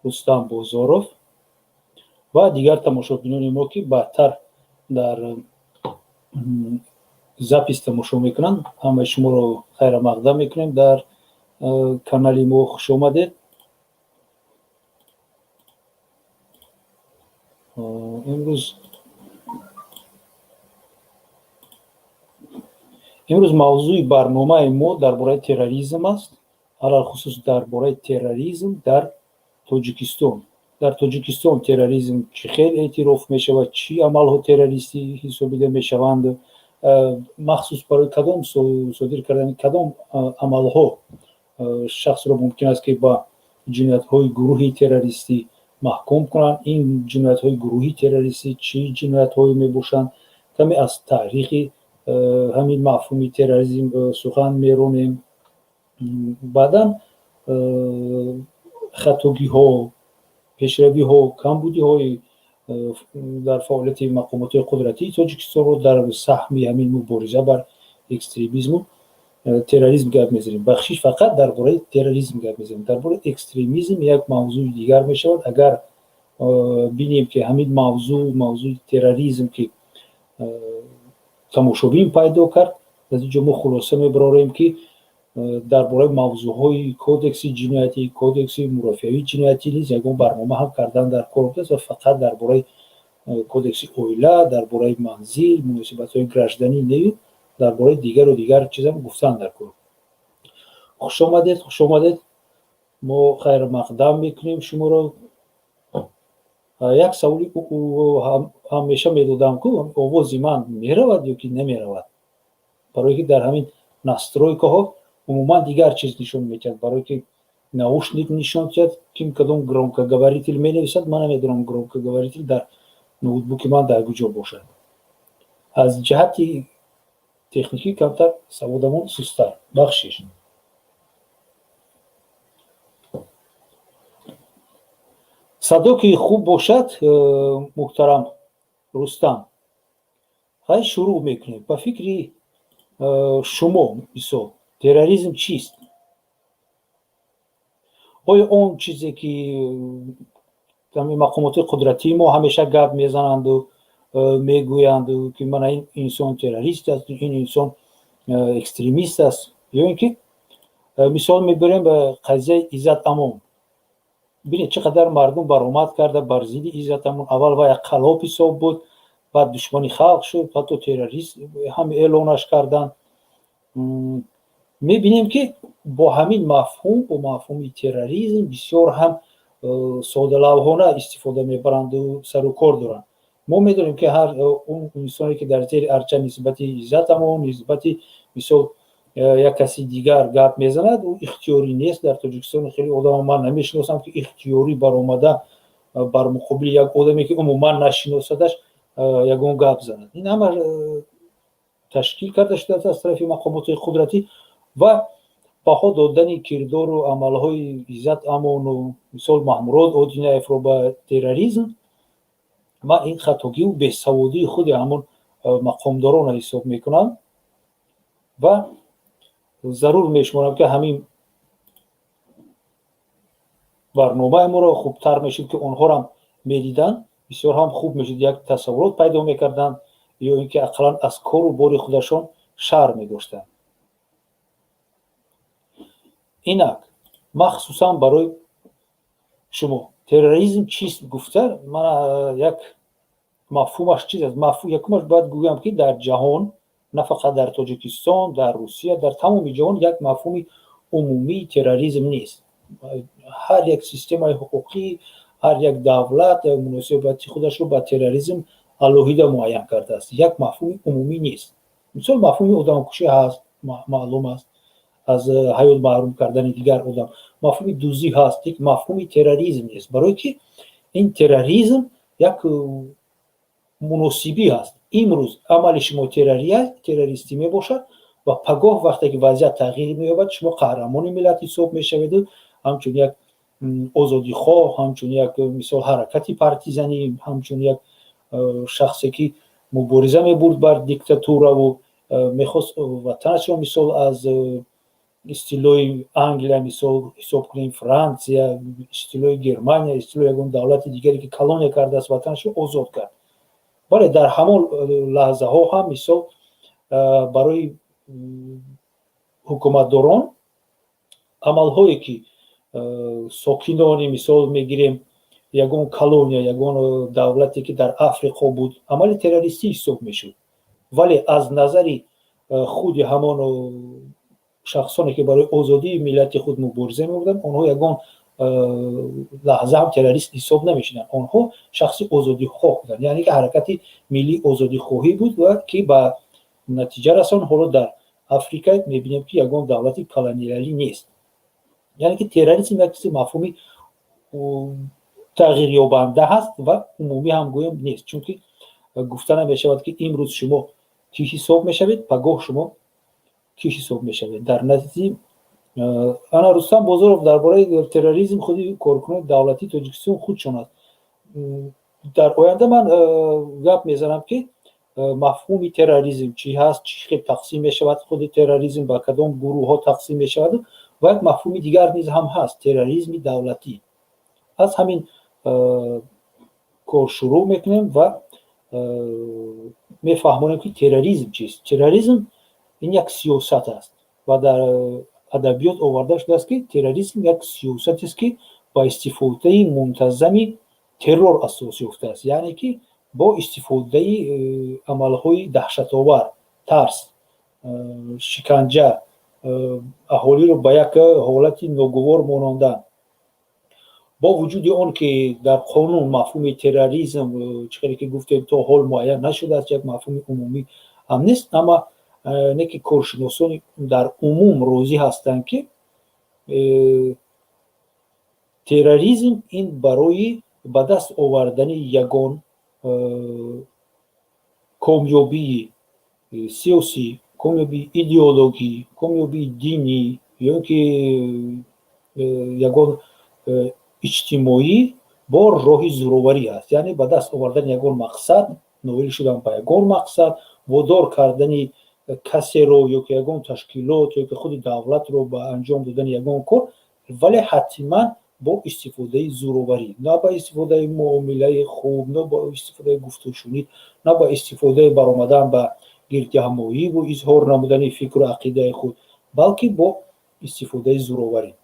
Рустам Бозоров ва дигар тамошобинони мо, ки баъдтар дар запись тамошо мекунанд, ҳамаи шуморо хайрамақдам мекунем. Дар канали мо хуш омадед. Имрӯз мавзӯи барномаи мо дар бораи терроризм аст, алалхусус дар бораи терроризм дар Тоҷикистон. Дар Тоҷикистон терроризм чӣ хел эътироф мешавад, чӣ амалҳо террористӣ ҳисобида мешаванд, махсус барои кадом содир кардани кадом амалҳо шахсро мумкин аст, ки ба ҷиноятҳои гурӯҳи террористӣ маҳкум кунанд, ин ҷиноятҳои гурӯҳи террористӣ чӣ ҷиноятҳое мебошанд. Каме аз таърихи ҳамин мафҳуми терроризм сухан меронем. Баъдан хатогиҳо, пешравиҳо, камбудиҳои дар фаъолияти мақомоти қудратии Тоҷикистонро дар саҳми ҳамин мубориза бар экстремизму терроризм гап мезанем. Бахшиш, фақат дар бораи терроризм гап мезанем. Дар бораи экстремизм як мавзӯи дигар мешавад. Агар бинем, ки ҳамин мавзӯъ, мавзӯи терроризм, ки тамошобин пайдо кард, аз ин ҷо мо хулоса мебарорем, ки дар бораи мавзӯъҳои кодекси ҷиноятӣ, кодекси мурофиавии ҷиноятӣ низ ягон барнома ҳам кардан дар кор будааст ва фақат дар бораи кодекси оила, дар бораи манзил, муносибатҳои гражданӣ нею дар бораи дигару дигар чизам гуфтан дар кор. Хуш омадед, хуш омадед. Мо хайрмақдам мекунем шуморо. Як саволи ҳамеша медодам ку: овози ман меравад ё ки намеравад? Барое ки дар ҳамин настройкаҳо умуман дигар чиз нишон медиҳад, барое ки наушник нишон медиҳад, ким кадом громкоговоритель менависад. Ман намедонам, громкоговоритель дар ноутбуки ман дар куҷо бошад. Аз ҷиҳати техникӣ камтар саводамон сусттар, бахшиш. Садо ки хуб бошад, муҳтарам Рустам, хай, шурӯъ мекунем. Ба фикри шумо, мисол, терроризм чист? Оё он чизе, ки мақомоти қудратии мо ҳамеша гап мезананду мегӯянду, ки мана ин инсон террорист аст, ин инсон экстремист аст, ё ин ки мисол мебарем ба қазияи Иззат Амон? Бинед, чӣ қадар мардум баромад карда бар зидди Иззат Амон. Аввал вай қаллоб ҳисоб буд, баъд душмани халқ шуд, ҳатто террорист ҳам эълонаш карданд. Мебинем, ки бо ҳамин мафҳум, бо мафҳуми терроризм бисёр ҳам содалавҳона истифода мебаранду сару кор доранд. Мо медонем, ки ҳар он инсоне, ки дар зери арча нисбати Иззат Амон, нисбати, мисол, як каси дигар гап мезанад, ӯ ихтиёрӣ нест. Дар Тоҷикистон хеле одама ман намешиносам, ки ихтиёрӣ баромада бар муқобили як одаме, ки умуман нашиносадаш, ягон гап занад. Ин ҳама ташкил карда шудааст аз тарафи мақомоти қудратӣ ва баҳо додани кирдору амалҳои Иззат Амону, мисол, Маҳмурод Одинаевро ба терроризм, ман ин хатогиву бесаводии худи ҳамон мақомдоронро ҳисоб мекунам ва зарур мешуморам, ки ҳамин барномаи моро хубтар мешуд, ки онҳорам медиданд, бисёр ҳам хуб мешуд, як тасаввурот пайдо мекарданд ё ин ки ақаллан аз кору бори худашон шарм медоштанд. Инак, махсусан барои шумо терроризм чист гуфта, ман як мафҳумаш чиз аст. Якумаш, бояд гӯям, ки дар ҷаҳон, на фақат дар Тоҷикистон, дар Русия, дар тамоми ҷаҳон як мафҳуми умумии терроризм нест. Ҳар як системаи ҳуқуқӣ, ҳар як давлат муносибати худашро ба терроризм алоҳида муайян кардааст. Як мафҳуми умумӣ нест. Мисол, мафҳуми одамкушӣ ҳаст, маълум аст, аз ҳаёт маҳрум кардани дигар одам. Мафҳуми дуздӣ ҳаст, лекин мафҳуми терроризм нест, барое ки ин терроризм як муносибӣ ҳаст. Имрӯз амали шумо террористӣ мебошад ва пагоҳ, вақте ки вазъият тағйир меёбад, шумо қаҳрамони миллат ҳисоб мешаведу ҳамчун як озодихоҳ, ҳамчун як, мисол, ҳаракати партизанӣ, ҳамчун як шахсе, ки мубориза мебурд бар диктатураву мехост ватанашро, мисол, аз Истилои Англия, мисол, ҳисоб кунем, Франсия, истилои Германия, истилои ягон давлати дигаре, ки колония кардааст ватанашро, озод кард. Бале, дар ҳамон лаҳзаҳо ҳам, мисол, барои ҳукуматдорон амалҳое, ки сокинони, мисол мегирем, ягон колония, ягон давлате, ки дар Африқо буд, амали террористӣ ҳисоб мешуд, вале аз назари худи ҳамон шахсоне, ки барои озодии миллати худ мубориза мебурданд, онҳо ягон лаҳза ҳам террорист ҳисоб намешуданд. Онҳо шахси озодихоҳ буданд, яъне ки ҳаракати миллии озодихоҳӣ буд ва ки ба натиҷа расон. Ҳоло дар Африка мебинем, ки ягон давлати колониалӣ нест. Яъне ки терроризм як чизи мафҳуми тағйирёбанда ҳаст ва умумӣ ҳам гӯем нест, чунки гуфта намешавад, ки имрӯз шумо кӣ ҳисоб мешавед, пагоҳ шумо кӣ ҳисоб мешавед. Дар назди ана Рустам Бозоров дар бораи терроризм худи коркунони давлатии Тоҷикистон худшон аст. Дар оянда ман гап мезанам, ки мафҳуми терроризм чӣ ҳаст, чӣ хел тақсим мешавад, худи терроризм ба кадом гурӯҳҳо тақсим мешавад. Ва як мафҳуми дигар низ ҳам ҳаст: терроризми давлатӣ. Аз ҳамин кор шурӯъ мекунем ва мефаҳмонем, ки терроризм чист. Терроризм ин як сиёсат аст ва дар адабиёт оварда шудааст, ки терроризм як сиёсатест, ки ба истифодаи мунтазами террор асос ёфтааст, яъне ки бо истифодаи амалҳои даҳшатовар, тарс, шиканҷа, аҳолиро ба як ҳолати ногувор монондан. Бо вуҷуди он ки дар қонун мафҳуми терроризм, чӣ хеле ки гуфтем, то ҳол муайян нашудааст, як мафҳуми умумӣ ҳам нест, амма не ки коршиносони дар умум розӣ ҳастанд, ки терроризм ин барои ба даст овардани ягон комёбии сиёсӣ, комёбии идеологӣ, комёбии динӣ ё ки ягон иҷтимоӣ бо роҳи зӯроварӣ аст, яъне ба даст овардани ягон мақсад, ноил шудан ба ягон мақсад, водор кардани касеро ё ки ягон ташкилот ё ки худи давлатро ба анҷом додани ягон кор, вале ҳатман бо истифодаи зӯроварӣ, на ба истифодаи муомилаи хуб, на ба истифодаи гуфтушунид, на ба истифодаи баромадан ба гирдиҳамоиву изҳор намудани фикру ақидаи худ, балки бо истифодаи зӯроварӣ.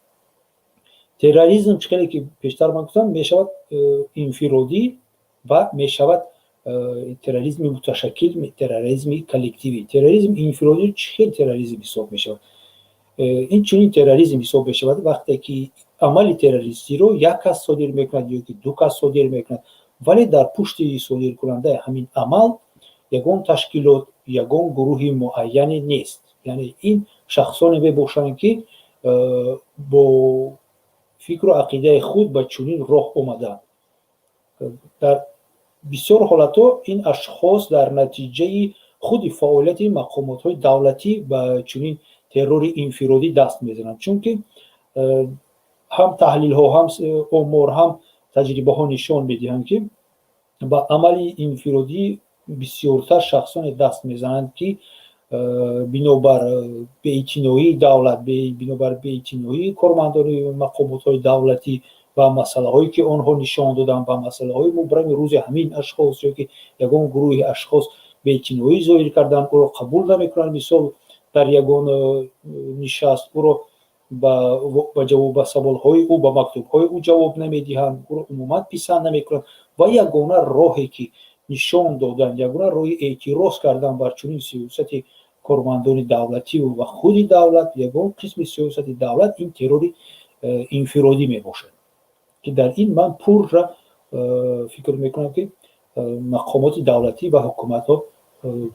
Терроризм, чӣ хеле ки пештар ман гуфтам, мешавад инфиродӣ ва мешавад терроризми муташаккил, терроризми коллективӣ. Терроризм инфиродӣ чӣ хел терроризм ҳисоб мешавад? Ин чунин терроризм ҳисоб мешавад, вақте ки амали террористиро як кас содир мекунад ё ки ду кас содир мекунад, вале дар пушти содиркунандаи ҳамин амал ягон ташкилот, ягон гурӯҳи муайяне нест. Яъне ин шахсоне мебошанд, ки бо фикру ақидаи худ ба чунин роҳ омаданд. Дар бисёр ҳолатҳо ин ашхос дар натиҷаи худи фаъолияти мақомотҳои давлатӣ ба чунин террори инфиродӣ даст мезананд, чунки ҳам таҳлилҳо, ҳам омор, ҳам таҷрибаҳо нишон медиҳанд, ки ба амали инфиродӣ бисёртар шахсоне даст мезананд, ки бинобар беэътиноии давлат, бинобар беэътиноии кормандони мақомотҳои давлатӣ ба масъалаҳое, ки онҳо нишон доданд, ба масъалаҳои мубрами рӯзи ҳамин ашхос ё ки ягон гурӯҳи ашхос беэътиноӣ зоҳир карданд, ӯро қабул намекунанд, мисол, дар ягон нишаст ӯро ба ҷавоб, ба саволҳои ӯ, ба мактубҳои ӯ ҷавоб намедиҳанд, ӯро умуман писанд намекунанд. Ва ягона роҳе, ки нишон додан, ягона роҳи эътироз кардан бар чунин сиёсати кормандони давлативу ва худи давлат, ягон қисми сиёсати давлат, ин террори инфиродӣ мебошад, ки дар ин ман пурра фикр мекунам, ки мақомоти давлатӣ ва ҳукуматҳо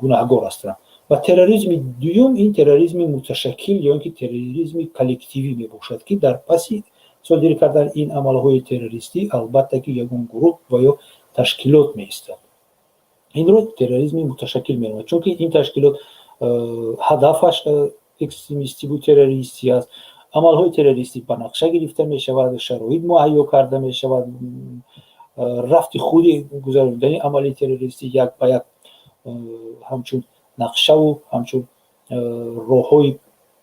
гунаҳгор ҳастанд. Ва терроризми дуюм ин терроризми муташаккил ё ин ки терроризми коллективӣ мебошад, ки дар паси содир кардани ин амалҳои террористӣ, албатта, ки ягон гурӯҳ ва ё ташкилот меистад. Инро терроризми муташаккил меноманд, чунки ин ташкилот ҳадафаш экстремистиву террористӣ аст, амалҳои террористӣ ба нақша гирифта мешавад, шароит муҳайё карда мешавад, рафти худи гузаронидани амали террористӣ як ба як ҳамчун нақшаву ҳамчун роҳҳои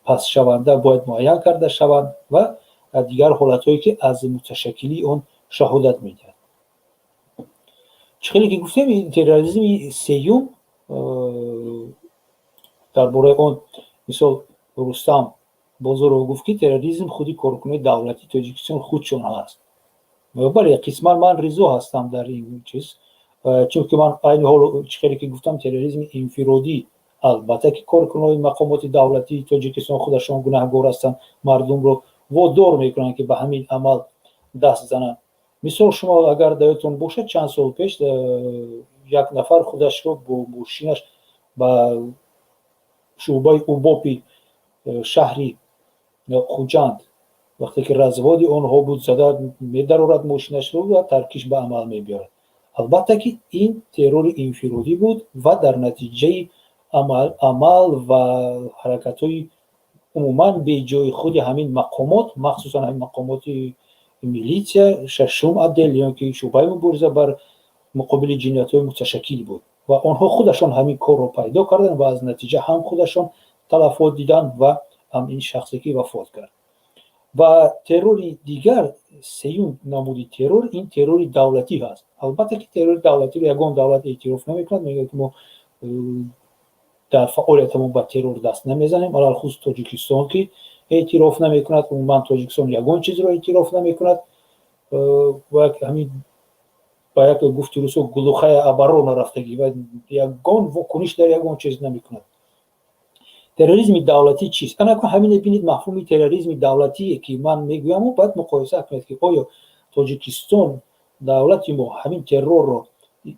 Пастшаванда бояд муайян карда шаванд ва дигар ҳолатҳое, ки аз муташаккилии он шаҳодат медиҳад. Чӣ хеле ки гуфтем, терроризми сеюм, дар бораи он мисол Рустам Бозоров гуфт, ки терроризм худи коркунони давлатии Тоҷикистон худшон ҳаст. Бале, қисман ман ризо ҳастам дар ин чиз, чунки ман айни ҳол, чӣ хеле ки гуфтам, терроризми инфиродӣ, албатта ки коркунони мақомоти давлатии Тоҷикистон худашон гунаҳгор ҳастанд, мардумро водор мекунанд, ки ба ҳамин амал даст зананд. Мисол, шумо агар даёдтон бошад, чанд сол пеш як нафар худашро бо мошинаш ба шӯъбаи УБОПи шаҳри Хуҷанд, вақте ки разводи онҳо буд, зада медарорад мошинашро ва таркиш ба амал мебиёрад. Албатта ки ин террори инфиродӣ буд ва дар натиҷаи амал ва ҳаракатҳои умуман беҷои худи ҳамин мақомот, махсусан ҳамин мақомоти милитсия, шашум отдел ё ки шӯъбаи мубориза бар муқобили ҷиноятҳои муташаккил буд. Ва онҳо худашон ҳамин корро пайдо карданд ва аз натиҷа ҳам худашон талафот диданд ва ҳам ин шахсе, ки вафот кард. Ва террори дигар, сеюм намуди террор, ин террори давлатӣ ҳаст. Албатта ки террори давлатиро ягон давлат эътироф намекунад, мегӯяд, ки мо дар фаъолиятамон ба террор даст намезанем. Алалхусус Тоҷикистон, ки эътироф намекунад. Умуман Тоҷикистон ягон чизро эътироф намекунад ва ҳамин ба як гуфти русо глухая оборона рафтагӣ ва ягон вокуниш дар ягон чиз намекунад. Терроризми давлатӣ чист? Анаку ҳамине бинед, мафҳуми терроризми давлатие, ки ман мегӯяму бояд муқоиса кунед, ки оё Тоҷикистон, давлати мо, ҳамин террорро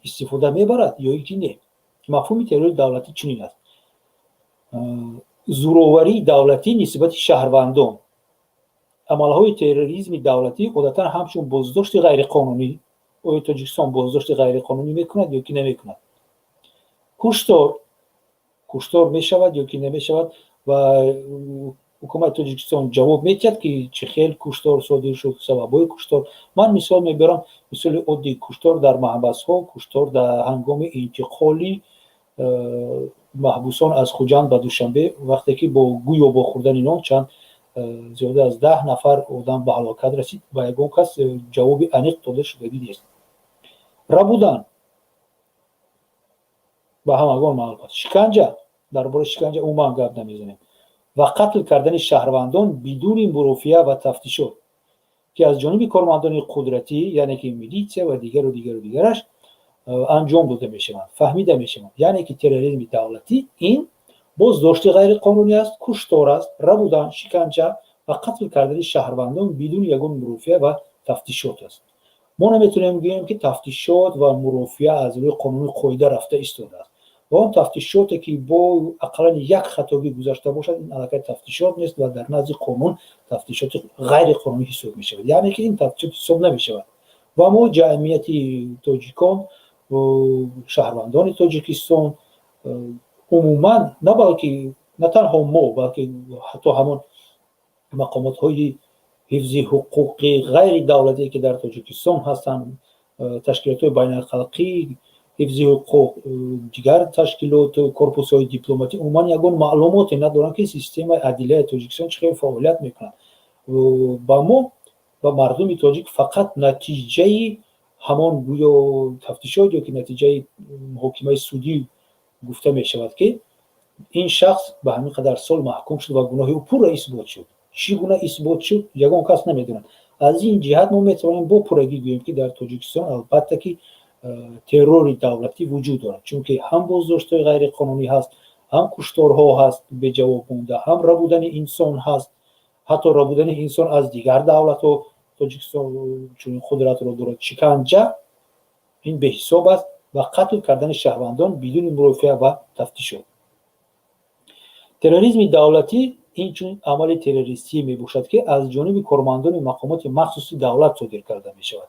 истифода мебарад ё ин ки не. Мафҳуми террори давлатӣ чунин аст: зӯроварии давлатӣ нисбати шаҳрвандон. Амалҳои терроризми давлатӣ одатан ҳамчун боздошти ғайриқонунӣ. Оё Тоҷикистон боздошти ғайриқонунӣ мекунад ё ки намекунад? Куштор, куштор мешавад ё ки намешавад? Ва ҳукумати Тоҷикистон ҷавоб медиҳад, ки чӣ хел куштор содир шуд, сабабҳои куштор? Ман мисол мебарам, мисоли оддӣ: куштор дар маҳбасҳо, куштор дар ҳангоми интиқоли маҳбусон аз Хуҷанд ба Душанбе, вақте ки бо гӯё бо хӯрдани нон чанд зиёда аз 10 нафар одам ба ҳалокат расид ва ягон кас ҷавоби аниқ дода шудагӣ нест. Рабудан ба ҳамагон маълум аст, шиканҷа, дар бораи шиканҷа умуман гап намезанем, ва қатл кардани шаҳрвандон бидуни мурофиа ва тафтишот, ки аз ҷониби кормандони қудратӣ, яъне ки милитсия ва дигару дигару дигараш, анҷом дода мешаванд, фаҳмида мешаванд. Яъне ки терроризми давлатӣ ин боздошти ғайриқонунӣ аст, куштор аст, рабудан, шиканҷа ва қатл кардани шаҳрвандон бидуни ягон мурофиа ва тафтишот аст. Мо наметавонем гӯем, ки тафтишот ва мурофиа аз рӯи қонуни қоида рафта истодааст ва он тафтишоте, ки бо ақаллан як хатогӣ гузашта бошад, ин аллакай тафтишот нест ва дар назди қонун тафтишоти ғайриқонунӣ ҳисоб мешавад, яъне ки ин тафтишот ҳисоб намешавад. Ва мо, ҷамъияти тоҷикон, шаҳрвандони Тоҷикистон умуман, на балки на танҳо мо, балки ҳатто ҳамон мақомотҳои ҳифзи ҳуқуқи ғайридавлатие, ки дар Тоҷикистон ҳастанд, ташкилотҳои байналхалқӣ ҳифзи ҳуқуқ, дигар ташкилоту корпусҳои дипломатӣ умуман ягон маълумоте надоранд, ки системаи адлияи Тоҷикистон чӣ хел фаъолият мекунад. Ба мо, ба мардуми тоҷик, фақат натиҷаи ҳамон гӯё тафтишот ё ки натиҷаи муҳокимаи судӣ гуфта мешавад, ки ин шахс ба ҳамин қадар сол маҳкум шуд ва гуноҳи ӯ пурра исбот шуд. Чӣ гуна исбот шуд, ягон кас намедонад. Аз ин ҷиҳат мо метавонем бо пуррагӣ гӯем, ки дар Тоҷикистон албатта ки террори давлатӣ вуҷуд дорад, чунки ҳам боздоштҳои ғайриқонунӣ ҳаст, ҳам кушторҳо ҳаст беҷавоб монда, ҳам рабудани инсон ҳаст, ҳатто рабудани инсон аз дигар давлатҳо. Тоҷикистон чунин қудратро дорад. Шиканҷа ин беҳисоб аст ва қатл кардани шаҳрвандон бидуни мурофиа ва тафтишот. Терроризми давлатӣ инчунин амали террористӣ мебошад, ки аз ҷониби кормандони мақомоти махсуси давлат содир карда мешавад,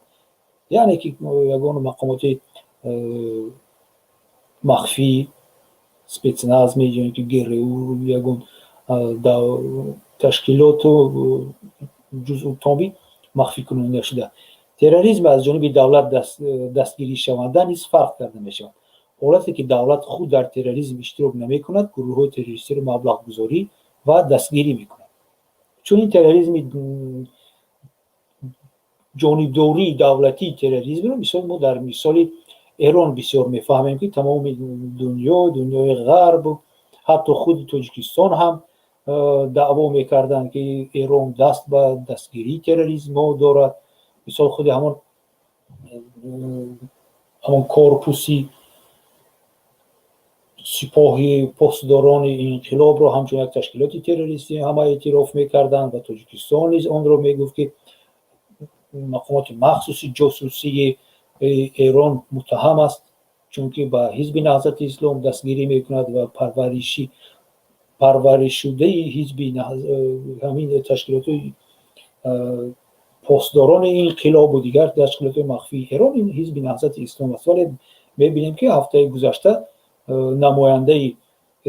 яъне ки ягон мақомоти махфӣ, спецназ ё ки ГРУ, ягон ташкилоту ҷузъу тоби махфӣ шуда. Терроризм аз ҷониби давлат дастгиришаванда низ фарқ карда мешавад. Ҳолате ки давлат худ дар терроризм иштирок намекунад, гурӯҳҳои террористиро маблағгузорӣ ва дастгирӣ мекунад. Чунин терроризми, ҷонибдории давлатии терроризмро, мисол, мо дар мисоли Эрон бисёр мефаҳмем, ки тамоми дунё, дунёи Ғарб, ҳатто худи Тоҷикистон ҳам даъво мекарданд, ки Эрон даст ба дастгирии терроризмҳо дорад. Мисол, худи ҳамон корпуси Сипоҳи Посдорони Инқилобро ҳамчун як ташкилоти террористӣ ҳама эътироф мекарданд ва Тоҷикистон низ онро мегуфт, ки мақомоти махсуси ҷосусии Эрон муттаҳам аст, чунки ба Ҳизби Наҳзати Ислом дастгирӣ мекунад ва парваришшудаи ҳизби ҳамин ташкилотҳои Посдорони Инқилобу дигар ташкилотҳои махфии Эрон ин Ҳизби Наҳзати Ислом аст. Вале мебинем, ки ҳафтаи гузашта намояндаи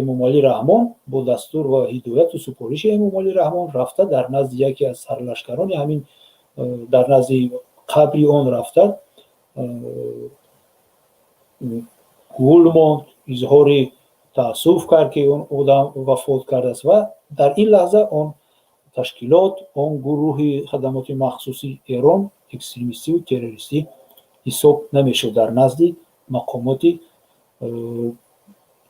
Эмомалӣ Раҳмон бо дастур ва ҳидояту супориши Эмомалӣ Раҳмон рафта, дар назди яке аз сарлашкарони ҳамин, дар назди қабри он рафта, гул монд, изҳори таассуф кард, ки он одам вафот кардааст. Ва дар ин лаҳза он ташкилот, он гурӯҳи хадамоти махсуси Эрон экстремистию террористӣ ҳисоб намешуд дар назди мақомоти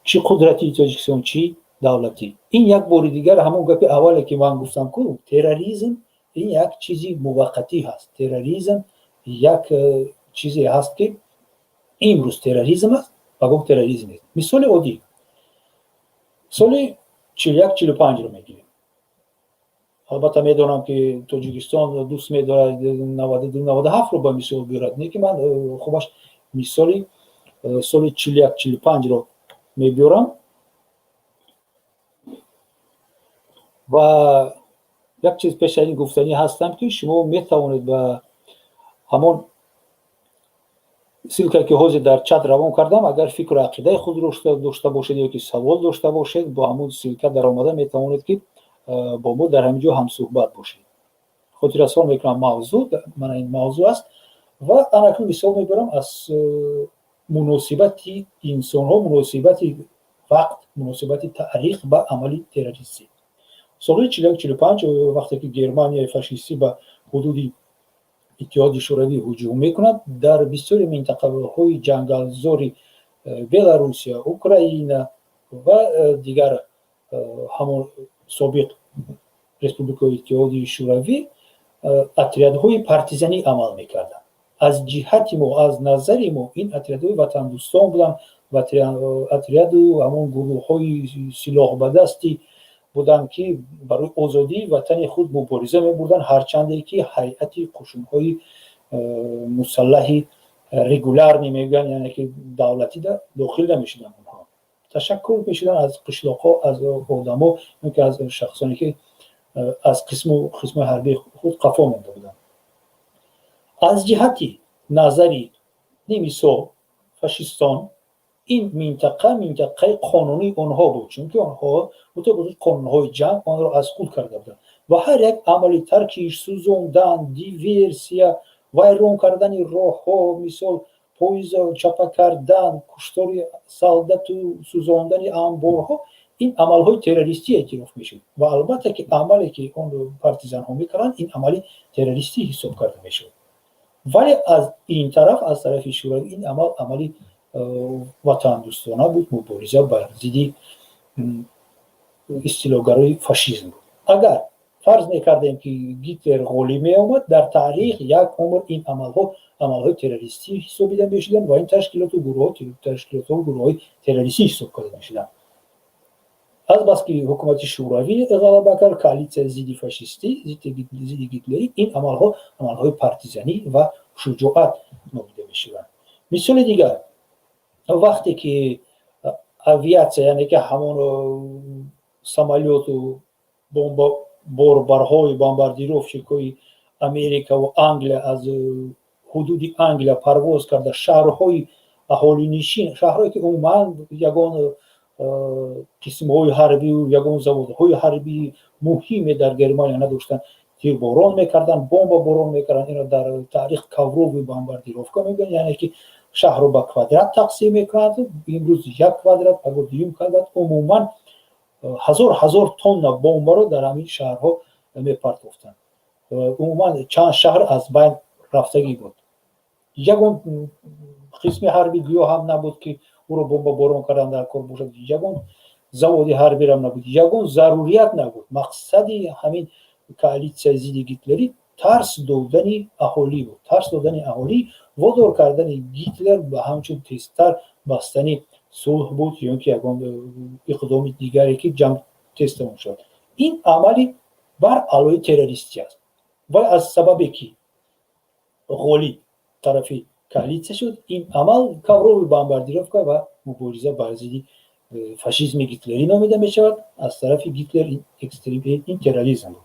чӣ қудратии Тоҷикистон, чӣ давлатӣ. Ин як бори дигар ҳамон гапи аввале, ки ман гуфтам ку: терроризм ин як чизи муваққатӣ ҳаст, терроризм як чизе ҳаст, ки имрӯз терроризм аст, пагоҳ терроризм нест. Мисоли оддӣ: соли 41, 45-ро мегирем. Албатта, медонам, ки Тоҷикистон дӯст медорад 92, 97-ро ба мисол биёрад, не ки ман хубаш мисоли соли 41, 45-ро мебиёрам. Ва як чиз пеш аз ин гуфтанӣ ҳастам, ки шумо метавонед ба ҳамон ссылка, ки ҳозир дар чат равон кардам, агар фикру ақидаи худро дошта бошед ё ки савол дошта бошед, бо ҳамон ссылка даромада метавонед, ки бо мо дар ҳамин ҷо ҳамсӯҳбат бошед. Хотиррасон мекунам, мавзӯъ мана ин мавзӯъ аст. Ва анакун мисол мебарам аз муносибати инсонҳо, муносибати вақт, муносибати таърих ба амали террористӣ. Солҳои 41, 45, вақте ки Германияи фашистӣ ба ҳудуди Иттиҳоди Шӯравӣ ҳуҷум мекунад, дар бисёри минтақаҳои ҷангалзори Беларусия, Украина ва дигар ҳамон собиқ республикаҳои Иттиҳоди Шӯравӣ отрядҳои партизанӣ амал мекарданд. Аз ҷиҳати мо, аз назари мо, ин отрядҳои ватандӯстон буданд, отряду ҳамон гурӯҳҳои силоҳбадастӣ буданд, ки барои озодии ватани худ мубориза мебурданд, ҳарчанде ки ҳайати қушунҳои мусаллаҳи регулярный мегӯянд, яъне ки давлатида дохил намешуданд. Онҳо ташаккур мешуданд аз қишлоқҳо, аз одамо, ки аз шахсоне, ки аз қисму қисмҳои ҳарбии худ қафо монда буданд. Аз ҷиҳати назари немисо, фашистон, ин минтақа минтақаи қонунии онҳо буд, чунки онҳо мутобиқи қонунҳои ҷанг онро аз худ карда буданд ва ҳар як амали таркиш, сӯзондан, диверсия, вайрон кардани роҳҳо, мисол, поизо чапа кардан, куштори солдату сӯзондани анборҳо, ин амалҳои террористӣ эътироф мешуд. Ва албатта, ки амале, ки он партизанҳо мекарданд, ин амали террористӣ ҳисоб карда мешуд. Вале аз ин тараф, аз тарафи Шӯравӣ, ин амал амали ватандӯстона буд, мубориза бар зидди истилогарои фашизм буд. Агар фарз мекардем, ки Гитлер ғолиб меомад, дар таърих як умр ин амалҳо амалҳои террористӣ ҳисобида мешуданд ва ин ташкилоту гурӯҳҳо ташкилотҳо гурӯҳҳои террористӣ ҳисоб карда мешуданд. Азбаски ҳукумати Шӯравӣ ғалаба кард, коалитсияи зидди фашистӣ, зидди гитлерӣ, ин амалҳо амалҳои партизанӣ ва шуҷоат номида мешуданд. Мисоли дигар: вақте ки авиатсия, яъне ки ҳамон самолёту борбарҳои бомбардировщикҳои Америкаву Англия аз ҳудуди Англия парвоз карда, шаҳрҳои аҳолинишин, шаҳрҳое, ки умуман ягон қисмҳои ҳарбию ягон заводҳои ҳарбии муҳиме дар Германия надоштанд, тирборон мекарданд, бомбаборон мекарданд. Ино дар таърих ковровый бомбардировка мегӯянд, яъне ки шаҳрро ба квадрат тақсим мекунанд: имрӯз як квадрат, пагоҳ дуюм квадрат. Умуман Ҳазор ҳазор тонна бомбаро дар ҳамин шаҳрҳо мепартофтанд. Умуман чанд шаҳр аз байн рафтагӣ буд. Ягон қисми ҳарбӣ гӯё ҳам набуд, ки ӯро бомбаборон кардан дар кор бошад, ягон заводи ҳарбирам набуд, ягон зарурият набуд. Мақсади ҳамин коалитсияи зидди гитлерӣ тарс додани аҳолӣ буд, тарс додани аҳолӣ, водор кардани Гитлер ба ҳамчун тезтар бастани сулҳ буд ё ин ки ягон иқдоми дигаре, ки ҷанг тез тамом шавад. Ин амали бар алои террористӣ аст. Вале аз сабабе ки ғолиб тарафи коалитсия шуд, ин амал ковровый бомбардировка ва мубориза бар зидди фашизми гитлерӣ номида мешавад. Аз тарафи Гитлер ин терроризм буд.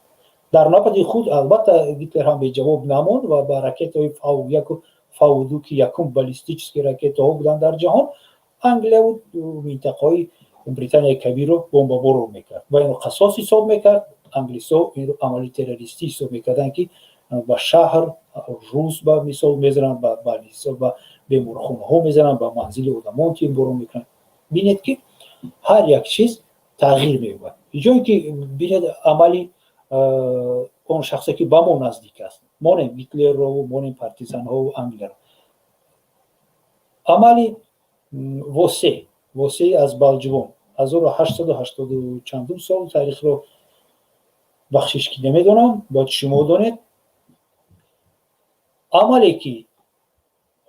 Дар навбати худ, албатта, Гитлер ҳам беҷавоб намонд ва ба ракетаҳои Фау 1, Фау 2, ки якум баллистический ракетаҳо буданд дар ҷаҳон, Англияву минтақаҳои Британияи Кабирро бомбаборон мекард ва инро қасос ҳисоб мекард. Англисҳо инро амали террористӣ ҳисоб мекарданд, ки ба шаҳр рус, ба мисол, мезананд, ба беморхонаҳо мезананд, ба манзили одамон тирборон мекунанд. Бинед, ки ҳар як чиз тағйир меёбад. Ҷое ки бинед, амали он шахсе ки ба мо наздик аст, монем Гитлерро, монем партизанҳову Англияро, амали Восе аз Балҷувон, 1880 чандум сол, таърихро бахшиш ки намедонам, бояд шумо донед, амале ки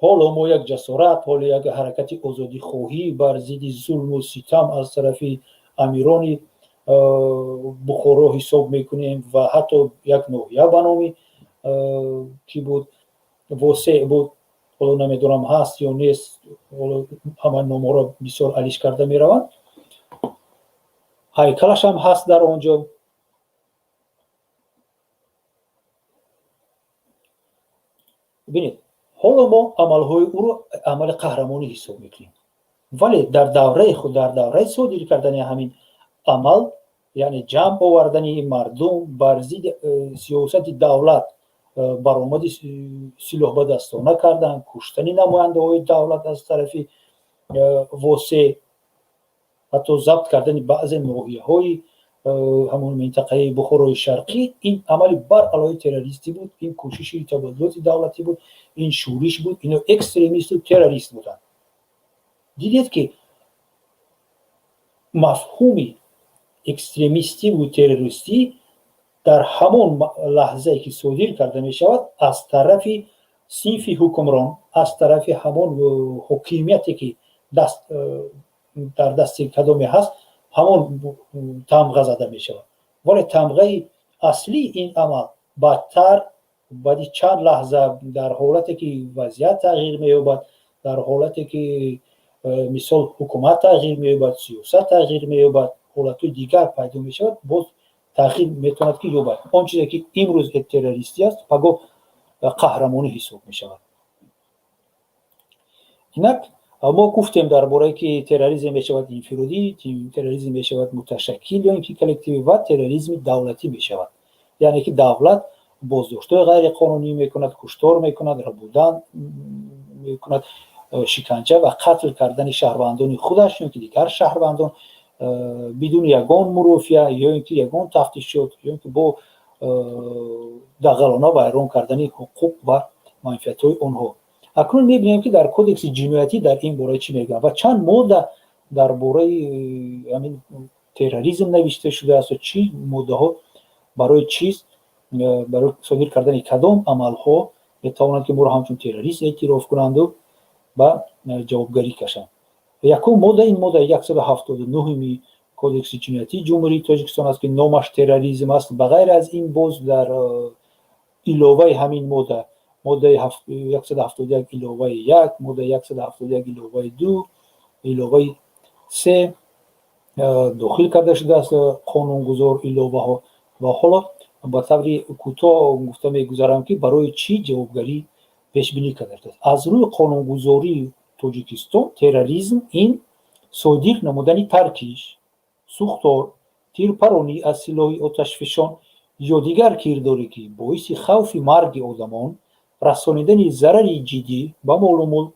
ҳоло мо як ҷасорат, ҳоло як ҳаракати озодихоҳӣ бар зидди зулму ситам аз тарафи амирони Бухоро ҳисоб мекунем ва ҳатто як ноҳия ба номи кӣ буд, Восе буд, ҳоло намедонам ҳаст ё нест, ҳоло ҳама номҳоро бисёр алиш карда мераванд, ҳайкалаш ҳам ҳаст дар он ҷо. Бинед, ҳоло мо амалҳои ӯро амали қаҳрамонӣ ҳисоб мекунем, вале дар давраи худ, дар давраи содир кардани ҳамин амал, яъне ҷамъ овардани мардум бар зидди сиёсати давлат, баромади силоҳбадастона кардан, куштани намояндаҳои давлат аз тарафи Восе, ҳатто забт кардани баъзе ноҳияҳои ҳамон минтақаи Бухорои Шарқӣ, ин амали баръалои террористӣ буд, ин кӯшиши табаддулоти давлатӣ буд, ин шӯриш буд, ино экстремисту террорист буданд. Дидед, ки мафҳуми экстремистиву террористӣ дар ҳамон лаҳзае ки содир карда мешавад аз тарафи синфи ҳукмрон, аз тарафи ҳамон ҳокимияте ки даст дар дасти кадоме ҳаст, ҳамон тамға зада мешавад. Вале тамғаи аслии ин амал баъдтар, баъди чанд лаҳза, дар ҳолате ки вазъият тағйир меёбад, дар ҳолате ки, мисол, ҳукумат тағйир меёбад, сиёсат тағйир меёбад, ҳолатҳои дигар пайдо мешавад, боз тағйир метавонад ки ёбад. Он чизе ки имрӯз террористӣ аст, пагоҳ қаҳрамонӣ ҳисоб мешавад. Инак, мо гуфтем дар бораи ки терроризм мешавад инфиродӣ, терроризм мешавад муташаккил ё ин ки коллективӣ ва терроризми давлатӣ мешавад, яъне ки давлат боздоштҳои ғайриқонунӣ мекунад, куштор мекунад, рабудан мекунад, шиканҷа ва қатл кардани шаҳрвандони худаш ё ки дигар шаҳрвандон бидуни ягон мурофиа ё ин ки ягон тафтишот ё ин ки бо дағалона вайрон кардани ҳуқуқ ва манфиатҳои онҳо. Акнун мебинем, ки дар Кодекси ҷиноятӣ дар ин бора чӣ мегӯянд ва чанд модда дар бораи ҳамин терроризм навишта шудааст ва чӣ моддаҳо барои чиз, барои содир кардани кадом амалҳо метавонанд ки моро ҳамчун террорист эътироф кунанду ба ҷавобгарӣ кашанд. Якум модда ин моддаи 179-уми Кодекси ҷиноятии Ҷумҳурии Тоҷикистон аст, ки номаш терроризм аст. Ба ғайр аз ин, боз дар иловаи ҳамин модда, моддаи 171 иловаи 1, моддаи 171 иловаи 2, иловаи 3 дохил карда шудааст қонунгузор иловаҳо. Ва ҳоло ба таври кӯтоҳ гуфта мегузарам, ки барои чӣ ҷавобгарӣ пешбинӣ карда шудааст. Аз рӯи қонунгузории Тоҷикистон терроризм ин содир намудани таркиш, сӯхтор, тирпаронӣ аз силоҳи оташфишон ё дигар кирдоре, ки боиси хавфи марги одамон, расонидани зарари ҷиддӣ ба молу мулк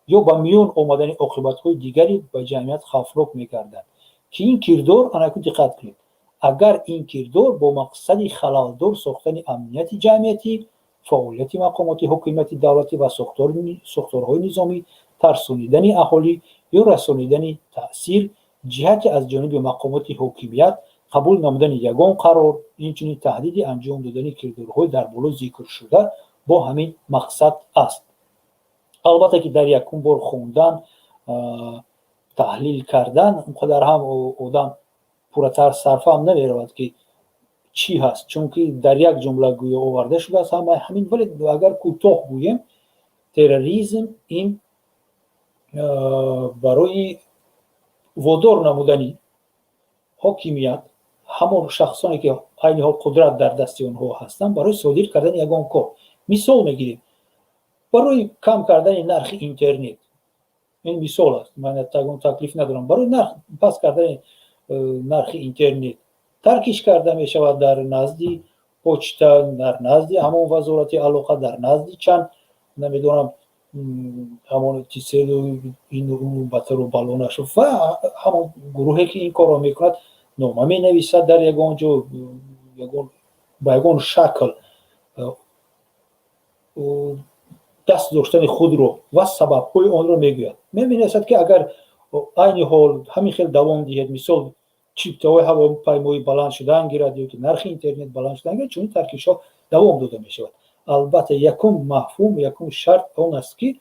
ё ба миён омадани оқибатҳои дигаре ба ҷамъият хавфнок мегардад. Ки ин кирдор, анаку диққат кунед, агар ин кирдор бо мақсади халалдор сохтани амнияти ҷамъиятӣ, фаъолияти мақомоти ҳокимияти давлатӣ ва сохторҳои низомӣ, тарсонидани аҳолӣ ё расонидани таъсир ҷиҳати аз ҷониби мақомоти ҳокимият қабул намудани ягон қарор, инчунин таҳдиди анҷом додани кирдорҳои дар боло зикршуда бо ҳамин мақсад аст. Албатта, ки дар якум бор хондан, таҳлил кардан, он қадар ҳам одам пурратар сарфаҳм намеравад, ки чӣ ҳаст, чунки дар як ҷумла гӯё оварда шудааст ҳама ҳамин. Вале агар кӯтоҳ гӯем, терроризм ин барои водор намудани ҳокимият, ҳамон шахсоне, ки айни ҳол қудрат дар дасти онҳо ҳастанд, барои содир кардани ягон кор. Мисол мегирем, барои кам кардани нархи интернет. Ин мисол аст, ман ягон таклиф надорам. Барои нарх паст кардани нархи интернет таркиш карда мешавад дар назди почта, дар назди ҳамон вазорати алоқа, дар назди чанд, намедонам, ҳамон Тиселу ину батару балонашу ва ҳамон гурӯҳе, ки ин корро мекунад, нома менависад, дар ягон ҷо ба ягон шакл даст доштани худро ва сабабҳои онро мегӯяд. Меменависад, ки агар айни ҳол ҳамин хел давом диҳед, мисол, чиптаҳои ҳавопаймоӣ баланд шудан гирад ё ки нархи интернет баланд шудан гирад, чунин таркишҳо давом дода мешавад. Албатта, якум мафҳум, якум шарт он аст, ки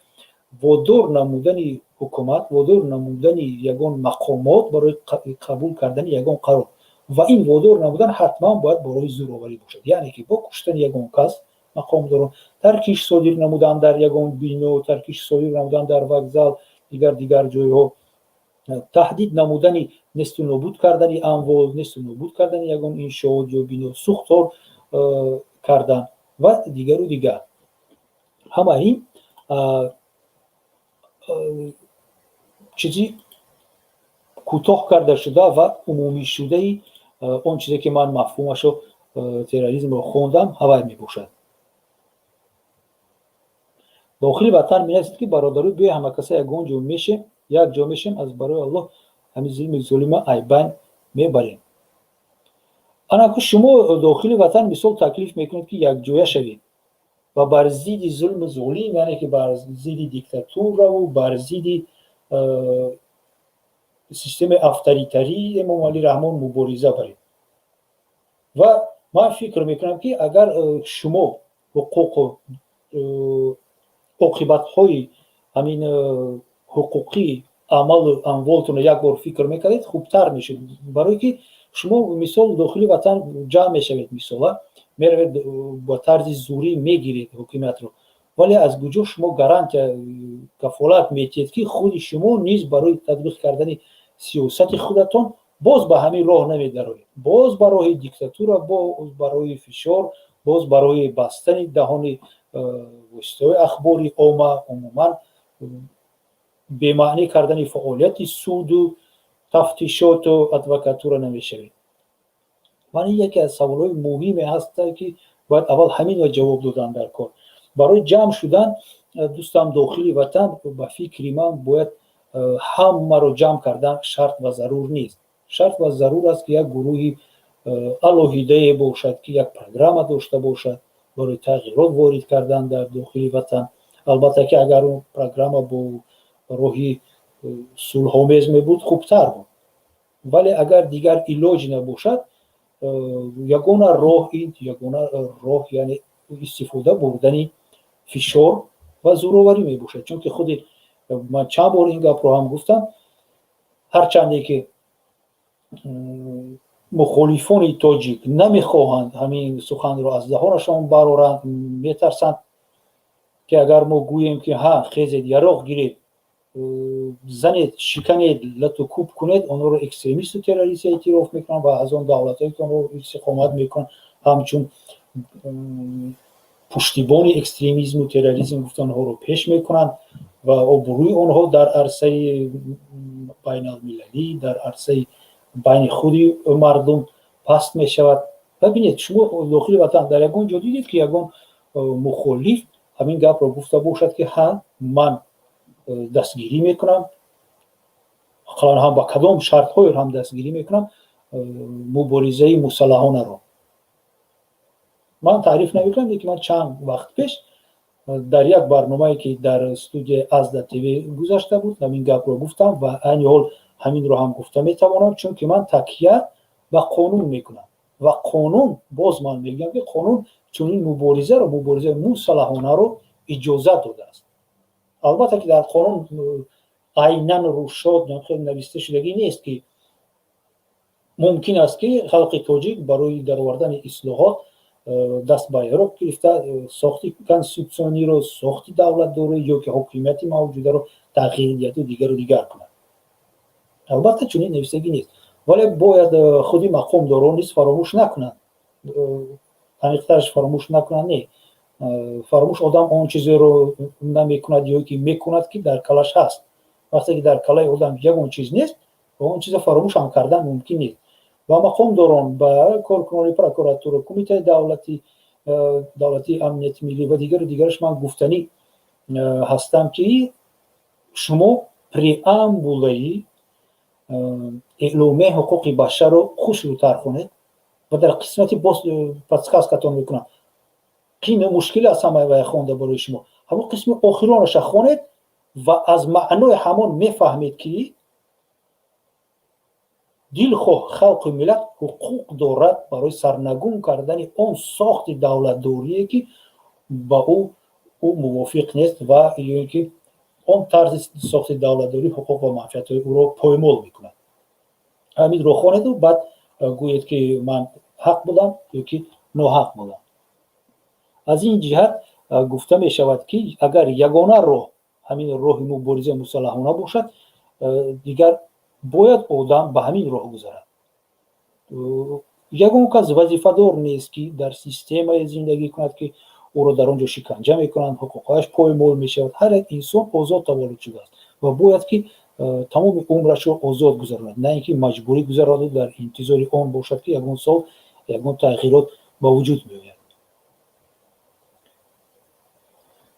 водор намудани ҳукумат, водор намудани ягон мақомот барои қабул кардани ягон қарор, ва ин водор намудан ҳатман бояд бо роҳи зӯроварӣ бошад, яъне ки бо куштани ягон кас, мақомдорон, таркиш содир намудан дар ягон бино, таркиш содир намудан дар вокзал, дигар ҷойҳо, таҳдид намудани несту нобуд кардани амвол, несту нобуд кардани ягон иншоот ё бино, сӯхтор кардан ва дигару дигар. Ҳама ин чизи кӯтоҳ карда шуда ва умумишудаи он чизе, ки ман мафҳумашо терроризмро хондам, ҳавай мебошад. Дохили ватан менависед, ки бародару биё, ҳамакаса ягон ҷо мешем, як ҷо мешем, аз барои Аллоҳ ҳамин зулми золима айбайн мебарем. Анаку шумо дохили ватан, мисол, таклиф мекунед, ки якҷоя шавед ва бар зидди зулму золим, яъне ки бар зидди диктатураву бар зидди системаи авторитарии Эмомалӣ Раҳмон мубориза баред. Ва ман фикр мекунам, ки агар шумо ҳуқуқу оқибатҳои ҳамин ҳуқуқии амалу амволтонро як бор фикр мекардед, хубтар мешуд. Барое ки шумо, мисол, дохили ватан ҷамъ мешавед, мисола, меравед, ба тарзи зӯрӣ мегиред ҳокимиятро, вале аз куҷо шумо гарантия, кафолат метиҳед, ки худи шумо низ барои татбиқ кардани сиёсати худатон боз ба ҳамин роҳ намедароед, боз ба роҳи диктатура, боз ба роҳи фишор, боз ба роҳи бастани даҳони воситаҳои ахбори омма, умуман бемаънӣ кардани фаъолияти суду тафтишоту адвокатура намешавед? Ман ин яке аз саволҳои муҳиме ҳаст, ки бояд аввал ҳаминро ҷавоб додан дар кор. Барои ҷамъ шудан, дӯстам, дохили ватан, ба фикри ман, бояд ҳамаро ҷамъ кардан шарт ва зарур нест. Шарт ва зарур аст, ки як гурӯҳи алоҳидае бошад, ки як программа дошта бошад барои тағйирот ворид кардан дар дохили ватан. Албатта, ки агар он программа бо роҳи сулҳомез мебуд, хубтар буд, вале агар дигар илоҷ набошад, ягона роҳ ин, ягона роҳ, яъне истифода бурдани фишор ва зӯроварӣ мебошад. Чунки худи ман чанд бор ин гапро ҳам гуфтам, ҳарчанде ки мухолифони тоҷик намехоҳанд ҳамин суханро аз даҳонашон бароранд, метарсанд, ки агар мо гӯем, ки ҳа, хезед, яроқ гиред, занед, шиканед, лату кӯб кунед, онҳоро экстремисту террорист эътироф мекунанд ва аз он давлатҳое, ки онҳо истиқомат мекунанд, ҳамчун пуштибони экстремизму терроризм гуфта, онҳоро пеш мекунанд ва обрӯи онҳо дар арсаи байналмилалӣ, дар арсаи байни худи мардум паст мешавад. Бибинед, шумо дохили ватан дар ягон ҷо дидед, ки ягон мухолиф ҳамин гапро гуфта бошад, ки ҳа, ман дастгирӣ мекунам Ақаллан ҳам ба кадом шартҳоеро ҳам дастгирӣ мекунам муборизаи мусаллаҳонаро. Ман таъриф намекунам, лекин ман чанд вақт пеш дар як барномае, ки дар студияи Азда ТВ гузашта буд, ҳамин гапро гуфтам ва айни ҳол ҳаминро ҳам гуфта метавонам, чунки ман такя ба қонун мекунам ва қонун, боз ман мегӯям, ки қонун чунин муборизаро, муборизаи мусаллаҳонаро иҷозат додааст. Албатта, ки дар қонун айнан рӯшод нависта шудагӣ нест, ки мумкин аст, ки халқи тоҷик барои даровардани ислоҳот даст ба яроқ гирифта, сохти конститутсиониро, сохти давлатдорӣ ё ки ҳокимияти мавҷударо тағйир диҳаду дигару дигар кунад. Албатта, чунин навистагӣ нест, вале бояд худи мақомдорон низ фаромӯш накунанд. Аниқтараш, фаромӯш накунанд не, фаромӯш одам он чизеро намекунад ё ки мекунад, ки дар калаш ҳаст. Вақте ки дар калаи одам ягон чиз нест, он чиза фаромӯш ҳам кардан мумкин нест. Ва мақомдорон, ба коркунони прокуратура, Кумитаи давлатии амнияти миллӣ ва дигару дигараш ман гуфтанӣ ҳастам, ки шумо преамбулаи Эъломияи ҳуқуқи башарро хушрӯтар хонед ва дар қисмати, боз подсказкатон мекунам, қин мушкил аст ҳамаи вай хонда барои шумо, ҳамон қисми охиронаша хонед ва аз маънои ҳамон мефаҳмед, ки дилхоҳ халқу миллат ҳуқуқ дорад барои сарнагун кардани он сохти давлатдорие, ки ба ӯ мувофиқ нест ва ё ин ки он тарзи сохти давлатдорӣ ҳуқуқ ва манфиатҳои ӯро поймол мекунад. Ҳаминро хонеду баъд гӯед, ки ман ҳақ будам ё ки ноҳақ будам. Аз ин ҷиҳат гуфта мешавад, ки агар ягона роҳ ҳамин роҳи муборизаи мусаллаҳона бошад, дигар бояд одам ба ҳамин роҳ гузарад. Ягон кас вазифадор нест, ки дар системае зиндагӣ кунад, ки ӯро дар он ҷо шиканҷа мекунанд, ҳуқуқҳояш поймол мешавад. Ҳар як инсон озод таваллуд шудааст ва бояд ки тамоми умрашро озод гузаронад, на ин ки маҷбурӣ гузаронаду дар интизори он бошад, ки ягон сол ягон тағйирот ба вуҷуд меояд.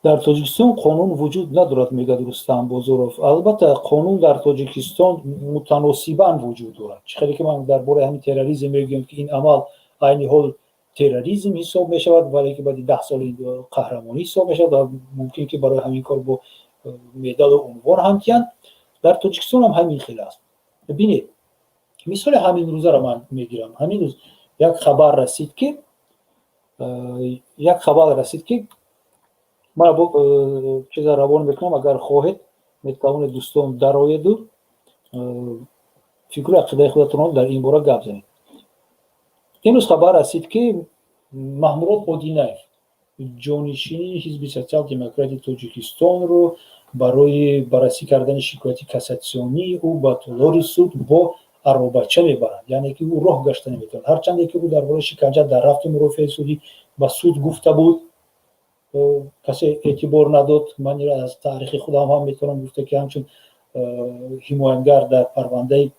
Дар Тоҷикистон қонун вуҷуд надорад, мегӯяд Рустам Бозоров. Албатта, қонун дар Тоҷикистон мутаносибан вуҷуд дорад. Чӣ хеле ки ман дар бораи ҳамин терроризм мегӯям, ки ин амал айни ҳол терроризм ҳисоб мешавад, вале ки баъди 10 соли қаҳрамонӣ ҳисоб мешавад ва мумкин ки барои ҳамин кор бо медалу унвон ҳам диҳанд. Дар Тоҷикистон ҳам ҳамин хел аст. Бинед, мисоли ҳамин рӯзаро ман мегирам. Ҳамин рӯз як хабар расид, ки ман чиза равон мекунам. Агар хоҳед, метавонед, дӯстон, дароеду фикру ақидаи худатонро дар ин бора гап занед. Имрӯз хабар расид, ки Маҳмурод Одинаев, ҷонишини Ҳизби Социал Демократии Тоҷикистонро, барои баррасӣ кардани шикояти кассатсионии ӯ ба толори суд бо аробача мебаранд, яъне ки ӯ роҳ гашта наметавонад, ҳарчанде ки ӯ дар бораи шиканҷа дар рафти мурофиаи судӣ ба суд гуфта буд, касе эътибор надод. Ман инро аз таърихи худам ҳам метавонам гуфта, ки ҳамчун ҳимоятгар дар парвандаи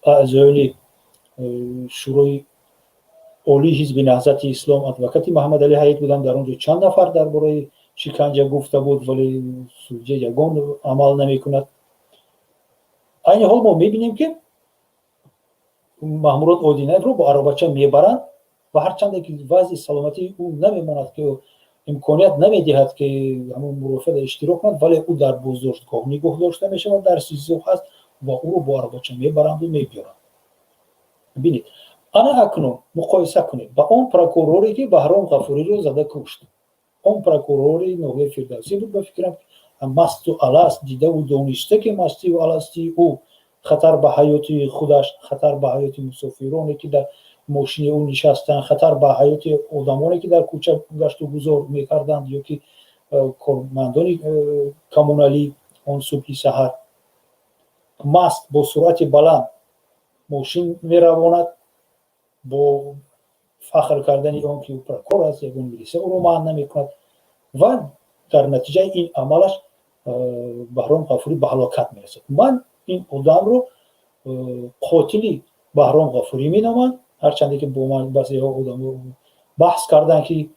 аъзоёни Шӯрои Олии Ҳизби Наҳзати Ислом, адвокати Маҳаммадалӣ Ҳаид будам. Дар он ҷо чанд нафар дар бораи шиканҷа гуфта буд, вале судя ягон амал намекунад. Айни ҳол мо мебинем, ки Маҳмурод Одинаевро бо аробача мебаранд ва ҳарчанде ки вазъи саломатии ӯ намемонад, ки имконият намедиҳад, ки ҳамон мурофиада иштирок кунад, вале ӯ дар боздоштгоҳ нигоҳ дошта мешавад, дар СИЗО ҳаст ва ӯро бо аробача мебаранду мебиёранд. Бинед, ана акнун муқоиса кунед ба он прокуроре, ки Баҳром Ғафуриро зада кушт. Он прокурори ноҳияи Фирдавсӣ буд, ба фикрам, масту аласт, дидаву дониста, ки мастиву аластии ӯ хатар ба ҳаёти худаш, хатар ба ҳаёти мусофироне, ки дар мошини ӯ нишастанд, хатар ба ҳаёти одамоне, ки дар кӯча гашту гузор мекарданд ё ки кормандони коммуналӣ он субҳи саҳар. Маст бо суръати баланд мошин меравонад, бо фахр кардани он ки ӯ прокурор аст, ягон милиса ӯро манъ намекунад ва дар натиҷаи ин амалаш Баҳром Ғафурӣ ба ҳалокат мерасад. Ман ин одамро қотили Баҳром Ғафурӣ меномам, ҳарчанде ки бо ман баъзеҳо одамо баҳс карданд, ки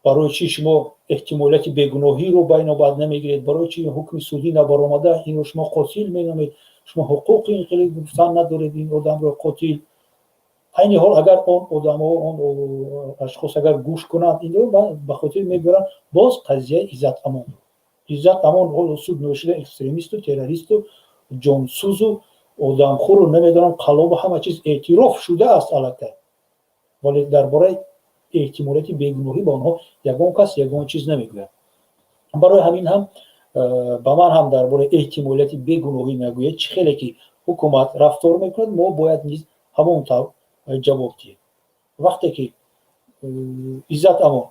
Барои чӣ шумо эҳтимолияти бегуноҳиро ба инобат намегиред? Барои чӣ ҳукми судӣ набаромада инро шумо қотил меномед? Шумо ҳуқуқи ин хеле гуфтан надоред, ин одамро қотил. Айни ҳол агар он одамҳо, он ашхос агар гӯш кунанд, инро ба хотир мебаранд. Боз қазияи Иззат Амон. Иззат Амон ҳоло суд нашуда экстремисту, террористу, ҷонсӯзу, одамхӯру, намедонам, қаллобу, ҳама чиз эътироф шудааст аллакай, вале дар бораи эҳтимолияти бегуноҳӣ ба онҳо ягон кас ягон чиз намегӯяд. Барои ҳамин ҳам ба ман ҳам дар бораи эҳтимолияти бегуноҳӣ нагӯяд. Чӣ хеле ки ҳукумат рафтор мекунад, мо бояд низ ҳамон тавр ҷавоб диҳем. Вақте ки Иззат Амон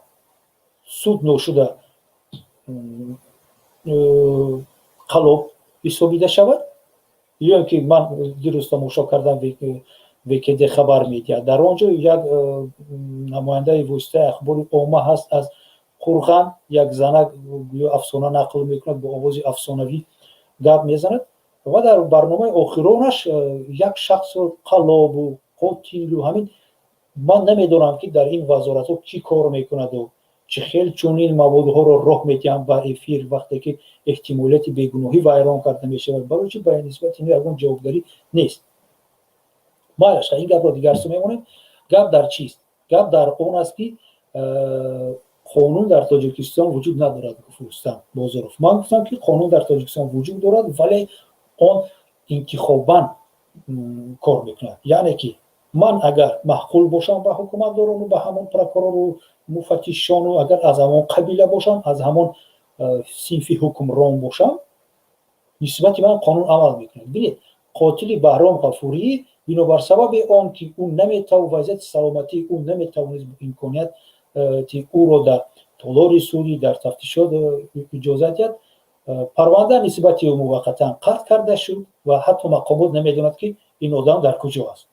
суд ношуда қаллоб ҳисобида шавад, ё ин ки ман дирӯз тамошо кардам, ВКД хабар медиҳад, дар он ҷо як намояндаи воситаи ахбори омма ҳаст аз Қурған, як занак гӯё афсона нақл мекунад, бо овози афсонавӣ гап мезанад ва дар барномаи охиронаш як шахсро қаллобу қотилу ҳамин. Ман намедонам, ки дар ин вазоратҳо чӣ кор мекунаду чӣ хел чунин маводҳоро роҳ медиҳанд ба эфир, вақте ки эҳтимолияти бегуноҳӣ вайрон карда мешавад. Барои чӣ ба нисбати ин ягон ҷавобгарӣ нест? Майлаш, ин гапро дигар су мемонем. Гап дар чист? Гап дар он аст, ки қонун дар Тоҷикистон вуҷуд надорад, гуфт Рустам Бозоров. Ман гуфтам, ки қонун дар Тоҷикистон вуҷуд дорад, вале он интихобан кор мекунад. Яъне ки ман агар маъқул бошам ба ҳукуматдорону ба ҳамон прокурору муфаттишону, агар аз ҳамон қабила бошам, аз ҳамон синфи ҳукмрон бошам, нисбати ман қонун амал мекунад. Бинед, қотили Баҳром Ғафурӣ бинобар сабаби он ки ӯ наметав вазъияти саломатии ӯ наметавонист имконияти ӯро дар толори судӣ, дар тафтишот иҷозат диҳад, парванда нисбати ӯ муваққатан қатъ карда шуд ва ҳатто мақомот намедонад, ки ин одам дар куҷо аст.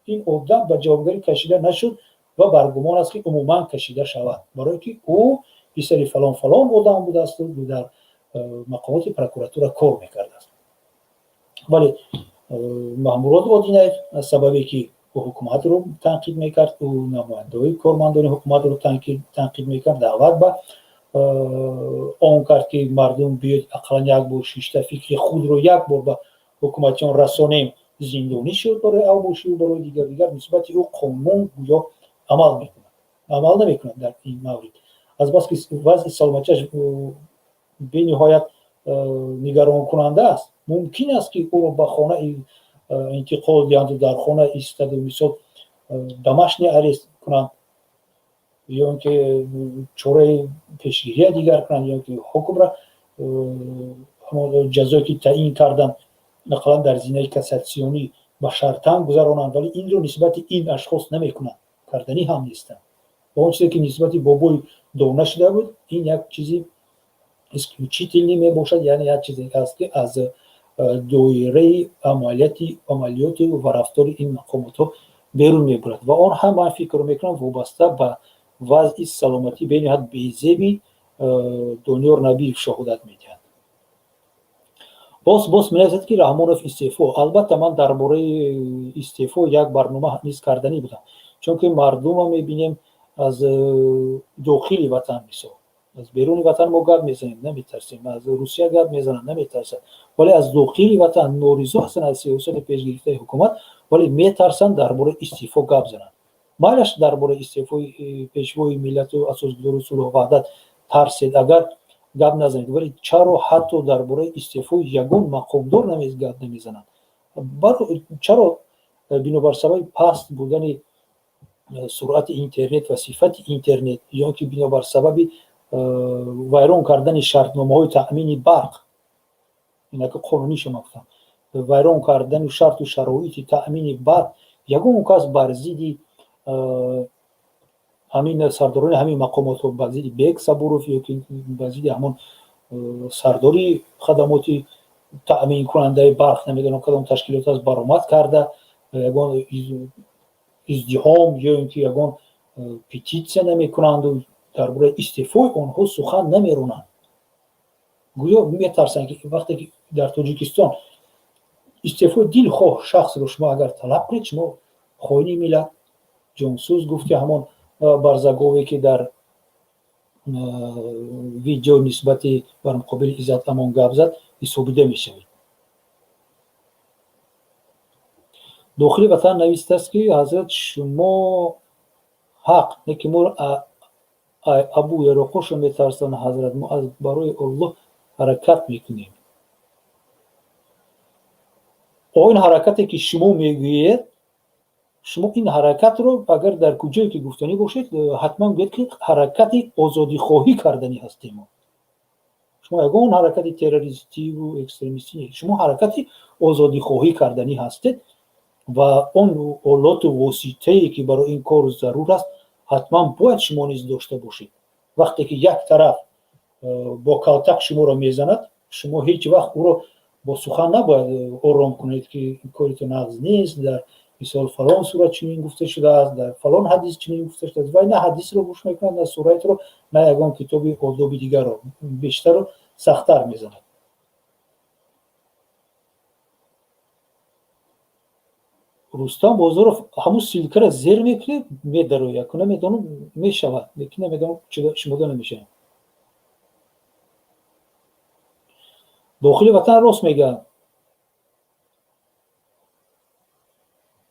Ин одам ба ҷавобгарӣ кашида нашуд ва баргумон аст, ки умуман кашида шавад, барое ки ӯ писари фалон фалон одам будаасту дар мақомоти прокуратура кор мекардааст. Вале Маҳмурод Одинаев аз сабабе ки ӯ ҳукуматро танқид мекард, ӯ намояндаҳои кормандони ҳукуматро танқид мекард, даъват ба он кард, ки мардум биёед, ақаллан як бор шишта фикри худро як бор ба ҳукуматиён расонем, зиндонӣ шуд барои авбошию барои дигар дигар. Нисбати ӯ қонун гӯё амал мекунад, амал намекунад дар ин маврид, азбаски вазъи саломатиаш бениҳоят нигаронкунанда аст. Мумкин аст, ки ӯро ба хона интиқол диҳанду дар хона истоду, мисол, домашний арест кунанд, ё ин ки чораи пешгирия дигар кунанд, ё ин ки ҳукмра, ҷазое ки таъин карданд, ақаллан дар зинаи кассатсионӣ ба шартан гузаронанд. Вале инро нисбати ин ашхос намекунанд, карданӣ ҳам нестанд. Ва он чизе ки нисбати Бобои Дона шуда буд, ин як чизи исключительный мебошад, яъне як чизе аст, ки аз доираи амалияти амалиёту ва рафтори ин мақомотҳо берун мебурад ва он ҳам, ман фикр мекунам, вобаста ба вазъи саломатӣ бениҳоят безеби Дониёр Набиев шоҳодат медиҳад. Боз менависад, ки Раҳмонов истеъфо. Албатта, ман дар бораи истеъфо як барнома низ карданӣ будам, чунки мардума мебинем аз дохили ватан. Мисол, аз беруни ватан мо гап мезанем, наметарсем, аз Русия гап мезананд, наметарсанд, вале аз дохили ватан норизо ҳастанд аз сиёсати пешгирифтаи ҳукумат, вале метарсанд дар бораи истеъфо гап зананд. Майлаш, дар бораи истеъфои пешвои миллату асосгузори сулҳу ваҳдат тарсед, агар гап назанед, вале чаро ҳатто дар бораи истеъфои ягон мақомдор гап намезананд? Чаро бинобар сабаби паст будани суръати интернет ва сифати интернет, ё ки бинобар сабаби вайрон кардани шартномаҳои таъмини барқ, инаки қонуниша ман гуфтам, вайрон кардани шарту шароити таъмини барқ, ягон кас бар зидди ҳамин сардорони ҳамин мақомотҳо, бар зидди Бек Сабуров ё ки бар зидди ҳамон сардори хадамоти таъминкунандаи барқ, намедонам кадом ташкилот аст, баромад карда, ягон издиҳом ё ин ки ягон петитсия намекунанду дар бораи истеъфои онҳо сухан намеронанд? Гӯё метарсанд, ки вақте ки дар Тоҷикистон истеъфои дилхоҳ шахсро шумо агар талаб кунед, шумо хоини миллат, ҷонсӯз, гуфти ҳамон барзагове, ки дар Видео нисбати бар муқобили Иззат Амон гап зад ҳисобида мешавед. Дохили ватан навистааст, ки ҳазрат, шумо ҳақ не, ки моро Абу Яроқошо метарсанд. Ҳазрат, мо аз барои Аллоҳ ҳаракат мекунем. Он ҳаракате, ки шумо мегӯед, шумо ин ҳаракатро агар дар куҷое ки гуфтанӣ бошед, ҳатман гӯед, ки ҳаракати озодихоҳӣ карданӣ ҳастем. Шумо ягон ҳаракати террористиву экстремистӣ, шумо ҳаракати озодихоҳӣ карданӣ ҳастед ва он олоту воситае, ки барои ин кор зарур аст, ҳатман бояд шумо низ дошта бошед. Вақте ки як тараф бо калтак шуморо мезанад, шумо ҳеҷ вақт ӯро бо сухан набояд ором кунед, ки кори ту нағз нест, дар мисол фалон сура чунин гуфта шудааст, дар фалон ҳадис чунин гуфта шудааст. Вай на ҳадисро гӯш мекунад, на сураитро, на ягон китоби одоби дигарро, бештару сахттар мезанад. Рустам Бозоров, ҳамун ссылка ра зер мекунед, медарояд. Ку намедонам, мешавад, лекин намедонам, шумода намешавад. Дохили ватан рост мегӯяд,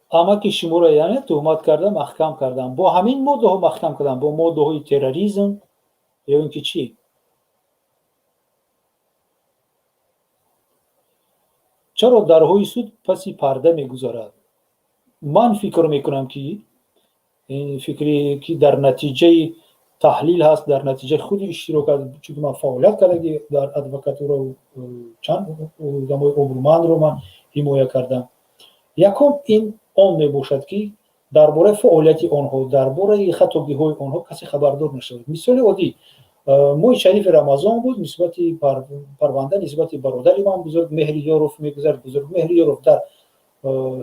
амаки шуморо, яъне, туҳмат карда маҳкам кардам. Бо ҳамин моддаҳо маҳкам кардам, бо моддаҳои терроризм ё ин ки чӣ? Чаро дарҳои суд паси парда мегузарад? Ман фикр мекунам, ки ин фикре, ки дар натиҷаи таҳлил ҳаст, дар натиҷаи худи иштирок аст, чунки ман фаъолият кардаги дар адвокатура, чанд одамои обрӯмандро ман ҳимоя кардам. Якум, ин он мебошад, ки дар бораи фаъолияти онҳо, дар бораи хатогиҳои онҳо касе хабардор нашавад. Мисоли оддӣ: моҳи шарифи Рамазон буд, нисбати парванда нисбати бародари ман Бузург Меҳриёров мегузард. Бузург Меҳриёров дар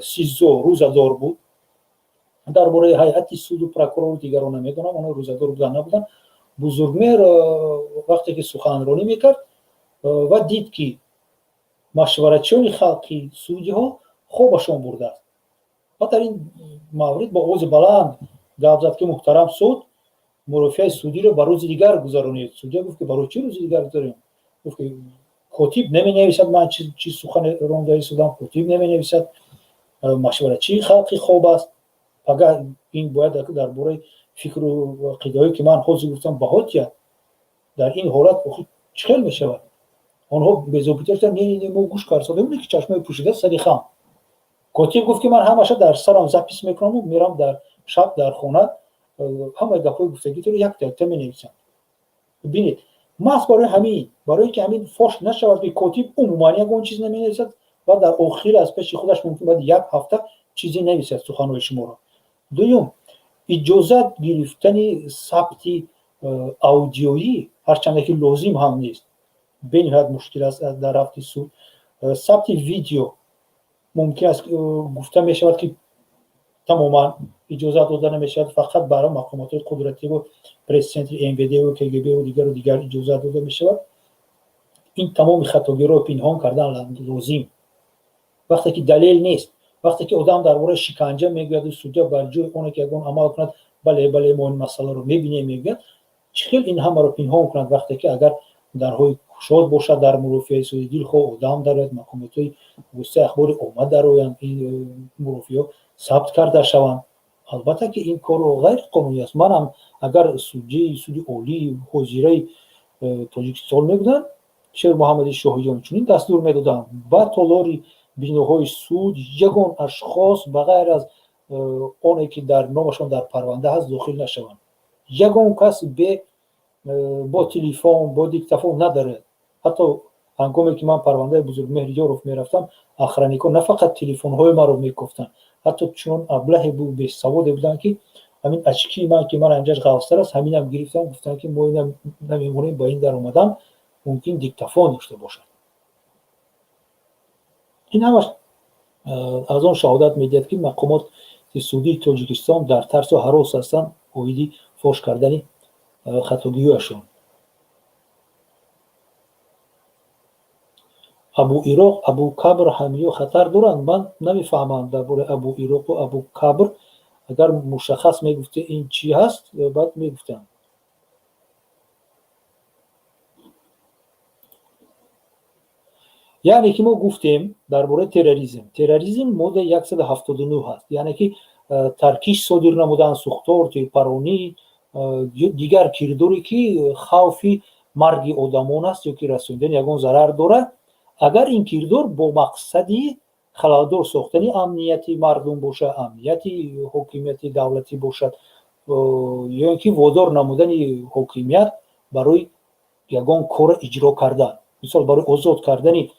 СИЗО рӯзадор буд. Дар бораи ҳайати суду прокурору дигарон намедонам, онҳо рӯзадор будан, набуданд. Бузургмеҳр вақте ки суханронӣ мекард ва дид, ки машваратчиёни халқи судиҳо хобашон бурдааст, ва дар ин маврид бо овози баланд гап зад, ки муҳтарам суд, мурофиаи судиро ба рӯзи дигар гузаронед. Судя гуфт, ки барои чӣ рӯзи дигар гузаронем? Гуфт, ки котиб наменависад ман чӣ сухан ронда истодам, котиб наменависад, машваратчии халқи хоб аст. Пага ин бояд дар бораи фикру ақидаҳое, ки ман ҳозир гуфтам, баҳо диҳад. Дар ин ҳолат охир чӣ хел мешавад? Онҳо безобита шуданд: не, не, мо гӯш карсодем, ки чашмои пӯшида, сари хам. Котиб гуфт, ки ман ҳамаша дар сарам запись мекунаму мерам, дар шаб дар хона ҳамаи гапҳои гуфтагитро якта якта менависам. Бинед, маҳз барои ҳамин, барои ки ҳамин фош нашавад, ки котиб умуман ягон чиз наменависад ва дар охир аз пеши худаш мумкин баъд як ҳафта чизе нависад суханҳои шуморо. Дуюм, иҷозат гирифтани сабти аудиоӣ, ҳарчанде ки лозим ҳам нест, бениҳоят мушкил аст дар рафти суд. Сабти видео мумкин аст, гуфта мешавад, ки тамоман иҷозат дода намешавад, фақат барои мақомотҳои қудративу пресс-центри МВД-у КГБ-у дигару дигар иҷозат дода мешавад. Ин тамоми хатогиро пинҳон кардан лозим, вақте ки далел нест, вақте ки одам дар бораи шиканҷа мегӯяду судя бар ҷои оне ки ягон амал кунад, бале, бале, мо ин масъаларо мебинем мегӯяд, чӣ хел ин ҳамаро пинҳон кунад? Вақте ки агар дарҳои кушод бошад дар мурофиаи суди, дилхоҳ одам дарояд, мақомотҳои воситаи ахбори омма дароянд, ин мурофиаҳо сабт карда шаванд, албатта ки ин корро ғайриқонунӣ аст. Манам агар судяи суди олии ҳозираи Тоҷикистон мебудам, Шермуҳаммади Шоҳиён, чунин дастур медодам: ба толори биноҳои суд ягон ашхос ба ғайр аз оне ки дар номашон дар парванда ҳаст дохил нашаванд, ягон кас бе бо телефон, бо диктофон надарояд. Ҳатто ҳангоме ки ман парвандаи Бузургмеҳри Ёров мерафтам, охранник ҳо на фақат телефонҳои маро мекофтанд, ҳатто чунон аблаҳе буд, бесаводе буданд, ки ҳамин очки ман, ки ман анҷаш ғафзтар аст, ҳаминам гирифтам, гуфтанд, ки мо ина намемонем, ба ин даромадан мумкин диктофон дошта бошад. Ин ҳамаш аз он шаҳодат медиҳад, ки мақомоти судии Тоҷикистон дар тарсу ҳарос ҳастанд оиди фош кардани хатогиҳояшон. Абу Ироқ, Абу Кабр ҳамиё хатар доранд? Ман намефаҳмам дар бораи Абу Ироқу Абу Кабр. Агар мушаххас мегуфте, ин чӣ ҳаст, баъд мегуфтам. Яъне ки мо гуфтем дар бораи терроризм. Терроризм моддаи 179 ҳаст, яъне ки таркиш содир намудан, сӯхтор, тирпаронӣ, дигар кирдоре, ки хавфи марги одамон аст ё ки расонидани ягон зарар дорад, агар ин кирдор бо мақсади халалдор сохтани амнияти мардум бошад, амнияти ҳокимияти давлатӣ бошад ё ин ки водор намудани ҳокимият барои ягон корро иҷро кардан, мисол, барои озод кардани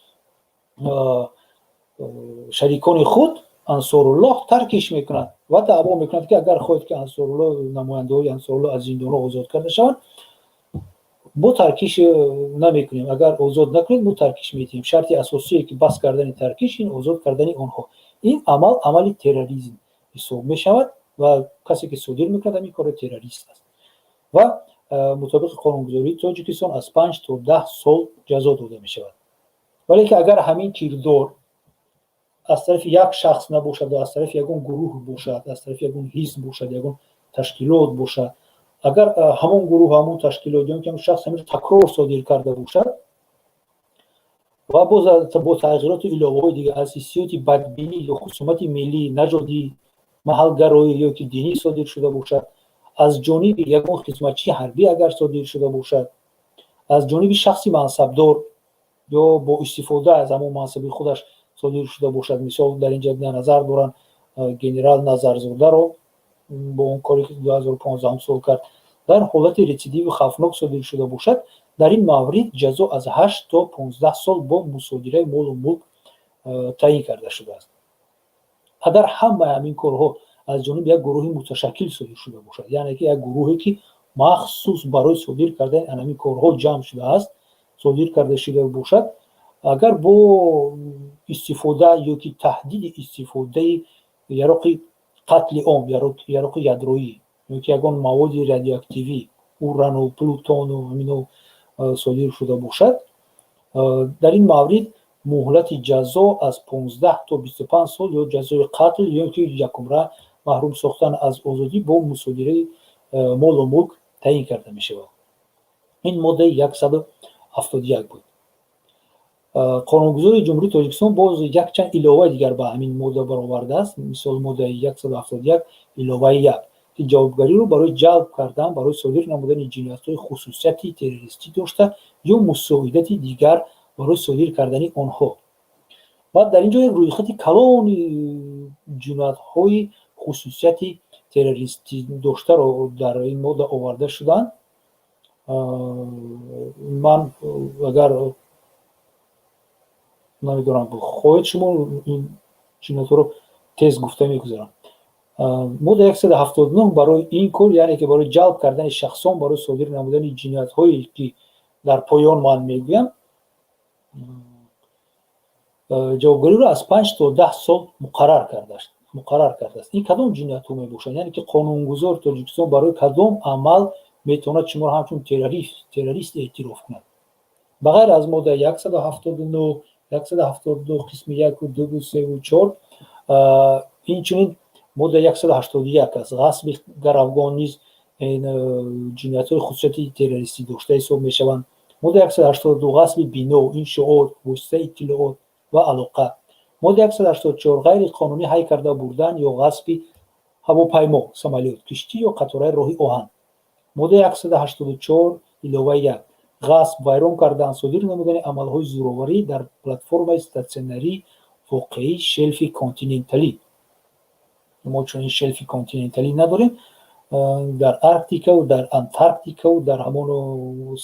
шарикони худ Ансоруллоҳ таркиш мекунад ва даъво мекунад, ки агар хоҳед, ки Ансоруллоҳ, намояндаҳои Ансоруллоҳ аз зиндонҳо озод карда шаванд, мо таркиш намекунем, агар озод накунед, мо таркиш медиҳем. Шарти асосие ки бас кардани таркиш, ин озод кардани онҳо. Ин амал амали терроризм ҳисоб мешавад ва касе ки содир мекунад ҳамин корро, террорист аст ва мутобиқи қонунгузории Тоҷикистон аз 5 то 10 сол ҷазо дода мешавад. Вале ки агар ҳамин кирдор аз тарафи як шахс набошад, аз тарафи ягон гурӯҳ бошад, аз тарафи ягон ҳизб бошад, ягон ташкилот бошад, агар ҳамон гурӯҳ, ҳамон ташкилот ё ки ҳамон шахс ҳамин такрор содир карда бошад ва боз бо тағйироту иловаҳои дигар аз ҳиссиёти бадбинӣ ё хусумати миллӣ, нажодӣ, маҳалгароӣ ё ки динӣ содир шуда бошад, аз ҷониби ягон хизматчии ҳарбӣ агар содир шуда бошад, аз ҷониби шахси мансабдор ё бо истифода аз ҳамон мансаби худаш содир шуда бошад, мисол, дар ин ҷо назар доранд генерал Назарзодаро бо он коре, ки 2015 сол кард, дар ҳолати рецидиви хавфнок содир шуда бошад, дар ин маврид ҷазо аз 8 то 15 сол бо мусодираи молу мулк таъин карда шудааст. Агар ҳамаи ҳамин корҳо аз ҷониби як гурӯҳи муташаккил содир шуда бошад, яъне ки як гурӯҳе, ки махсус барои содир кардани ҳамин корҳо ҷамъ шудааст, содир карда шуда бошад, агар бо истифода ё ки таҳдиди истифодаи яроқи қатли ом, яроқи ядроӣ ё ки ягон маводи радиоактивӣ, урану плутону ҳамино содир шуда бошад, дар ин маврид муҳлати ҷазо аз 15 то 25 сол ё ҷазои қатл ё ки якумра маҳрум сохтан аз озодӣ бо мусодираи молу мулк таъин карда мешавад. Ин моддаи 171 буд. Қонунгузории Ҷумҳурии Тоҷикистон боз якчанд иловаи дигар ба ҳамин модда баровардааст. Мисол, моддаи 171 иловаи 1, ки ҷавобгариро барои ҷалб кардан барои содир намудани ҷиноятҳои хусусияти террористӣ дошта ё мусоидати дигар барои содир кардани онҳо. Баъд дар ин ҷо як рӯйхати калони ҷиноятҳои хусусияти террористӣ доштаро дар ин модда оварда шуданд. Ман агар, намедонам, хоҳед шумо, ин ҷиноятҳоро тез гуфта мегузарам. Модда 179 барои ин кор, яъне ки барои ҷалб кардани шахсон барои содир намудани ҷиноятҳое, ки дар поён ман мегӯям, ҷавобгариро аз 5 то 10 сол муқаррар кардааст. Ин кадом ҷиноятҳо мебошанд? Яъне ки қонунгузори Тоҷикистон барои кадом амал метавонад шуморо ҳамчун террорист эътироф кунад? Ба ғайр аз моддаи 179, 172 қисми яку дуву севу чор, инчунин моддаи 181 аст. Ғасби гаравгон низ ҷиноятҳои хусусияти террористӣ дошта ҳисоб мешаванд. Моддаи 182, ғасби бино, иншоот, воситаи иттилоот ва алоқа. Моддаи 184, ғайриқонунӣ ҳай карда бурдан ё ғасби ҳавопаймо, самолёт, киштӣ ё қатораи роҳи оҳан. Моддаи 184 иловаи 1, ғасб, вайрон кардан, содир намудани амалҳои зӯроварӣ дар платформаи статсионарии воқеии шелфи континенталӣ. Мо чунин шелфи континенталӣ надорем. Дар Арктикаву дар Антарктикаву дар ҳамон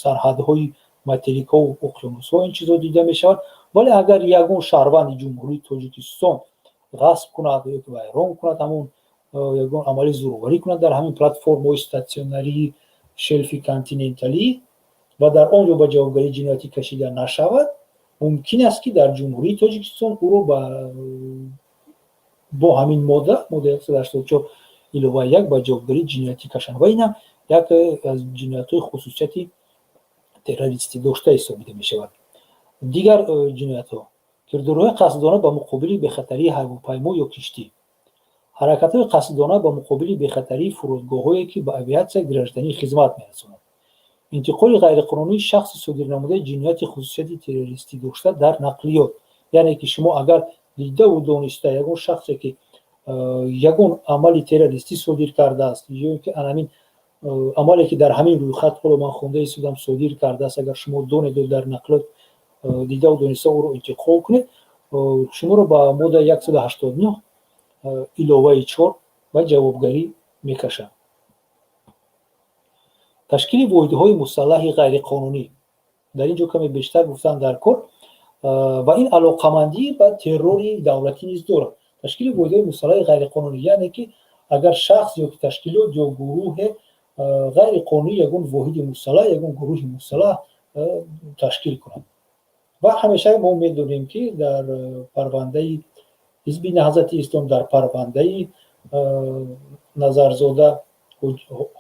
сарҳадҳои материкҳову уқёнусҳо ин чизҳо дида мешавад. Вале агар ягон шаҳрванди Ҷумҳурии Тоҷикистон ғасб кунад ё вайрон кунад, ҳамон ягон амали зӯроварӣ кунад дар ҳамин платформаҳои статсионарии шелфи континенталӣ ва дар он ҷо ба ҷавобгарии ҷиноятӣ кашида нашавад, мумкин аст, ки дар Ҷумҳурии Тоҷикистон ӯро бо ҳамин модда, моддаи 184 иловаи 1, ба ҷавобгарии ҷиноятӣ кашанд ва инам як аз ҷиноятҳои хусусияти террористӣ дошта ҳисобида мешавад. Дигар ҷиноятҳо: кирдорҳои қасдона ба муқобили бехатарии ҳавопаймо ё киштӣ, ҳаракатҳои қасдона ба муқобили бехатарии фурудгоҳҳое, ки ба авиатсияи гражданӣ хизмат мерасонад. Интиқоли ғайриқонунии шахси содирнамудаи ҷинояти хусусияти террористӣ дошта дар нақлиёт, яъне ки шумо агар дидаву дониста ягон шахсе ки ягон амали террористӣ содир кардааст ё ки анамин амале ки дар ҳамин рӯйхат ҳоло ман хонда истодам содир кардааст, агар шумо донеду дар нақлиёт дидаву дониста ӯро интиқол кунед, шуморо ба моддаи 189 иловаи 4 ба ҷавобгарӣ мекашад. Ташкили воҳидҳои мусаллаҳи ғайриқонунӣ, дар ин ҷо каме бештар гуфтан дар кор ва ин алоқамандӣ ба террори давлатӣ низ дорад. Ташкили воҳидҳои мусаллаҳи ғайриқонунӣ, яъне ки агар шахс ё ки ташкилот ё гурӯҳе ғайриқонунӣ ягон воҳиди мусаллаҳ, ягон гурӯҳи мусаллаҳ ташкил кунад. Ва ҳамеша мо медонем, ки дар парвандаи ҳизби Наҳзати Ислом, дар парвандаи Назарзода,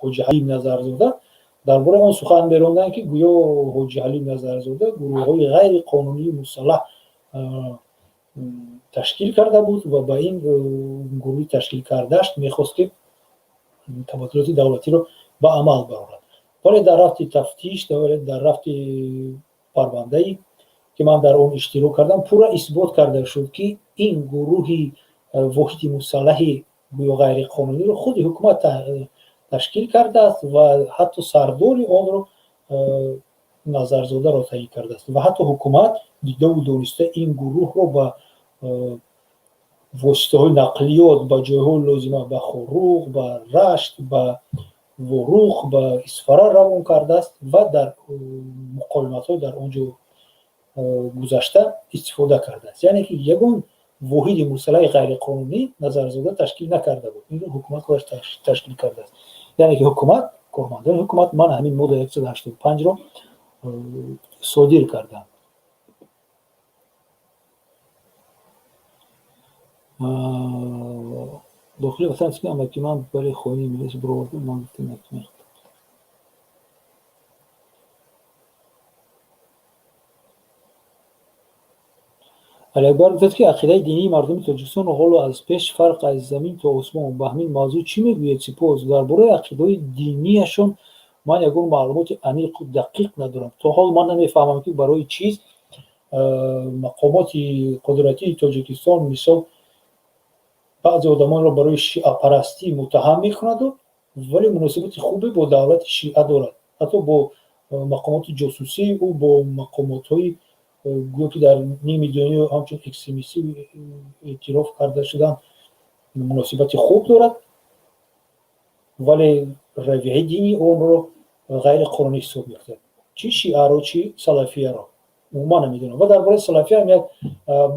Ҳоҷиҳалим Назарзода, дар бораи он сухан меронданд, ки гӯё Ҳоҷиҳалим Назарзода гурӯҳҳои ғайриқонунии мусаллаҳ ташкил карда буд ва ба ин гурӯҳи ташкил кардааш мехост, ки табаддулоти давлатиро ба амал барорад. Вале дар рафти тафтиш, дар рафти парвандаи ки ман дар он иштирок кардам, пурра исбот карда шуд, ки ин гурӯҳи воҳиди мусаллаҳи гӯё ғайриқонуниро худи ҳукумат ташкил кардааст ва ҳатто сардори онро Назарзодаро таъин кардааст ва ҳатто ҳукумат дидаву дониста ин гурӯҳро ба воситаҳои нақлиёт ба ҷойҳои лозима, ба Хоруғ, ба Рашт, ба Ворух, ба Исфара равон кардааст ва дар муқовиматҳо дар он ҷо гузашта истифода кардааст. Яъне ки ягон воҳиди мусаллаҳи ғайриқонунӣ Назарзода ташкил накарда буд, инро ҳукумат худаш ташкил кардааст. Яъне ки ҳукумат, кормандони ҳукумат ман ҳамин модда 185-ро содир карданд. Дохили ватан амаки ман барои хоини милис бировардам, ман гуфтам як. Алиакбар гуфтааст, ки ақидаи динии мардуми Тоҷикистон ҳоло аз пеш фарқ аз замин то осмон. Ба ҳамин мавзӯъ чӣ мегӯед? Сипос. Дар бораи ақидаҳои динияшон ман ягон маълумоти аниқу дақиқ надорам. То ҳол ман намефаҳмам, ки барои чиз мақомоти қудратии Тоҷикистон мисол баъзе одамонро барои шиапарастӣ муттаҳам мекунаду, вале муносибати хубе бо давлати шиа дорад, ҳатто бо мақомоти ҷосусии ӯ, бо мақомотҳои гӯё ки дар ними дунё ҳамчун экстремистӣ эътироф карда шудан муносибати хуб дорад, вале равияи динии онро ғайриқонунӣ ҳисоб мекунад, чӣ шиаро, чӣ салафияро, умуман намедонам. Ва дар бораи салафия ҳам як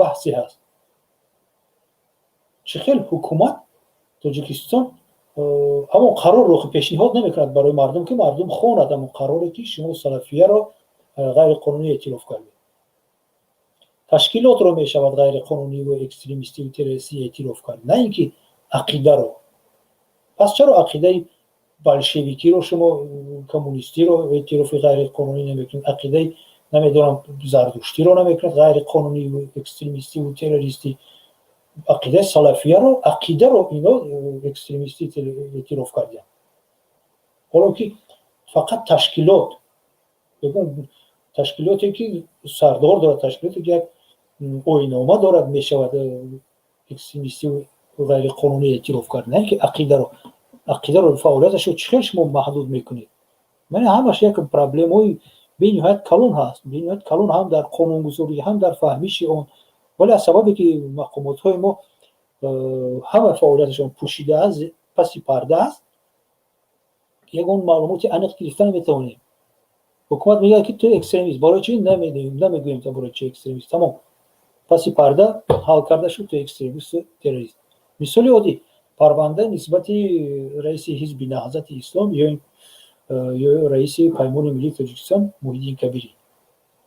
баҳсе ҳаст. Чӣ хел ҳукумат Тоҷикистон ҳамон қарорро пешниҳод намекунад барои мардум, ки мардум хонад ҳамон қароре, ки шумо салафияро ғайриқонунӣ эътироф кардед? Ташкилотро мешавад ғайриқонуниву экстремистиву террористӣ эътироф кард, на ин ки ақидаро. Пас чаро ақидаи болшевикиро шумо, коммунистиро эътирофи ғайриқонунӣ намекунед, ақидаи намедонам зардуштиро намекунед ғайриқонуниву экстремистиву террористӣ, ақидаи салафияро, ақидаро ино экстремистӣ эътироф кардианд, ҳоло ки фақат ташкилот, ягон ташкилоте ки сардор дорад, ташкилоте ки як оинома дорад, мешавад экстремистиву ғайриқонунӣ эътироф кард, на ин ки ақидаро. Ақидаро, фаъолияташро чӣ хел шумо маҳдуд мекунед? Ман ҳамаш як проблемаҳои бениҳоят калон ҳаст, бениҳоят калон, ҳам дар қонунгузорӣ, ҳам дар фаҳмиши он. Вале аз сабабе ки мақомотҳои мо ҳама фаъолияташон пӯшида аст, паси парда аст, ягон маълумоти аниқ гирифта наметавонем. Ҳукумат мегӯяд, ки ту экстремист. Барои чӣ? Намегӯем та барои чи экстремист. Тамом, паси парда ҳал карда шуд, ту экстремисту террорист. Мисоли оддӣ: парванда нисбати раиси ҳизби Наҳзати Ислом ё раиси Паймони Миллии Тоҷикистон Муҳиддин Кабирӣ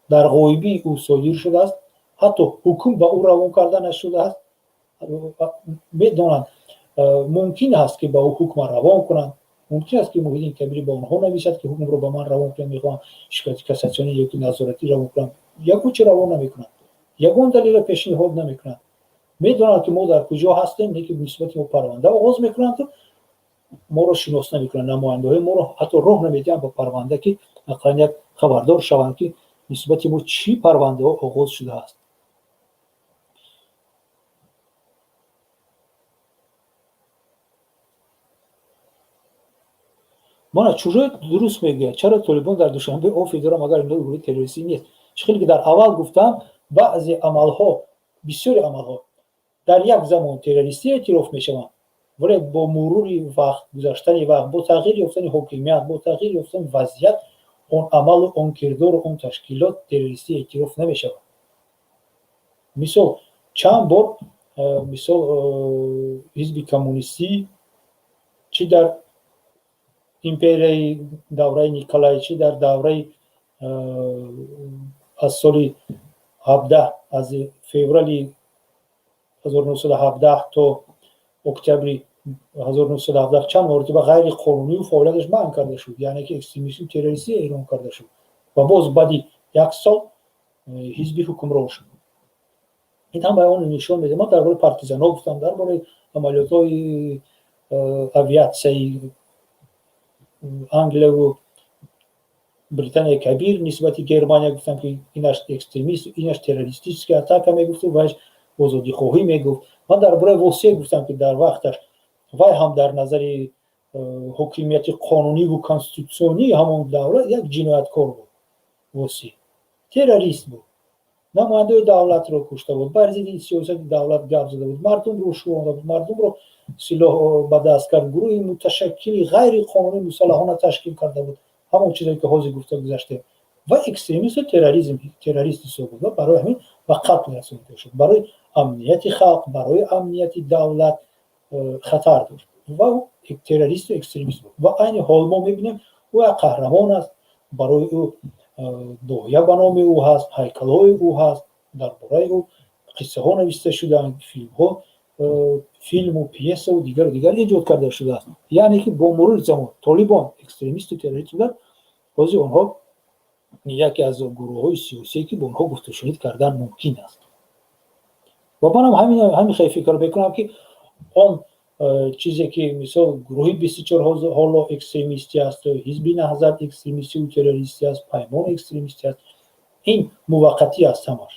дар ғоибии ӯ содир шудааст, ҳатто ҳукм ба ӯ равон карда нашудааст. Медонанд, мумкин аст, ки ба ӯ ҳукма равон кунанд, мумкин аст, ки Муҳиддин Кабирӣ ба онҳо нависад, ки ҳукмро ба ман равон кунанд, мехоҳам шикояти кассатсионӣ ё ки назоратӣ равон кунам. Ягон чи равон намекунанд, ягон далелро пешниҳод намекунанд. Медонанд, ки мо дар куҷо ҳастем, лекин нисбати мо парванда оғоз мекунанд. Моро шинос намекунанд, намояндаҳои моро ҳатто роҳ намедиҳанд ба парванда, ки ақаллан як хабардор шаванд, ки нисбати мо чӣ парвандаҳо оғоз шудааст. Мана чужой дуруст мегӯяд: чаро толибон дар Душанбе офис дорам, агар инҳо гурӯҳи террористӣ нест? Чӣ хеле ки дар аввал гуфтам, баъзе амалҳо, бисёри амалҳо дар як замон террористӣ эътироф мешаванд, вале бо мурури вақт, гузаштани вақт, бо тағйир ёфтани ҳокимият, бо тағйир ёфтани вазъият, он амалу он кирдору он ташкилот террористӣ эътироф намешавад. Мисол, чанд бор, мисол, ҳизби коммунистӣ, чӣ дар империяи давраи Николай, чӣ дар давраи аз соли 17, аз феврали 1917 то октябри 1917, чанд маротиба ғайриқонунию фаъолияташ манъ карда шуд, яъне ки экстремистию террористӣ эълон карда шуд, ва боз баъди як сол ҳизби ҳукмрон шуд. Ин ҳамаи он нишон медиҳад. Ман дар бораи партизанҳо гуфтам, дар бораи амалиётҳои авиатсияи Англияву Британияи Кабир нисбати Германия гуфтам, ки инаш экстремист, инаш террористическая атака мегуфту, вайш озодихоҳӣ мегуфт. Ман дар бораи Восеъ гуфтам, ки дар вақташ вай ҳам дар назари ҳокимияти қонуниву конститутсионии ҳамон давлат як ҷинояткор буд. Восеъ террорист буд, намояндаи давлатро кушта буд, бар зидди сиёсати давлат гап зада буд, мардумро шӯронда буд, мардумро силоҳ ба даст кард, гурӯҳи муташаккили ғайриқонунӣ мусаллаҳона ташкил карда буд, ҳамон чизе ки ҳозир гуфта гузаштем, ва экстремисту терроризм, террорист ҳисоб буд ва барои ҳамин ба қатл расонида шуд. Барои амнияти халқ, барои амнияти давлат хатар дошт ва ӯ террористу экстремист буд. Ва айни ҳол мо мебинем, ӯ як қаҳрамон аст, барои ӯ ноҳия ба номи ӯ ҳаст, ҳайкалҳои ӯ ҳаст, дар бораи ӯ қиссаҳо нависта шудаанд, филмҳо, филму пьесаву дигару дигар эҷод карда шудааст. Яъне ки бо мурури замон толибон экстремисту террорист буданд, ҳозир онҳо яке аз гурӯҳҳои сиёсие, ки бо онҳо гуфтушунид кардан мумкин аст. Ва манам ҳамин хел фикр мекунам, ки он чизе ки, мисол, гурӯҳи 24 ҳоло экстремистӣ аст, ҳизби Наҳзат экстремистию террористӣ аст, Паймон экстремистӣ аст, ин муваққатӣ аст ҳамаш.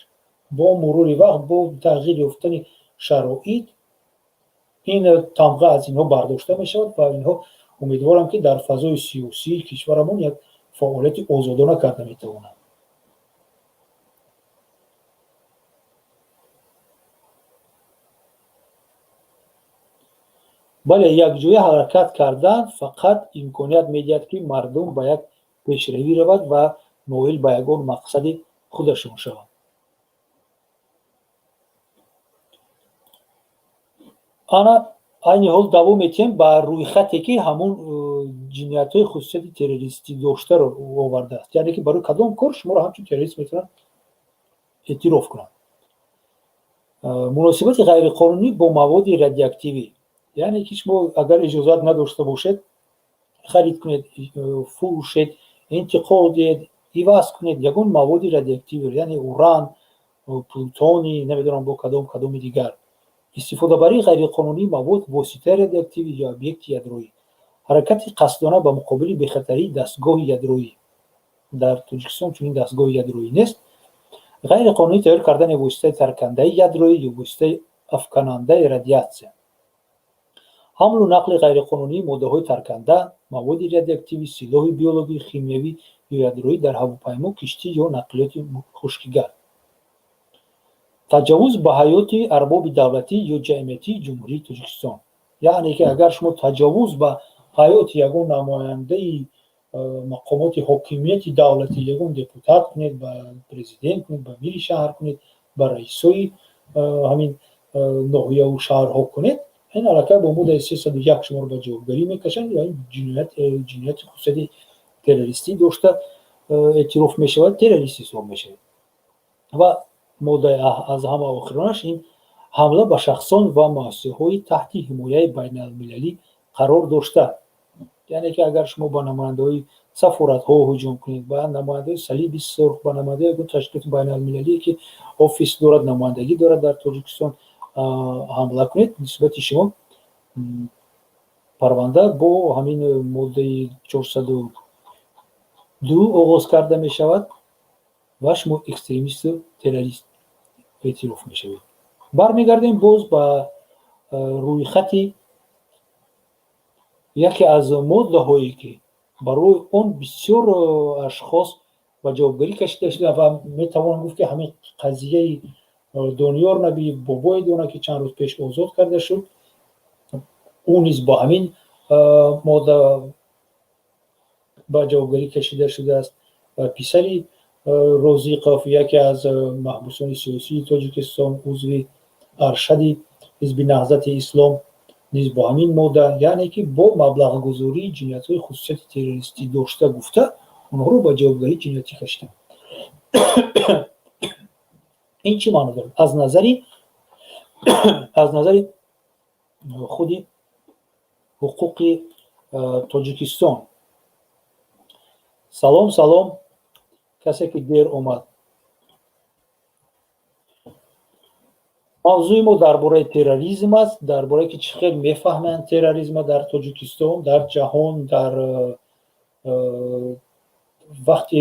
Бо мурури вақт, бо тағйир ёфтани шароит, ин тамға аз инҳо бардошта мешавад ва инҳо, умедворам, ки дар фазои сиёсии кишварамон як фаъолияти озодона карда метавонанд. Бале, якҷоя ҳаракат кардан фақат имконият медиҳад, ки мардум ба як пешравӣ равад ва ноил ба ягон мақсади худашон шаванд. Ана айни ҳол давом метиҳем ба рӯйхате, ки ҳамун ҷиноятҳои хусусияти террористӣ доштаро овардааст, яъне ки барои кадом кор шуморо ҳамчун террорист метавонанд эътироф кунанд. Муносибати ғайриқонунӣ бо маводи радиоактивӣ, яъне ки шумо агар иҷозат надошта бошед, харид кунед, фурӯшед, интиқол диҳед, иваз кунед ягон маводи радиоактивиро, яъне уран, плутоний, намедонам, бо кадом кадоми дигар. Истифодабарии ғайриқонунии мавод, воситаи радиоактивӣ ё объекти ядроӣ. Ҳаракати қасдона ба муқобили бехатарии дастгоҳи ядроӣ. Дар Тоҷикистон чунин дастгоҳи ядроӣ нест. Ғайриқонунӣ тайёр кардани воситаи таркандаи ядроӣ ё воситаи афканандаи радиатсия. Ҳамлу нақли ғайриқонунии моддаҳои тарканда, маводи радиоактивӣ, силоҳи биологӣ, химиявӣ ё ядроӣ дар ҳавопаймо, киштӣ ё нақлиёти хушкигард. Таҷовуз ба ҳаёти арбоби давлатӣ ё ҷамъиятии Ҷумҳурии Тоҷикистон, яъне ки агар шумо таҷовуз ба ҳаёти ягон намояндаи мақомоти ҳокимияти давлатӣ, ягон депутат кунед, ба президент кунед, ба мири шаҳр кунед, ба раисои ҳамин ноҳияву шаҳрҳо кунед, ин аллакай бо моддаи 301 шуморо ба ҷавобгарӣ мекашанд ва ин ҷинояти хусусияти террористӣ дошта эътироф мешавад, террорист ҳисоб мешавад. Ва моддаи аз ҳама охиронаш ин ҳамла ба шахсон ва муассисаҳои таҳти ҳимояи байналмилалӣ қарор дошта, яъне ки агар шумо ба намояндаҳои сафоратҳо ҳуҷум кунед, ба намояндаҳои Салиби Сурх, ба намояндаҳои ягон ташкилоти байналмилалие, ки офис дорад, намояндагӣ дорад дар Тоҷикистон, ҳамла кунед, нисбати шумо Парванда бо ҳамин моддаи 402 оғоз карда мешавад ва шумо экстремисту террорист эътироф мешавед. Бармегардем боз ба рӯйхати яке аз моддаҳое, ки барои он бисёр ашхос ба ҷавобгарӣ кашида шуда ва метавон гуфт, ки ҳамин қазияи Дониёр Набиев, Бобои Дона, ки чанд рӯз пеш озод карда шуд, ӯ низ бо ҳамин модда ба ҷавобгарӣ кашида шудааст. Писари Розиқов, яке аз маҳбусони сиёсии Тоҷикистон, узви аршади ҳизби Наҳзати Ислом, низ бо ҳамин модда, яъне ки бо маблағгузории ҷиноятҳои хусусияти террористӣ дошта гуфта, онҳоро ба ҷавобгарии ҷиноятӣ кашиданд. Ин чӣ маъно дорад аз назари худи ҳуқуқи Тоҷикистон? Салом, салом, касе ки дер омад. Мавзӯи мо дар бораи терроризм аст, дар бораe ки чӣ хел мефаҳманд терроризма дар Тоҷикистон, дар ҷаҳон, дар вақти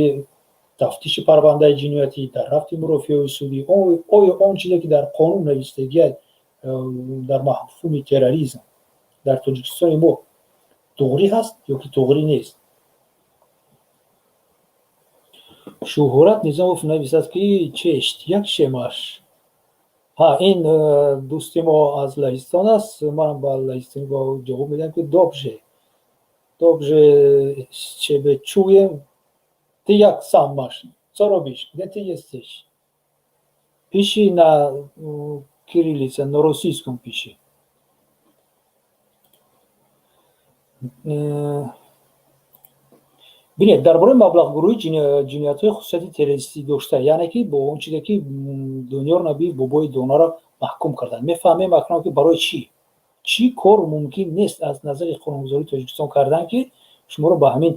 тафтиши парвандаи ҷиноятӣ, дар рафти мурофиаҳои судӣ. Оё он чизе, ки дар қонун навистагиаст дар мафҳуми терроризм, дар Тоҷикистони мо туғрӣ ҳаст ё ки туғрӣ нест? Шӯҳрат Низомов нависад, ки чешт як шемаш. Ҳа, ин дӯсти мо аз Лаҳистон аст. Манам ба лаҳистонӣ ба ҷавоб медиҳам, ки dobrze, dobrze ciebie czuję. Ty jak sam masz? Co robisz? Gdzie ty jesteś? Piši na кирилице, на российском пиши. Бинед, дар бораи маблағгурӯҳи ҷиноятҳои хусусияти террористӣ дошта, яъне ки бо он чизе, ки Дониёр Набиев, Бобои Донаро маҳкум карданд, мефаҳмем акнун, ки барои чӣ, чӣ кор мумкин нест аз назари қонунгузории Тоҷикистон кардан, ки шуморо ба ҳамин